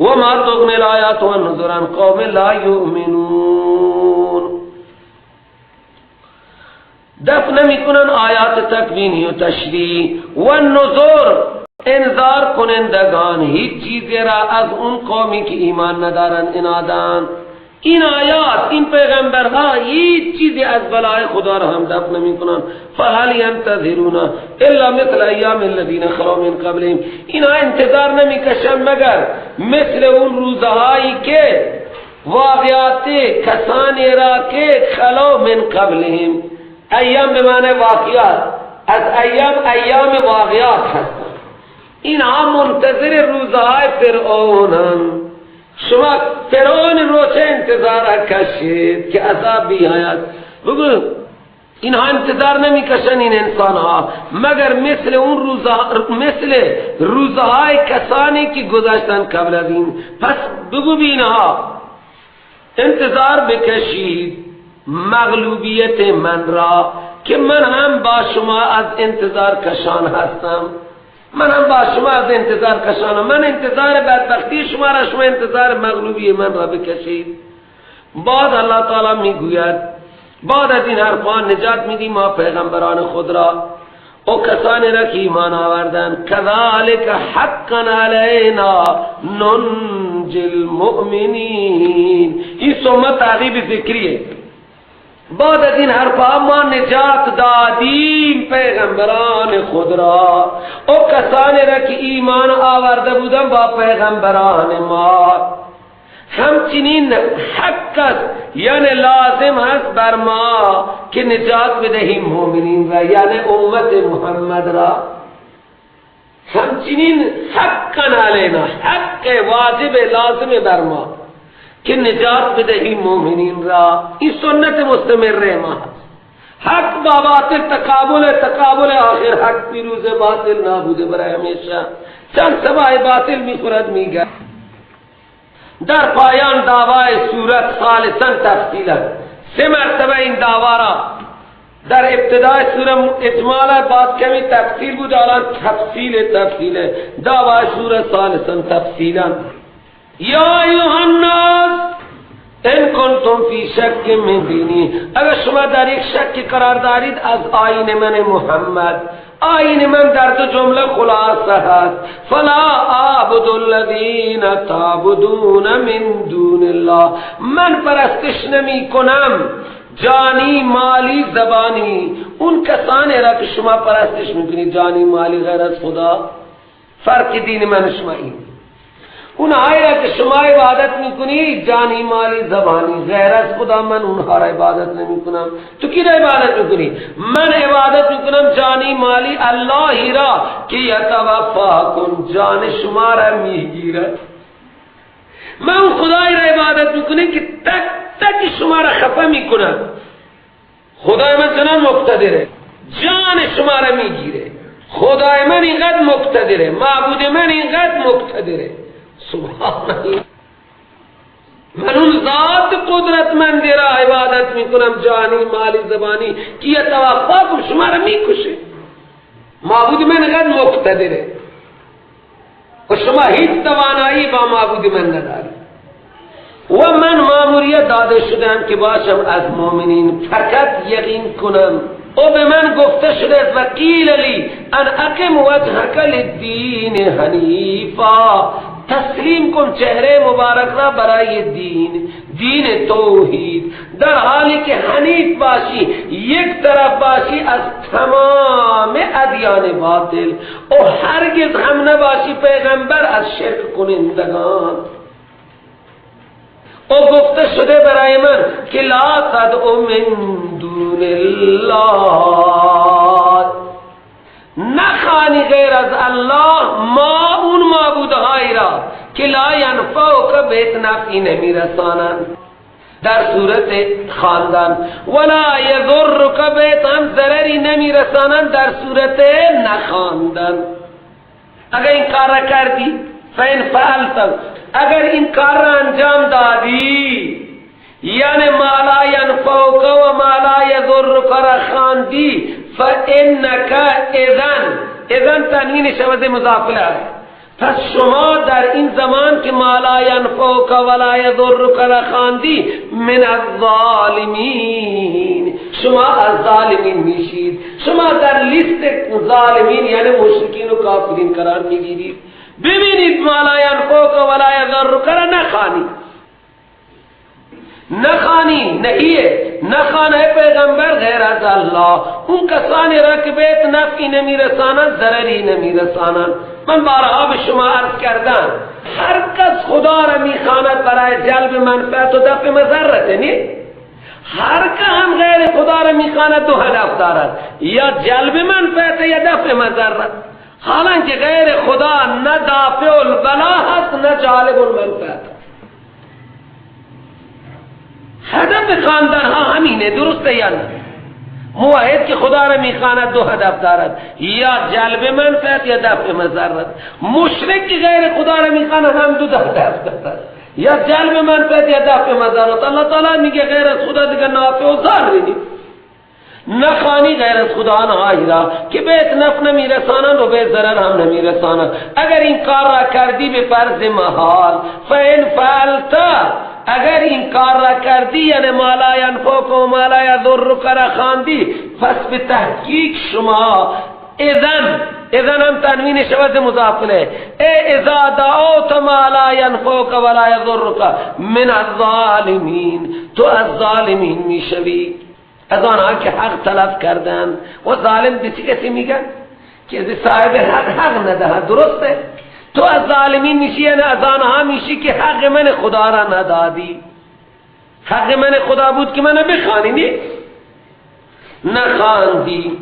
و ما تغنی الآیات والنذر عن قوم لا یؤمنون. دفع نمی کنن آیات تکوینی و تشریع و نذر، انذار کننده کنندگان هیچ چیزی را از اون قومی که ایمان ندارند انادن. این آیات، این پیغمبرها هیچ چیزی از بلای خدا را هم دفع نمی کنند. فهل ینتظرون الا مثل ایام الذین خلوا من قبلهم. اینها انتظار نمی کشند مگر مثل اون روزهایی که واقعات کسانی را که خلو من قبلهم. ایام به معنی واقعات، از ایام ایام واقعات هستند. اینها منتظر روزهای فرعونند. شما فرعون رو چه انتظار کشید که عذاب بیاید؟ بگو اینها انتظار نمی کشن این انسان ها مگر مثل اون روزها، مثل روزهای کسانی که گذشتن قبل از این. پس بگو اینها انتظار بکشید مغلوبیت من را که من هم با شما از انتظار کشان هستم. من هم با شما از انتظار کشانم. من انتظار بدبختی شما را، شما انتظار مغلوبی من را بکشید. بعد الله تعالی میگوید بعد از این حرفان نجات میدیم ما پیغمبران خود را او کسانی را که ایمان آوردن. کذالک حقا علینا ننجی المؤمنین. این ثم تعقیب ذکریه. بعد از این حرفها ما نجات دادیم پیغمبران خود را او کسانی را که ایمان آورده بودن با پیغمبران ما. همچنین حق است، یعنی لازم هست بر ما که نجات بدهیم مؤمنین را، یعنی امت محمد را. همچنین حقا علینا، حق واجب لازم بر ما که نجات بدهیم مؤمنین را. این سنت مستمر ما هست. حق با باطل تقابل، تقابل آخر حق پیروز، باطل نابوده برای همیشه. چند سبای باطل میخورد میگه. در پایان دعوای صورت ثالثا تفصیلا، سه مرتبه این دعوا را در ابتدای سوره اجمال، بعد کمی تفصیل بود، الان تفصیل تفصیل دعوای سوره ثالثا تفصیلا. یا ایها الناس ان کنتم فی شک من دینی، اگر شما در یک شک قرار دارید از آیین من محمد، آیین من در دو جمله خلاصه هست. فلا اعبد الذین تعبدون من دون الله، من پرستش نمی کنم جانی مالی زبانی اون کسانی را که شما پرستش میکنید، جانی مالی غیر از خدا. فرق دین من شما این، اونهایی را که شما عبادت میکنی جانی مالی زبانی غیر از خدا، من اونها را عبادت نمی کنم. تو کی را عبادت میکنی؟ من عبادت میکنم جانی مالی اللهی را که یتوفاکم، جان شما را میگیرد. من اون خدایی را عبادت میکنم که تک تک شما را خفه میکند. خدای من چنان مقتدره، جان شما را میگیره. خدای من اینقدر مقتدره، معبود من اینقدر مقتدره. سبحان الله، من اون ذات قدرتمندی را عبادت میکنم جانی مالی زبانی که یتوفاکم، شما را میکشه. معبود من اینقدر مقتدره و شما هیچ توانایی با معبود من ندارید. و من ماموریت داده شدم که باشم از مؤمنین، فقط یقین کنم. او به من گفته شده است و قیل لی ان اقم وجهک للدین حنیفا، تسلیم کن چهره مبارک را برای دین، دین توحید، در حالی که حنیف باشی، یک طرف باشی از تمام ادیان باطل، و هرگز هم نباشی پیغمبر از شرک کنندگان. او گفته شده برای من که لا تدعو من دون الله، نخوانی غیر از الله ما اون معبودهایی را که لا ینفعک، بهت نفعی نمیرسانند در صورت خواندن، ولا یضرک، بهت هم ضرری نمیرسانند در صورت نخواندن. اگر این کار را کردی، فإن فعلت، اگر این کار را انجام دادی، یعنی ما لا ینفعک و ما لا یضرک را خواندی، فإنک اذن، اذن تنوین شوز مضاف الیه، پس شما در این زمان که ما لا ینفعک و لا یضرک را خواندی، من الظالمین، شما از ظالمین میشید، شما در لیست ظالمین یعنی مشرکین و کافرین قرار میگیرید. ببینید ما لا ینفعک ولا یضرک را نخوانی، نخوانی نهیه، نخوانه پیغمبر غیر از الله اون کسانی را که بهت نفعی نمیرسانند، ضرری نمیرسانند. من بارها به شما عرض کردم هر کس خدا را میخواند برای جلب منفعت و دفع مضرت، نی؟ هر که هم غیر خدا را میخواند دو هدف دارد، یا جلب منفعت یا دفع مضرت. حالانکه غیر خدا نه دافع البلا هست نه جالب المنفعت. هدف خواندن ها همینه، درسته یا نه؟ موحد که خدا را میخواند دو هدف دارد، یا جلب منفعت یا دفع مضرت. مشرک که غیر خدا را میخواند هم دو هدف دارد، یا جلب منفعت یا دفع مضرت. الله تعالی میگه غیر از خدا دیگه نافع و ضار نیست. نخوانی غیر از خدا آنهایی را که بهت نفع نمیرسانند و به ضرر هم نمیرسانند. اگر این کار را کردی به فرض محال، فإن فعلت، اگر این کار را کردی یعنی ما لا ینفعک و ما لا یضرک را خواندی، پس به تحقیق شما اذن هم تنوین شود مضاف الیه، ای اذا دعوت ما لا ینفعک ولا یضرک من الظالمین، تو از ظالمین میشوی، از آنها که حق تلف کردن. و ظالم به چه کسی میگن؟ که صاحب حق حق ندهد، درسته؟ تو از ظالمین میشی، یعنی از آنها میشی که حق من خدا را ندادی. حق من خدا بود که منو بخوانی، نی؟ نخواندی.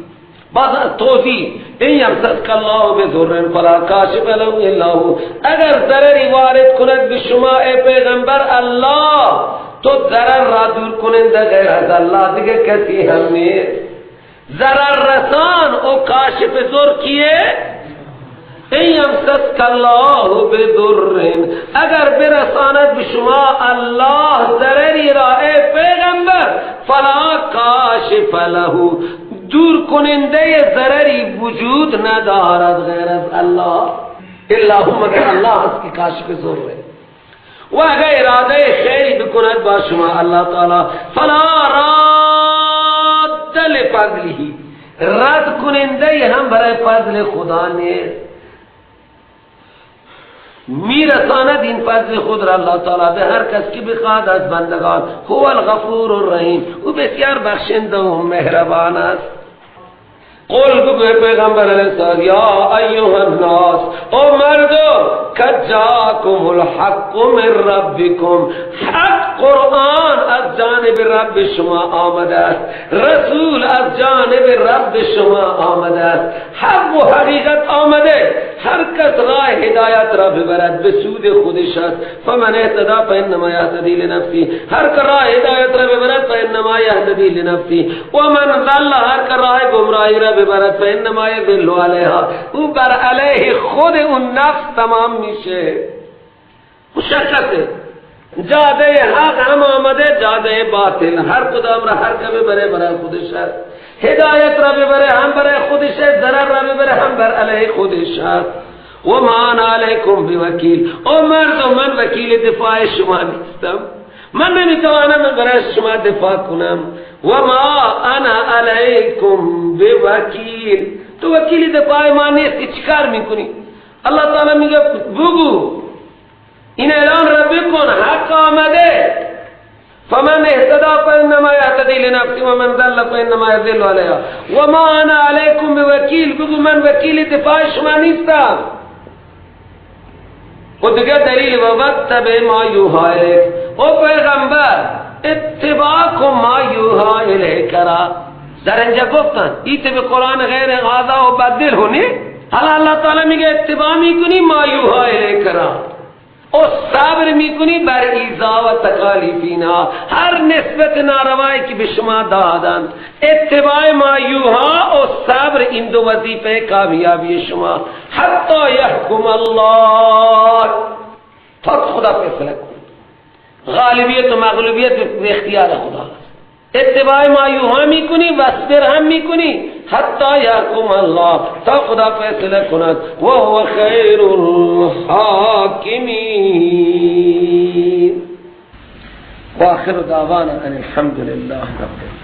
باز توضیح، این یمسسک الله بضر فلا کاشف له الا هو، اگر ضرری وارد کند به شما ای پیغمبر الله، تو ضرر را دور کننده غیر از الله دیگه کسی هم نیست. ضرر رسان او کاشف ضر کیه؟ این یمسسک الله بضر، اگر برساند به شما الله ضرری را ای پیغمبر، فلا کاشف له، دور کننده ضرری وجود ندارد غیر از الله، الا هو، مگر الله است که کاشف ضره. و اگر اراده خیری بکند با شما الله تعالی، فلا راد لفضله، رد کننده هم برای فضل خدا نیست. میرساند این فضل خود را الله تعالی به هر کس که بخواد از بندگان. هو الغفور الرحیم، او بسیار بخشنده و مهربان است. قل، بگو پیغمبر علیه السلام، یا ایها الناس، او مردم، قد جاءکم الحق من ربکم، حق قرآن از جانب رب شما آمده است، رسول از جانب رب شما آمده است، حق و حقیقت آمده. هر کس راه هدایت را ببرد به سود خودش است. فمن اهتدى فانما یهتدی لنفسه، هر که راه هدایت را ببرد فانما یهتدی لنفسه، و من ضل، هر که راه گمراهی را ببرد فانما یضل علیها، او بر علیه خود اون نفس تمام میشه. مشخصه، جاده حق هم آمده، جاده باطل، هر کدام را هر که ببره برای خودش است. هدایت را ببره هم برای خودش است، ضرر را ببره هم بر علیه خودش است. و ما انا علیکم بوکیل، او مردم من وکیل دفاع شما نیستم، من نمیتوانم برای شما دفاع کنم. و ما انا علیکم بوکیل، تو وکیل دفاع ما نیستی، چیکار میکنی؟ الله تعالی میگه بگو، این اعلان را بکن، حق آمده. فمن اهتدى فانما يهتدي لنفسه ومن ضل فانما يضل عليها وما انا عليكم بوکیل، بگو من وکیل دفاع شما نیستم. و دیگه دلیل، و واتبع ما یوحی الیک، او پیغمبر اتباع کن ما یوحی الیک را. در اینجا گفتن ایت به قرآن غیر هذا و بدل هونی، حالا الله تعالی میگه اتباع میکنی ما یوحی الیک را، او صبر میکنی بر ایذا و تکالیفینا، هر نسبت ناروایی که به شما دادن. اتباع ما یوحی و صبر، این دو وظیفه کامیابی شما. حتی یحکم الله، تا خدا فیصله کن، غالبیت و مغلوبیت به اختیار خدا است. اتباع ما یوحی میکنی و صبر هم میکنی، حتی یحکم الله، تا خدا فیصله کند. و هو خیر الحاکمین. و آخر دعوانا ان الحمد لله رب العالمین.